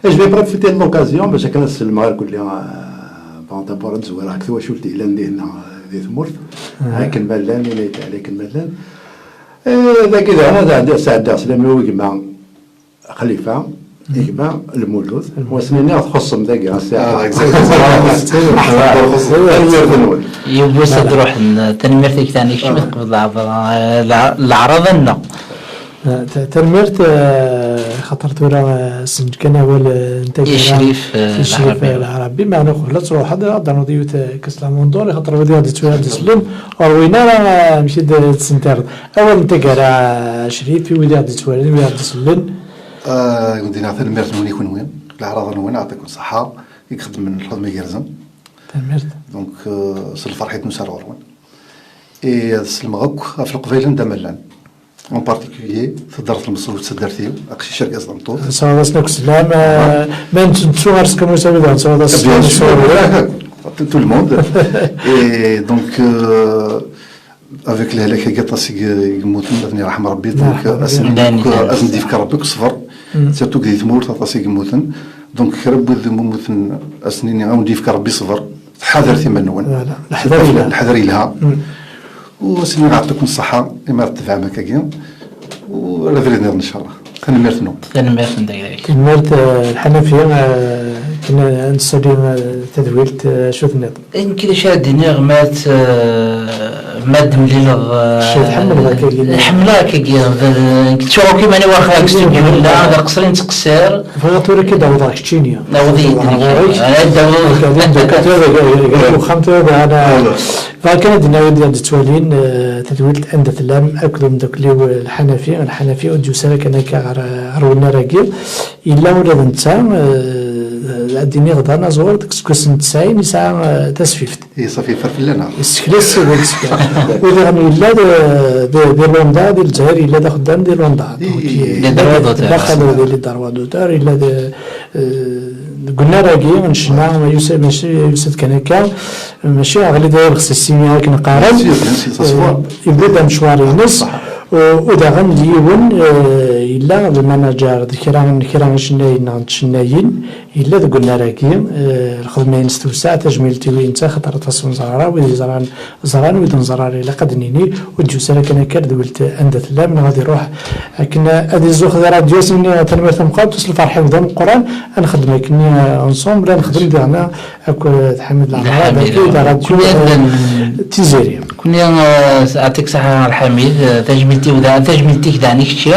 Et je vais profiter de l'occasion باش akken ad sellmeɣ i rkelli, euh, bon, d'abord ad zwireɣ deg twacult yellan dinna, euh, di tmurt, akken ma llan, inayt ɛli akken ma llan. Eh, dagi daɣen ad ɛeddiɣ, sɛeddaɣ sslam-iw i gma Xlifa, i gma Lmulud. Lmulud. Wa sen-iniɣ txuṣṣem dagi, a Si. Ah, exactement. Tanemmirt-nwen. Yiwwas ad d-ruḥen, tanemmirt-ik tani kečč mi tqebleḍ leɛra-, leɛraḍa-nneɣ. Eh, ta-, tanemmirt, eh, xaṭer tura, eh, sen-d kan awal, eh, n taggara i Crif, eh, i Crif Leɛrabi. Eh, Leɛrabi, meɛna uqbel ad truḥeḍ, ad d-ternuḍ yiwet, eh, kas la Mondor, xaṭer wid i ɣ-d-yettwalin ad d-slen, ur win ara, eh, amek i d-, d-tessentireḍ. Awal n taggara, eh, Crif, i wid i ɣ-d-yettwalin, wid i ɣ-d-isellen. Ah, wen-d-iniɣ tanemmirt-nwen i kunwi, leɛraḍa-nwen, yeɛṭikum ṣṣeḥḥa, i ixeddmen lxedma igerrzen. Tanemmirt. Donc, euh, s lferḥ i d-nusa ar ɣur-wen. Et ad sellmeɣ akk ɣef Leqbayel anda ma llan. En particulier, taddart n Lmeṣruf d taddart-iw, aqcic argaz d ameṭṭut. Tesɛiḍ-asen akk sslam, euh, ma nettu ar Skamut awi daɣen, tesɛiḍ-as sslam. Bien sûr, tout, tout le monde. Et donc, euh, avec lehlak-agi aṭas i y-, i yemmuten, ad ten-yerḥem Rebbi, donc, ad sen-, ad sen-d-yefk Rebbi akk ṣṣber, surtout deg tmurt aṭas i yemmuten, donc kra n wid yemmuten, ad sen-nini, ad wen-d-yefk Rebbi ṣṣber, ḥadret iman-nwen. Voilà, leḥder yelha. Leḥder yelha. U ad sen-nini, yeɛṭikum ṣṣeḥḥa, imi ara tebɛem akkagi, u ar abrid nniḍen, ncallah. Tanemmirt-nwen. Tanemmirt-nwen. Tanemmirt, eh, Lḥanafi, eh, akken ad nessali, eh, tadwilt, eh, acu tenniḍ? Nekk d acu ara d-iniɣ, ma t-, eh, ma d-temlileḍ, eh, ḥemmleɣ akkagi. Ḥemmleɣ akkagi, d, d, nekk ttuɣ akk iman-iw axir deg studio-nni, d aqṣer i nettqeṣṣir. Bɣiɣ tura ad k-id-awḍeɣ keččini. Awḍ-iyi-d, ad d-awḍeɣ. Deg uxxam tura, bɣiɣ kan ad d-iniɣ i wid i ɣ-d-yettwalin, eh, tadwilt anda tellam akked umeddakel-iw, eh, Lḥanafi. Lḥanafi ur d-yusi ara kan akka ɣer, ɣer wennar-agi. Yella ula d netta, eh, ad d-iniɣ d anaẓur, deg iseggasen n tesɛin yesɛa, eh, tasfift. Yeṣfa yeffer fell-aneɣ. Yessekles deg iseggasen. U diɣen yella d, d, di Londres, di Lezzayer yella d axeddam di Londres. Donc, les droits d'auteur. Yella d, les droits d'auteur, yella d, eh, deg unnar-agi n ccna, ma yusa-, mačči yusa-d kan akka, mačči aɣli d ayen xsissin akken qqaren. Bien sûr, bien sûr, ça se voit. Eh, yewwi-d amecwar-ines. U, u daɣen d yiwen, eh, yella d manager d kra n kra n icennayen neɣ n tcennayin, yella deg unnar-agi, eh, lxedma-ines tewseɛ, tajmilt-iw i netta, xaṭer aṭas ur neẓra ara, wid yeẓran ẓran, wid ur neẓra ara ilaq ad d-nini, ur d-yusi ara kan akka ar tadwilt anda tellam, neɣ ad iruḥ akken ad izuxx di ṛṛadyu, ad s-nini tanemmirt tameqqrant, s lferḥ-iw d ameqqran, ad nxeddem akkenni, eh, ensemble, ad nexdem diɣen akked Ḥamid Leɛmer, Ḥamid, dagi, eh, d ṛṛadyu, eh, n Tiziri. Kunwi, eh, yeɛṭik ṣṣeḥḥa a Lḥamid, eh, tajmilt-iw da-, tajmilt-ik daɣen i kečči.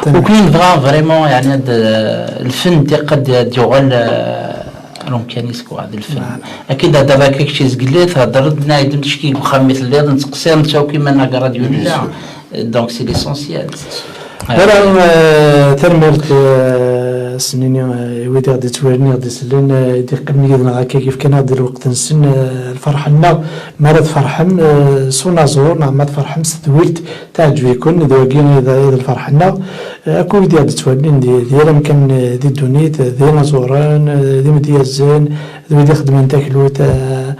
Tanemmirt. U kunwi nebɣa vraiment, yeɛni, ad, eh, lfen diɣ ad, ad yuɣal, eh, ar umkan-is, quoi, d lfen. Voilà. Akka i d-hedreḍ akka kečči zgelli, theddreḍ-d, nɛid-d ticki deg uxxam mi telliḍ, nettqeṣṣir, nettawi akk iman-nneɣ deg ṛṛadyu nella. Bien sûr. Donc, c'est l'essentiel. Voilà, euh, tanemmirt, euh, As-nini, eh, i wid i ɣ-d-ittwalin, i ɣ-d-isellen, eh, i d-iqqimen yid-neɣ akka, yefkan-aɣ-d lweqt-nsen, eh, lferḥ-nneɣ, mi ara tferḥem, eh, s unaẓur, neɣ ma tferḥem s tedwilt teɛǧeb-iken, d wagi i d, i d lferḥ-nneɣ. Eh, akk wid i ɣ-d-ittwalin di, di yal amkan, eh, di ddunit, eh, d inaẓuren, eh, d imedyazen, d wid ixeddmen taklut, eh,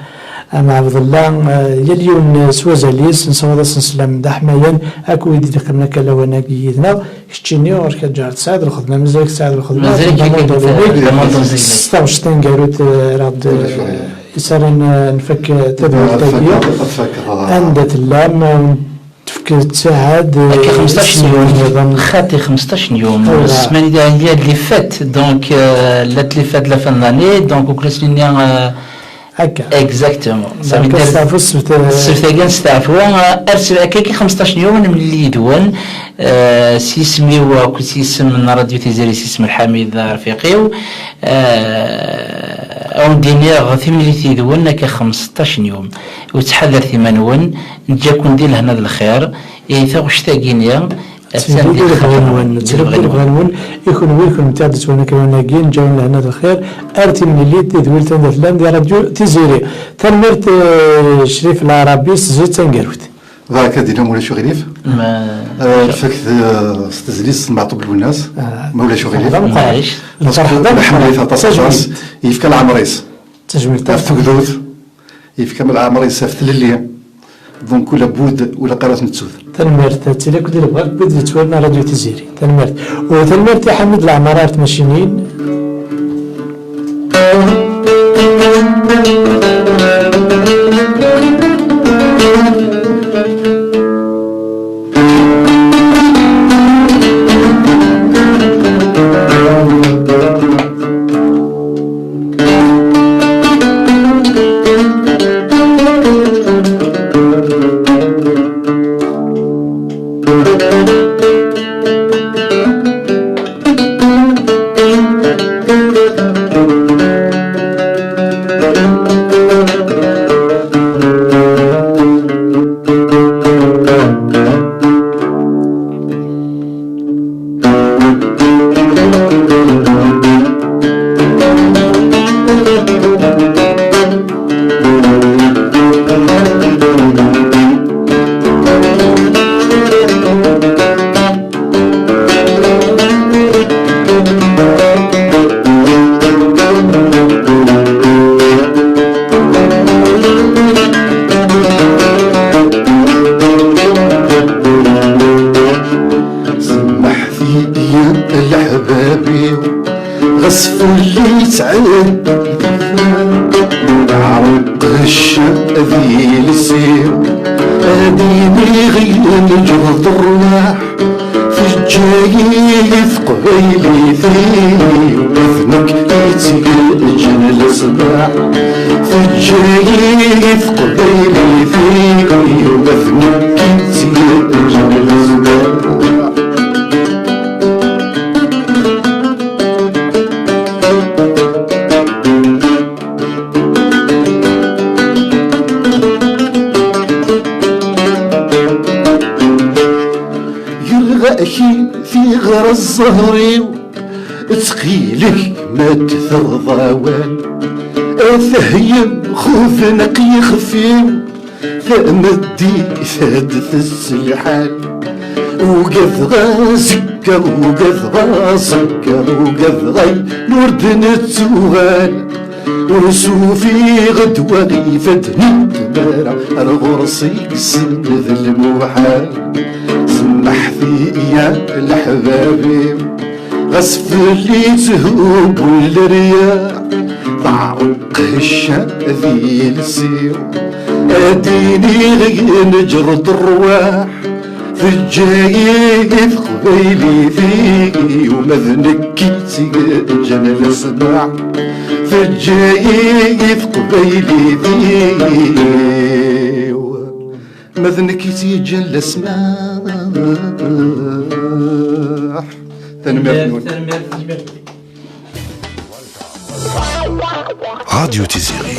am Ɛebdella, eh, yal yiwen s wazal-is, nessawaḍ-asen sslam d aḥmayan, akk wid i d-iqqimen akka lawan-agi yid-neɣ. Keččini ɣur-k a Ǧaɛfar, tesɛiḍ lxedma, mazal-ik tesɛiḍ lxedma, mazal-ik d amanḍu, d amanḍu. S taɣect taneggarut, eh, ara ɣ-d, eh, isaren, eh, nfak, eh, tadwilt-agi. Anda tellam, eh, tefk ttiɛad, eh, akka xmesṭac n yum, xaṭi xmesṭac n yum, ssmana-agi, il y a de les fêtes, donc, euh, la, les fêtes de la fin d'année, donc, uklas-nni, euh, Akka. Exactement. Ça veut dire, ssebt-agi ad nesteɛfu, ar s-, akka, akka xmesṭac n yum ad nemlil yid-wen, eh, s yisem-iw akked s yisem n Radio Tiziri, s yisem Lḥamid Arfiqi-w. Eh, ad wen-d-iniɣ timlilit yid-wen akka xmesṭac n yum. U ttḥadaret iman-wen, neǧǧa-ken di lehna d lxir, ihi taɣect-agi-nni, Attan di lebɣi-nwen, di lebɣi-nwen. I kenwi, kennemti i ɣ-d-ittwalin akka lawan-agi, neǧǧa-wen lehna d lxir, ar timlilit, tadwilt anda tellam di Radio Tiziri. Tanemmirt, eh, Crif Lɛarabi, s tezlit taneggarut. Baraka dina, ma ulac uɣilif. Ma, eh, nfak-d, eh, s tezlit n Meɛṭub Lwennas, ma ulac uɣilif. Maɛlic. Lferḥ d ameqqran. Aṭas, aṭas, yefka leɛmer-is. Tajmilt. Ɣef tugdut, yefka leɛmer-is ɣef tlelli. Donc, ula bud, ula qarat nettud. Tanemmirt, ad tili akk di lebɣi n wid yettwalin Radio Tiziri. Tanemmirt. U tanemmirt i Ḥamid Leɛmer ar tmacinin. Semḥet-iyi a leḥbab-iw, ɣas fell-i ttɛeddi. Ɛreq ccan di iles-iw, ad iniɣ yenǧer-d rrwaḥ. Teǧǧa-yi teqbaylit-iw, d nekk i tt-iǧǧan leṣbaḥ. Teǧǧa-yi teqbaylit-iw, d nekk i tt-iǧǧan leṣbaḥ. Yerɣa-k tiɣra ẓẓher-iw, ttxil-k ma d-terreḍ awal, a tehyem xud neq yixef-iw. Tameddit ad tess lḥal. Ugadeɣ azekka, ugadeɣ azekka, ugadeɣ ayen ur d-nettuɣal. Ur s-ufiɣ ddwa ifadden n tmara, ar ɣur-s i yesselmed lmuḥal. Semḥet-iyi a leḥbab-iw, ɣas fell-i tthubbu leryaḥ, teɛreq ccan di iles-iw. Ad iniɣ yenǧer-d rrwaḥ, teǧǧa-yi teqbaylit-iw, ma d nekk i tt-iǧǧan leṣbaḥ. Teǧǧa-yi teqbaylit-iw, ma d nekk i tt-iǧǧan leṣbaḥ. Tanemmirt-nwen. Tanemmirt, tanemmirt. Radio Tiziri.